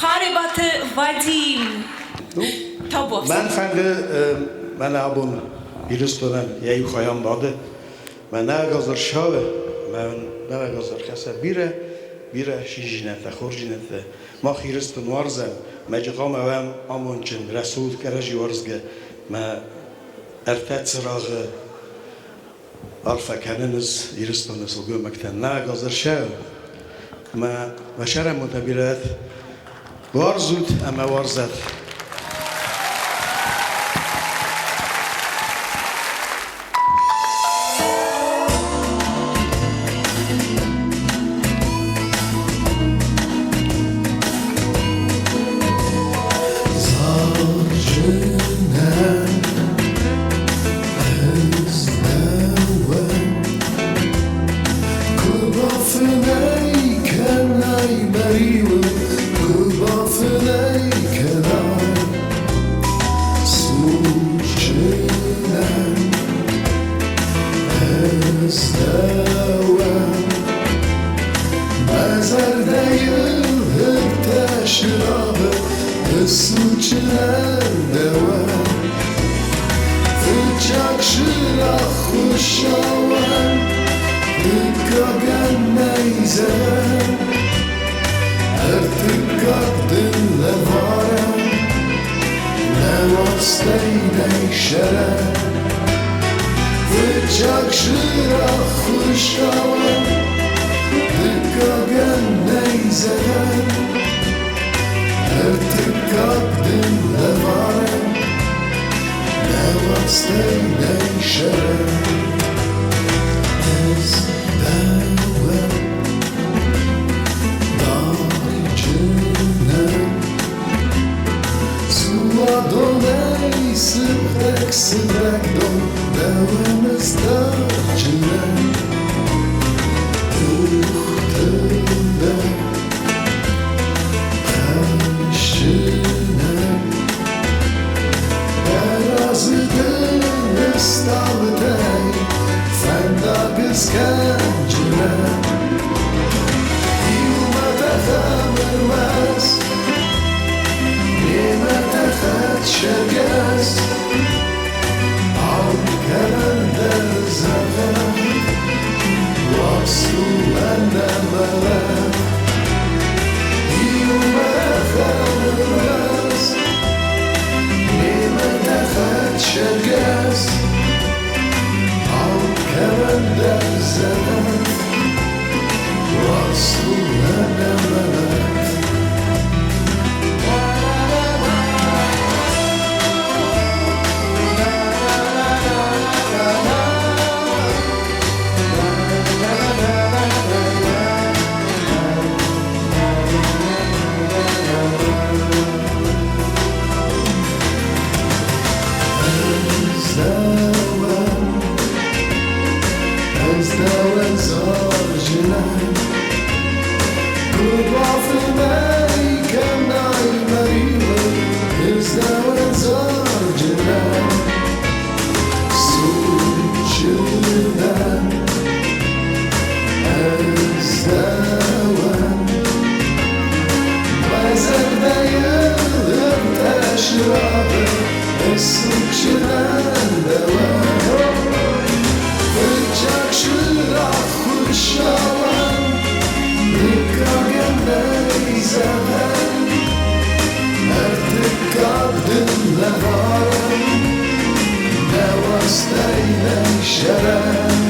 Харебаты Вадим. Мӕн фӕнды мӕнӕ абон Ирыстонӕн йӕ иу хайӕн бады. Мӕ нӕуӕг аз ӕрсауы, мӕ нӕуӕг аз ӕрхӕсса бирӕ, бирӕ синдзинӕдтӕ, хорздзинӕдтӕ. Мах Ирыстон уарзӕм, мӕ хъуамӕ уӕм амондджын, рӕсугъд, кӕрӕдзи уарзгӕ. Мӕ ӕртӕ цырагъы арфӕ кӕнынц Ирыстоны сылгоймӕгтӕн. Нӕуӕг аз ӕрсауы, мӕ мӕ сӕрӕмонтӕ бирӕ уарзут ӕмӕ уарзат. сӕрӕн. Фыццаг сырӕххуысауӕн, дыккагӕн нӕй зӕгъӕн, ӕртыккаг дын лӕварӕн, нӕ уарзтӕй нӕй сӕрӕн. Ӕз дӕуӕн дарджынӕн суадонӕй сыгъдӕг сыгъдӕг дон дӕуӕн ӕз дарджынӕн. Къухты дӕ хӕсджынӕн, дӕ разы дын ыстъалытӕй фӕндаг ыскӕнджынӕн. Иумӕ тӕхӕм ӕрмӕст, немӕ тӕхӕд цӕргӕс, алкӕмӕн дӕр зӕгъӕм, уарзт у ӕнӕмӕлӕт. Иумӕ тӕхӕм ӕрмӕст, немӕ тӕхӕд цӕргӕс, алкӕмӕн дӕр зӕгъӕм, уарзт у ӕнӕмӕлӕт. Ӕз дӕуӕн, ӕз дӕуӕн зарджынӕн, куыд бафынӕй кӕнай мӕ риуы, ӕз дӕуӕн зарджынӕн, судджынӕн. Ӕз дӕуӕн мӕ зӕрдӕйыл ӕртӕ срагъы ыссудздзынӕн дӕуӕн. Фыццаг сырӕххуысауӕн, дыккагӕн нӕй зӕгъӕн, ӕртыккаг дын лӕварӕн, нӕ уарзтӕй нӕй сӕрӕн.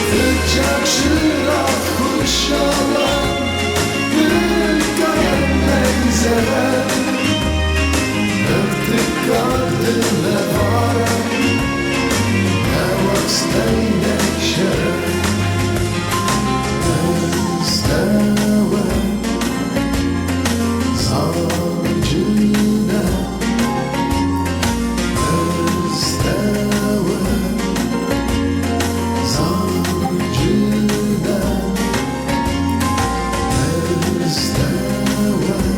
Фыццаг сырӕххуысауӕн, дыккагӕн нӕй зӕгъӕн, ӕртыккаг дын лӕварӕн, нӕ уарзтӕй нӕй сӕрӕн. Ӕз дӕуӕн зарджынӕн, ӕз дӕуӕн зарджынӕн, ӕз дӕуӕн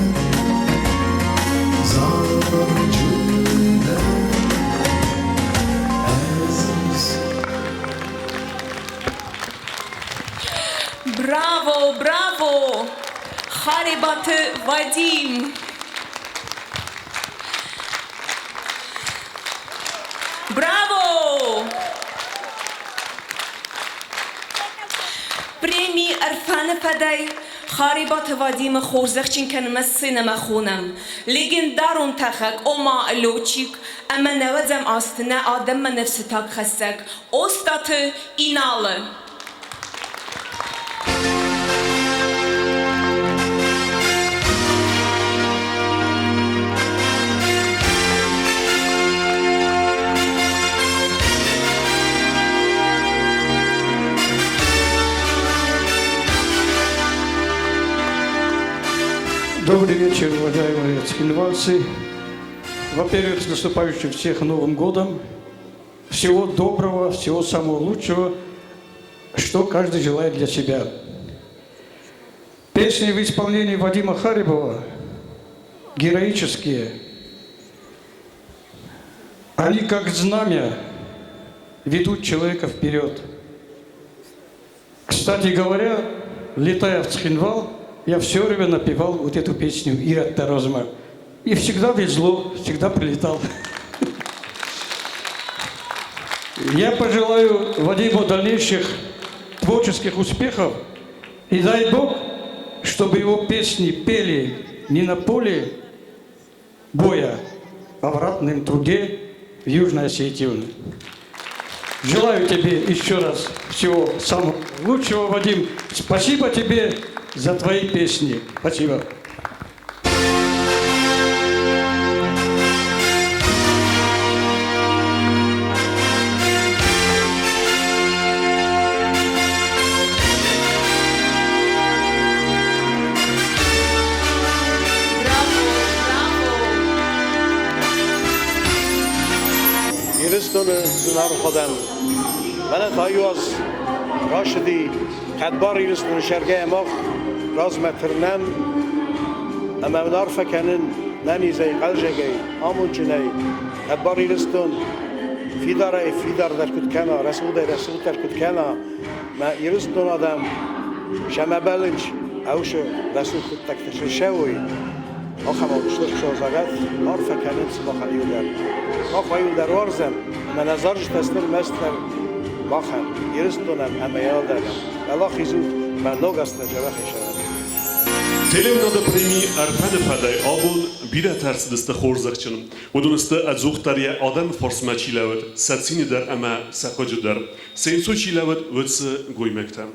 зарджынӕн, ӕз. Браво, браво! Харебаты Вадим! Браво! Преми Ӕрфӕны фӕдӕй Харебаты Вадимы хорзӕхджын кӕнынмӕ сценӕмӕ хонӕм легендарон тӕхӕг, ома летчик ӕмӕ нӕуӕдзӕм азты нӕ адӕммӕ ныфсы тагхӕссӕг Остъаты Иналы. Добрый вечер, уважаемые цхинвальцы. Во-первых, с наступающим всех Новым годом. Всего доброго, всего самого лучшего, что каждый желает для себя. Песни в исполнении Вадима Харебова героические. Они как знамя ведут человека вперед. Кстати говоря, летая в Цхинвал, я все время напевал вот эту песню «Ирӕтты размӕ». И всегда везло, всегда прилетал. Я пожелаю Вадиму дальнейших творческих успехов. И дай Бог, чтобы его песни пели не на поле боя, а в ратном труде в Южной Осетию. Желаю тебе еще раз всего самого лучшего, Вадим. Спасибо тебе за твои песни. Спасибо. Ирыстоны зынаргъ адӕм, мӕнӕ та иу аз рацыди хӕдбар Ирыстоны сӕргӕйӕ мах размӕ тырнӕм ӕмӕ уын арфӕ кӕнын нӕнизӕй, хъӕлдзӕгӕй, амондджынӕй. Хӕдбар Ирыстон фидарӕй фидардӕр куыд кӕна, рӕсугъдӕй рӕсугъддӕр куыд кӕна, мӕ Ирыстон адӕм сӕмӕ бӕллынц ӕвсы рӕсугъд хъуыддӕгтӕ ссӕуой, ахӕм стыр созагат арфӕ кӕнын сымахӕн иугӕр. Мах уӕ иуылдӕр уарзӕм ӕмӕ нӕ зарджытӕ сты ӕрмӕстдӕр махӕн, Ирыстонӕн ӕмӕ йӕ адӕмӕн. Уӕлахиз ут мӕ ног азтӕ дзӕбӕх исӕнӕн. Телеуынады преми Ӕрфӕны фӕдӕй абон бирӕтӕ ӕрцыдысты хорзӕхджын. Уыдон сты ӕдзухдӕр йӕ адӕмы фарсмӕ чи лӕууыд, сӕ цины дӕр ӕмӕ сӕ хъыджы дӕр. Се нцой чи лӕууыд, уыцы гоймӕгтӕ.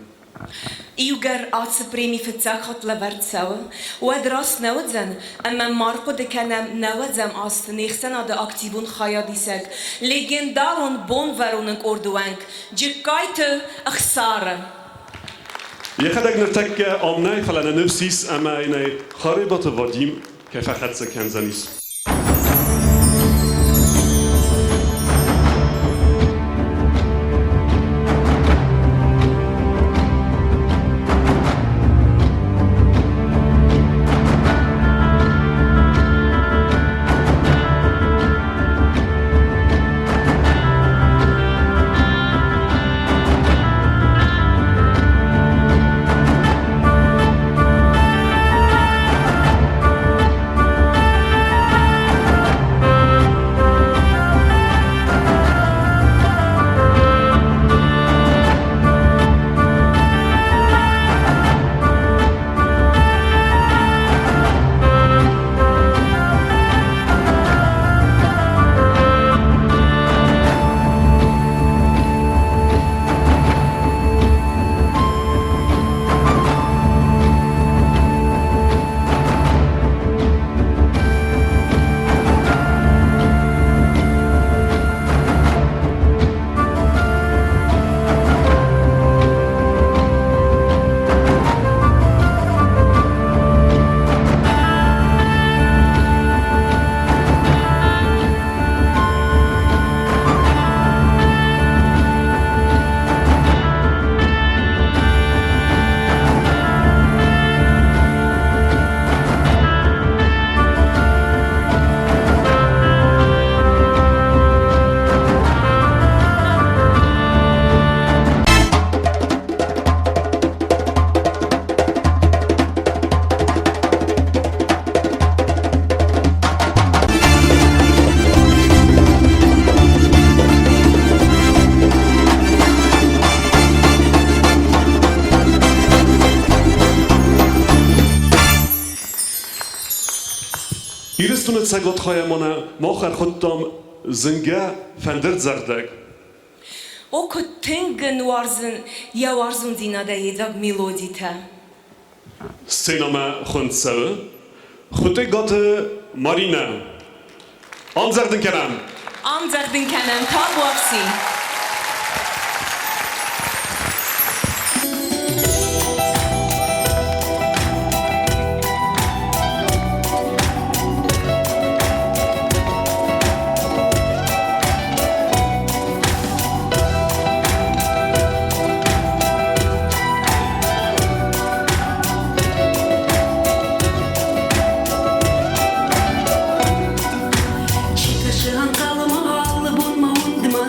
Иугӕр ацы преми фыццаг хатт лӕвӕрд цӕуы, уӕд раст нӕ уыдзӕн, ӕмӕ ма рхъуыды кӕнӕм нӕуӕдзӕм азты не хсӕнады активон хайадисӕг, легендарон Бонвӕроны къорды уӕнг Джыккайты Ӕхсары. Йӕхӕдӕг ныртӕккӕ ам нӕй, фӕлӕ нӕ ныфс ис ӕмӕ йын ӕй Харебаты Вадим кӕй фӕхӕццӕ кӕндзӕнис. Ирыстоны цӕгат хайӕ мӕнӕ мах ӕрхуыдтам зынгӕ фӕндырдзӕгъдӕг. О, куыд тынг ын уарзын йӕ уарзондзинадӕй йедзаг мелодитӕ. Сценӕмӕ хуынд цӕуы Хуытъегаты Маринӕ. Ӕмдзӕгъдын кӕнӕм! Ӕмдзӕгъдын кӕнӕм, табуафси! Чи кӕсы ӕнхъӕлмӕ алы бон мӕ уындмӕ,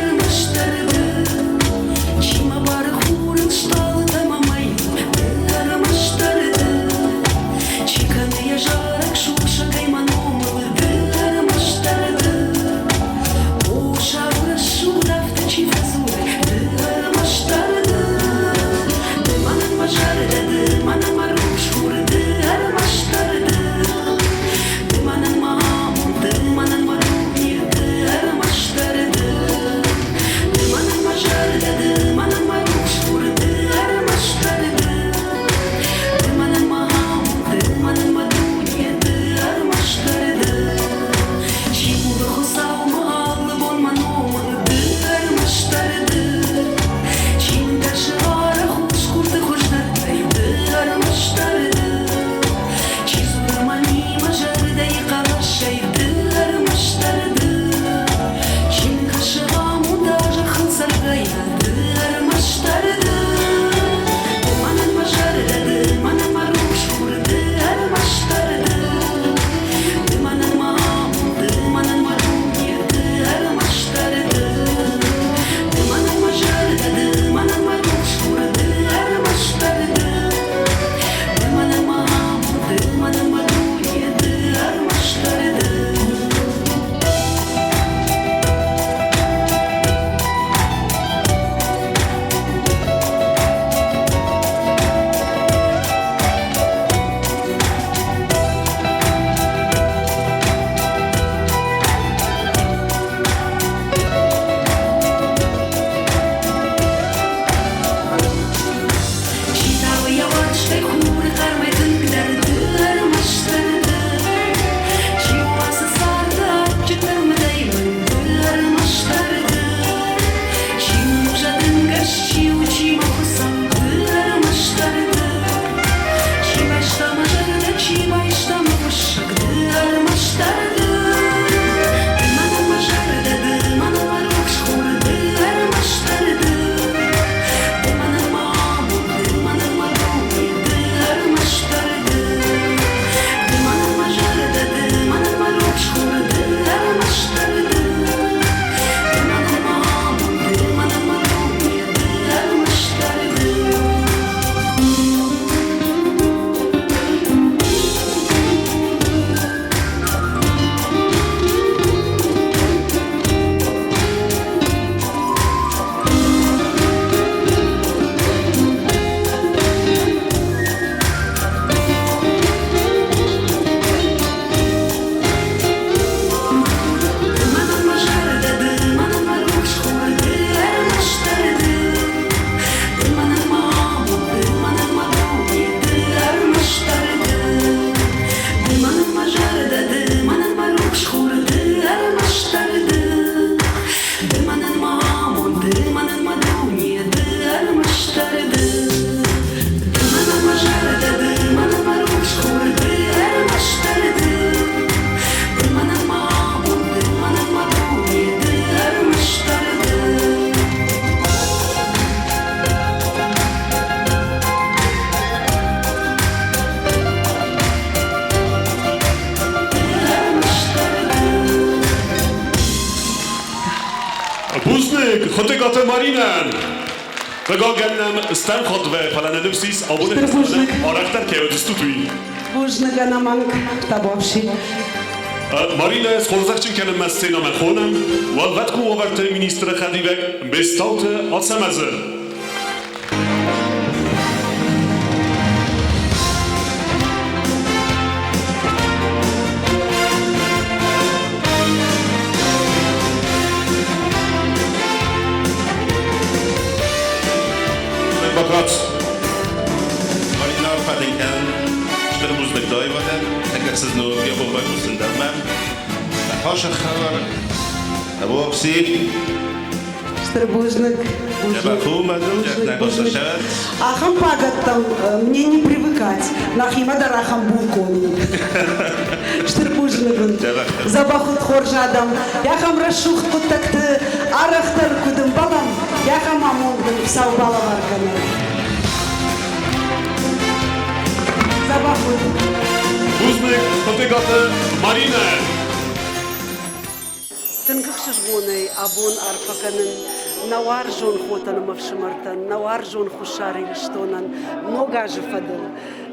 ӕрмӕстдӕр ды. Чи мӕ бары хурыл стъалытӕ мӕ мӕй, ӕрмӕстдӕр ды. Чи кӕны йӕ зарӕг сусӕгӕй мӕ номыл, ды, ӕрмӕстдӕр ды. О, сау рӕсугъд афтӕ чи фӕдзуры, ды, ӕрмӕстдӕр ды. Ды мӕнӕн мӕ зӕрдӕ, ды мӕнӕн мӕ рухс хур, ды, ӕрмӕстдӕр ды. Ды мӕнӕн мӕ амонд, ды мӕнӕн мӕ дуне, ды, Маринӕн! Хъыгагӕн нӕм стӕм хатт вӕййы, фӕлӕ нӕ ныфс ис, абоны фестивалы арӕхдӕр кӕй уыдзыстут, уый. Бузныг ӕнӕмӕнг, табуафси. Маринӕ схорзӕхджын кӕнынмӕ сценӕмӕ хонӕм Уӕлвӕткон уавӕрты министры хӕдивӕг Бестауты Ацӕмӕзы. Бакац. Марина арфӕ дын кӕнын стыр бузныг дӕ аивадӕн, тӕккӕ ног йӕ бон байхъусын дӕумӕ. Хасы хабар, табуафси. Стыр бузныг. Ахӕм пагӕттӕм мне не привыкать. Нӕхимӕ дӕр ахӕм булкъон у. Стыр бузныг уын. Дзӕбӕх ут, хорз адӕм. Ахӕм рӕсугъд хъуыддӕгты арӕхдӕр куыд ӕмбӕлӕм, ахӕм амонд нын Хуыцау балӕвар кӕнӕд. Дзӕбӕх ут. Бузныг, Хъуыдыгаты Маринӕ. Тынг ӕхсызгонӕй абон арфӕ кӕнын нӕ уарзон хотӕн ӕмӕ ӕфсымӕртӕн, нӕ уарзон Хуссар Ирыстонӕн Ног азы фӕдыл.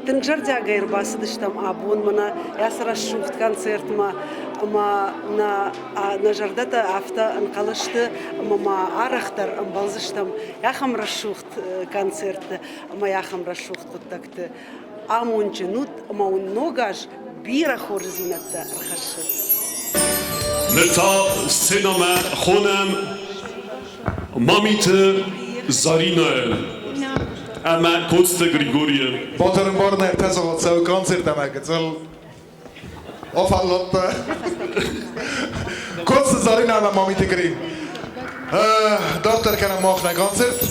Тынг зӕрдиагӕй ӕрбацыдыстӕм абон мӕнӕ ацы рӕсугъд концертмӕ ӕмӕ нӕ нӕ зӕрдӕтӕ афтӕ ӕнхъӕл сты ӕмӕ ма арӕхдӕр ӕмбӕлдзыстӕм ахӕм рӕсугъд концертты ӕмӕ ахӕм рӕсугъд хъуыддӕгты. Амондджын ут ӕмӕ уын Ног аз бирӕ хорздзинӕдтӕ ӕрхӕссӕд. Ныр та сценӕмӕ хонӕм Мамиты Заринӕйы ӕмӕ Коцты Григорийы. Батырымбар нӕ тӕзагъд цӕуы концерт ӕмӕ гыццыл афӕлладтӕ. Коцты Заринӕ ӕмӕ Мамиты Гри. Дарддӕр кӕнӕм мах нӕ концерт.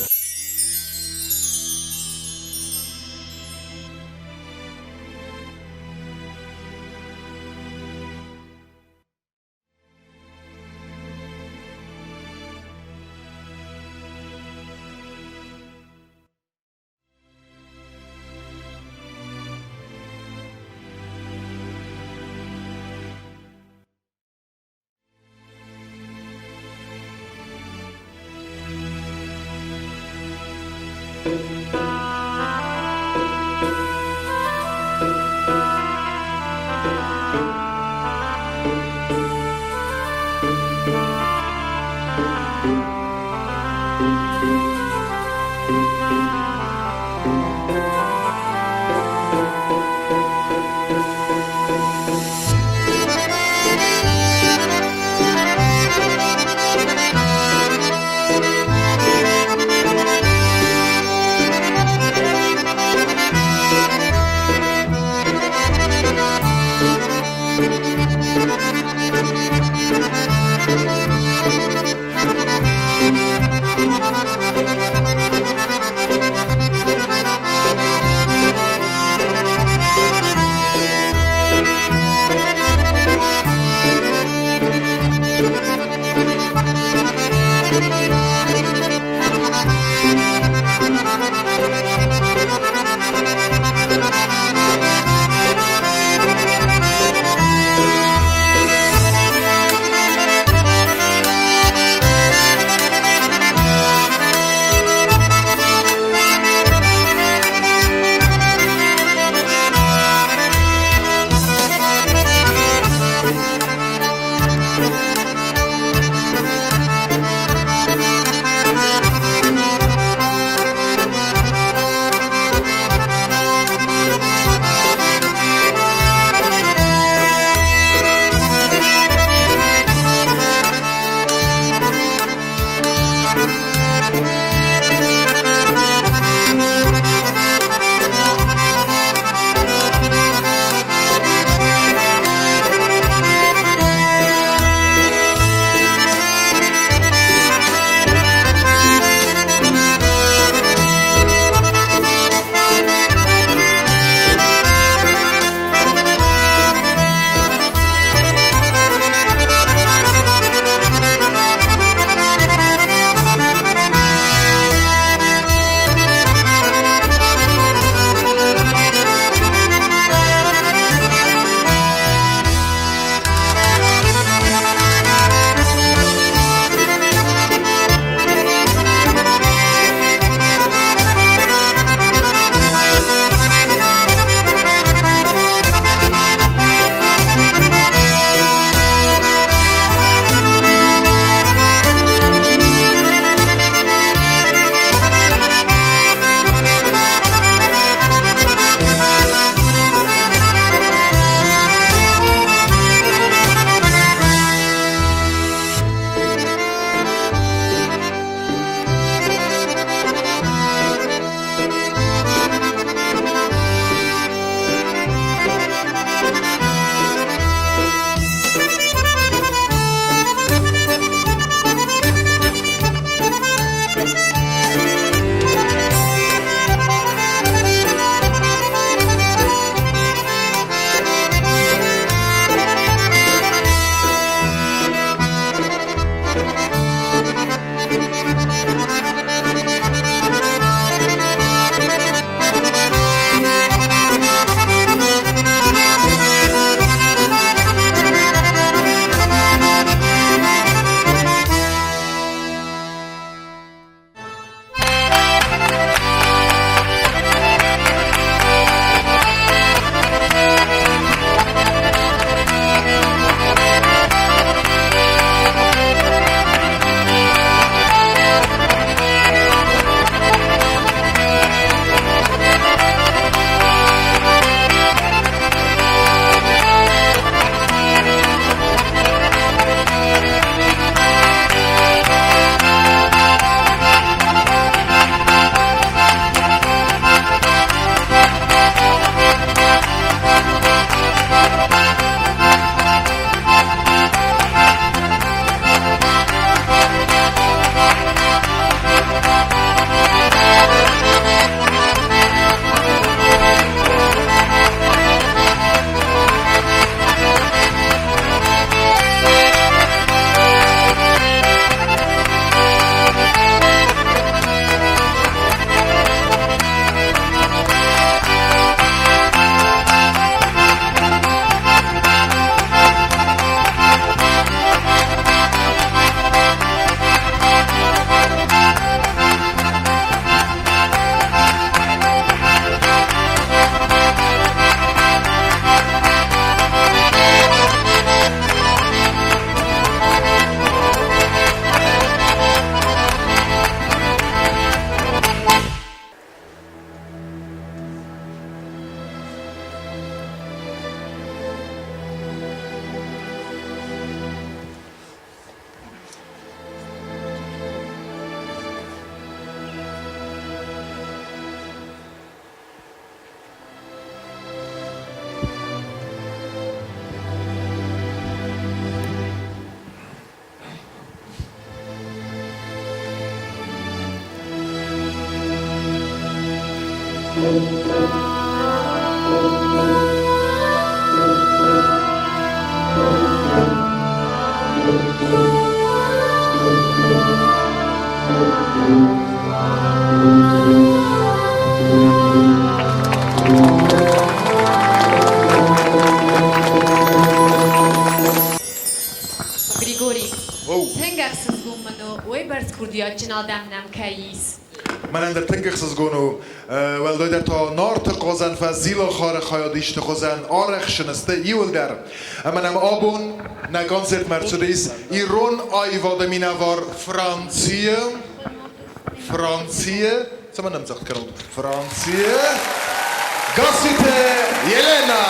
Григори, тынг ӕхсызгон мын у, уыйбӕрц курдиатджын адӕм нӕм кӕй ис. Мӕнӕн дӕр тынг ӕхсызгон у, уӕлдайдӕр та Нарты хъазӕн фӕз Зилахары хайадисты хуызӕн арӕхсын сты иуылдӕр. Ӕмӕ нӕм абон нӕ концертмӕ ӕрцыдис ирон аивады минӕвар Францийы, Францийы, цӕмӕн ӕмдзӕгъд кӕнут? Францийы Гасситы Елена!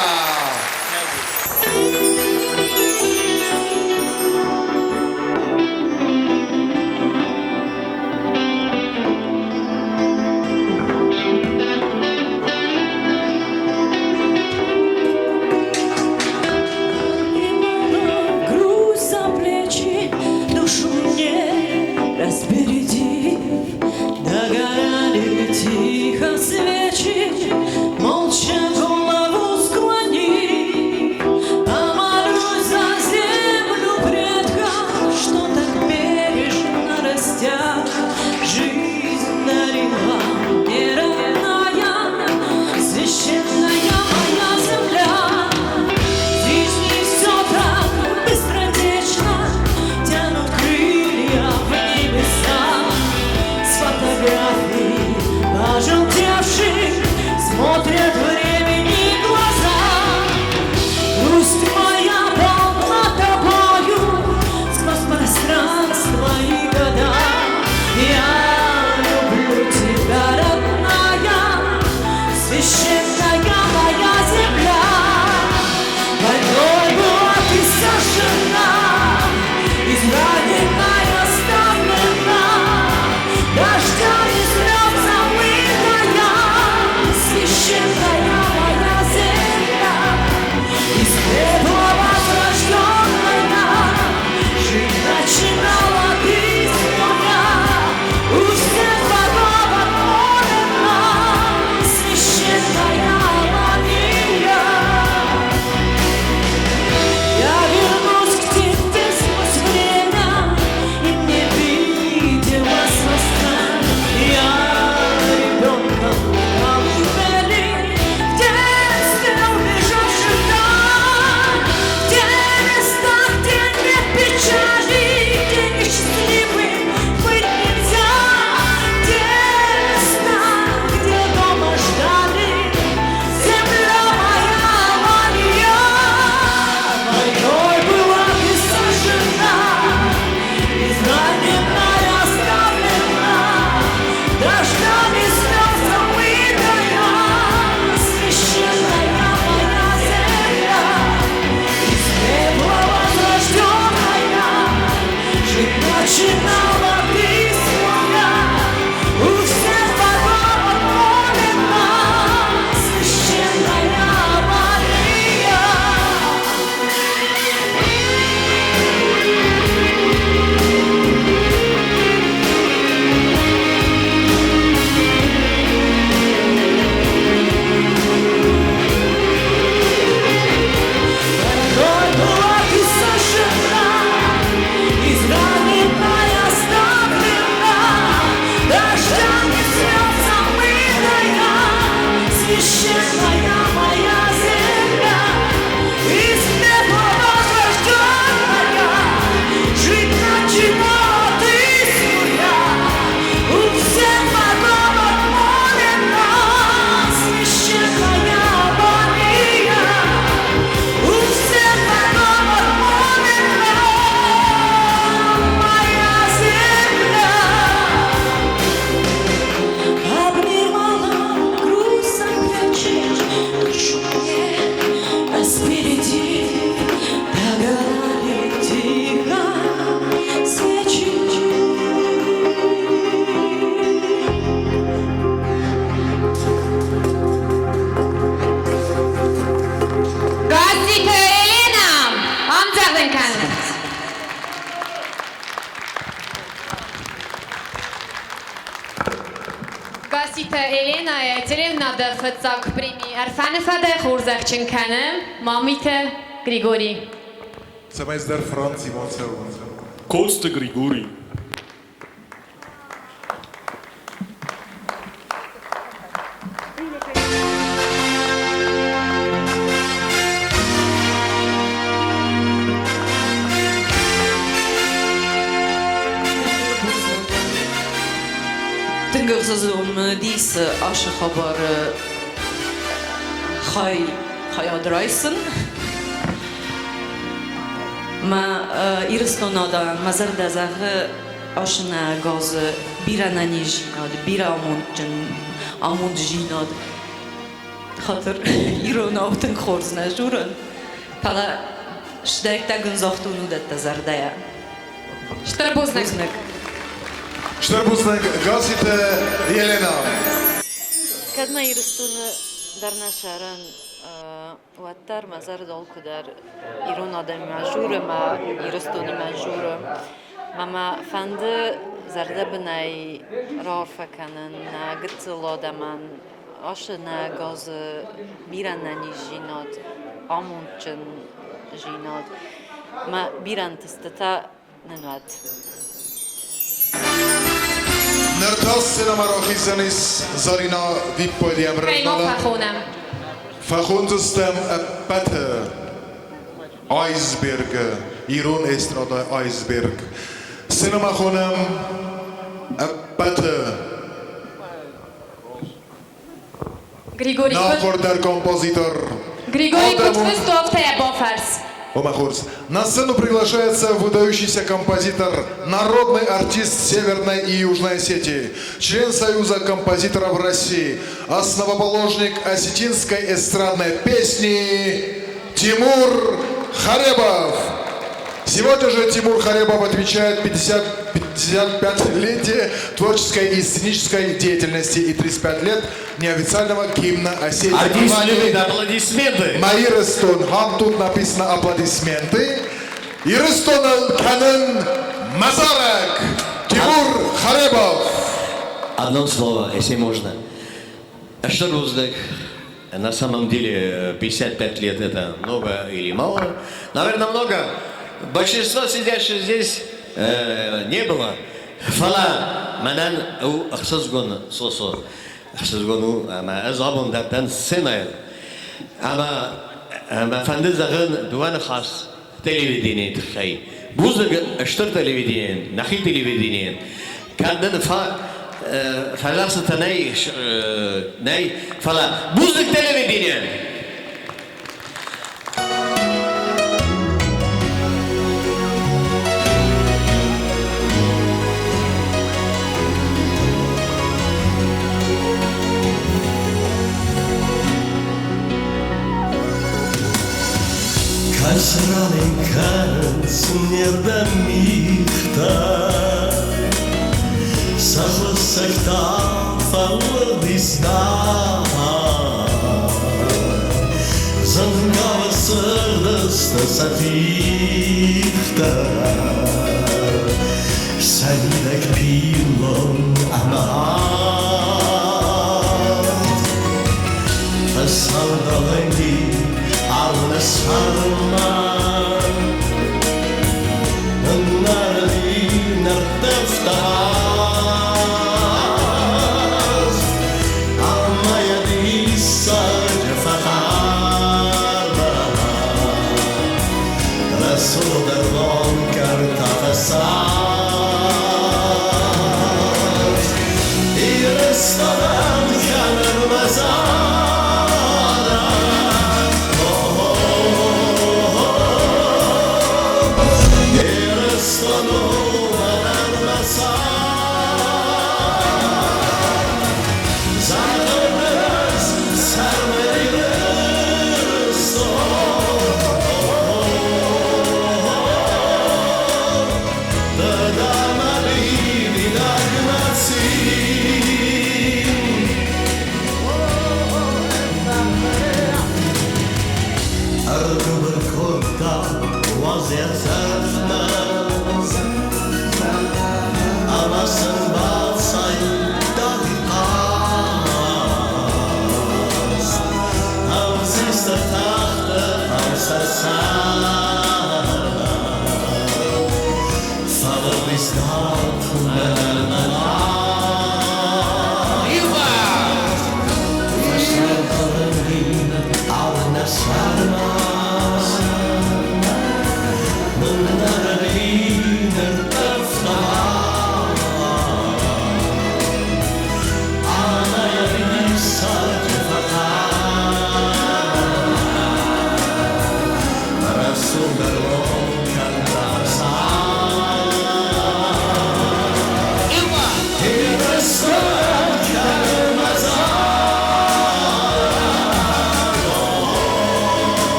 Груз за плечи, душу мне разбередив, Догорали тихо свечи, молча голову склонив. Помолюсь за землю предков, что так бережно растят. Жизнь дарила мне родная, священная моя земля. В жизни все так быстротечно, тянут крылья в небеса. С фотографий пожелтевших Гаситы Еленайы телеуынады фыццаг преми Ӕрфӕны фӕдӕй хорзӕхджын кӕны Мамиты Григорий. Цӕмӕй дӕр Франци ма цӕуа. Коцты Григорий. Тынг ӕхсызгон мын уыдис ацы хабары хай хайад райсын. Мӕ Ирыстоны адӕмӕн мӕ зӕрдӕ зӕгъы ацы газы бирӕ нӕниздзинад, бирӕ амондджын амонддзинад. Хатыр, иронау тынг хорз нӕ дзурын, фӕлӕ сдӕрдтаг ын загътон уыдӕттӕ зӕрдӕйӕ. Стыр бузныг. Бузныг. Стыр бузныг, Гасситы Елена. Кӕд мӕ Ирыстоны дӕр нӕ сӕрӕн, уӕддӕр мӕ зӕрдӕ алкуыдӕр ирон адӕмимӕ журы, мӕ Ирыстонимӕ журы. Мӕ мӕ фӕнды зӕрдӕбынӕй раарфӕ кӕнын нӕ гыццыл адӕмӕн, ацы нӕ газы бирӕ нӕниздзинад, амондджындзинад мӕ бирӕ ӕнтыстытӕ нын уӕд. Ныр та сценӕмӕ рахиздзӕнис Зарина виппайдиӕм Кӕй ма фӕхонӕм? Фӕхондзыстӕм ӕппӕты айсбергы, ирон эстрадӕйы айсберг. Сценӕмӕ хонӕм ӕппӕты Григорий нахуырдӕр композитор. Григорий куыд фыст у, афтӕ йӕ бафӕрс. Ома хорз. На сцену приглашается выдающийся композитор, народный артист Северной и Южной Осетии, член Союза композиторов России, основоположник осетинской эстрадной песни Тимур Харебов. Сегодня же Тимур Харебов отмечает 50, 55-летие творческой и сценической деятельности и 35 лет неофициального гимна Осетии. Артист любит аплодисменты. Мӕ Ирыстон, ам тут написано аплодисменты. Ирыстонӕн кӕнын мӕ зарӕг. Тимур Харебов. Одно слово, если можно. Стыр бузныг? На самом деле 55 лет это много или мало? Наверное, много. Большинство сидящих здесь не было. Фӕлӕ мӕнӕн у ӕхсызгон Сосо. Ӕхсызгон у ӕмӕ ӕз абон дӕр дӕн сценӕйыл. Ӕмӕ мӕ фӕнды зӕгъын дыууӕ ныхас телевиденийы тыххӕй. Бузныг стыр телевиденийӕн, нӕхи телевиденийӕн. Кӕд нын фӕлӕ нӕй, нӕй, фӕлӕ бузныг телевиденийӕн! Кӕсранӕй кӕнынц не рдӕм мигътӕ, Сӕ хуыссӕг та фӕлыгъдис дард. Зынгау сыгъдысты сӕ тигътӕ, Сӕ мидӕг пиллон ӕмӕ арт. Фӕсаудалынги арвы сӕрмӕ Ныннӕрыди нырттывта арв, Ӕмӕ йӕ диссаджы фӕхъӕрмӕ Рӕсугъд ӕрвон кӕртӕ фӕцард. Ирыстонӕн кӕнын мӕ зарӕг. Ирыстон у мӕнӕн мӕ цард. Зӕгъын ӕз сӕрмӕ Ирыстон. Ды дӕ мӕ дидинӕг, мӕ цин.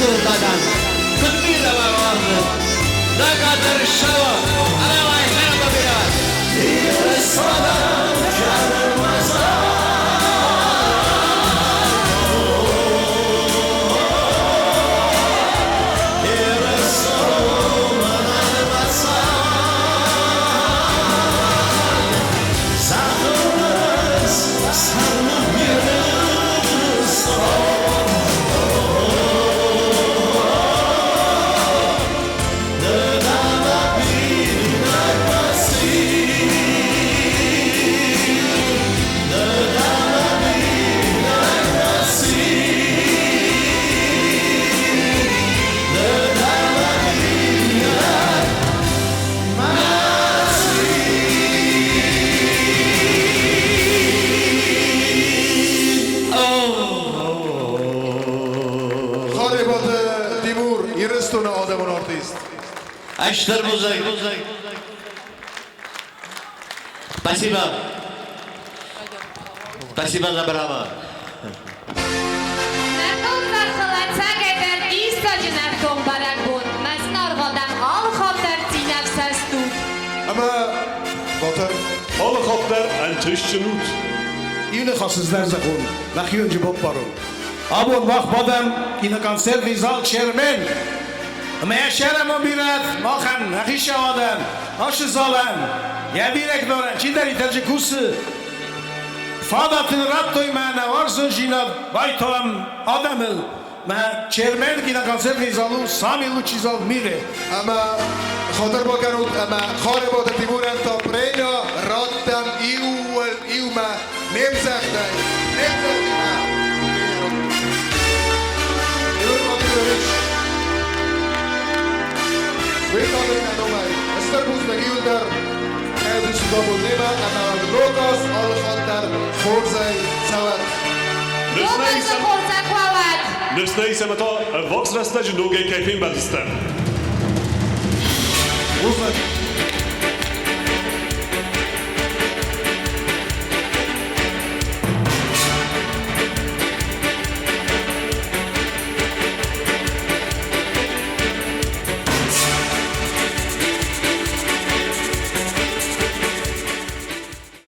рӕсугъд адӕм, куыд бирӕ уӕ уарзын. Ног аз дӕр ссӕуы, ӕмӕ уӕ зӕрдӕ бирӕ уӕд. Ирыстонӕн кӕнын мӕ Харебаты Тимур, Ирыстоны адӕмон артист. Стыр бузныг. Спасибо. Спасибо за браво. Нӕртон зӕххыл ӕцӕгӕйдӕр диссаджы нӕртон бӕрӕгбон. Мӕ зынаргъ адӕм, алы хатт дӕр цинӕфсӕст ут. Ӕмӕ Батыр. Алы хатт дӕр ӕнтыстджын ут. Иу ныхас ыз дӕр зӕгъон, мӕхионджы баппарон. Абон мах бадӕм киноконцертный зал Чермен. Ӕмӕ йӕ сӕрӕмон бирӕт махӕн, нӕ хицауадӕн, ацы залӕн, йӕ директорӕн, чидӕриддӕр дзы кусы. Фадат ын радтой мӕ нӕуарзондзинад байтауӕм адӕмыл. Мӕ Чермен киноконцертный зал у самый лучший зал в мире. Ӕмӕ хатыр бакӕнут ӕмӕ Харебаты Тимурӕн та премия раттӕм иууыл иумӕ не мдзӕгъдӕй, не мдзӕгъдимӕ. Тимур Владимирович, Виталий номӕй стыр бузныг иуылдӕр ӕвдисут абон немӕ ӕмӕ ног аз алы хатт дӕр хорзӕй цӕуӕд. Ног азы хорзӕх уӕ уӕд! Ныфс нӕ ис ӕмӕ та ӕввахс рӕстӕджы ногӕй кӕй фембӕлдзыстӕм. Бузныг!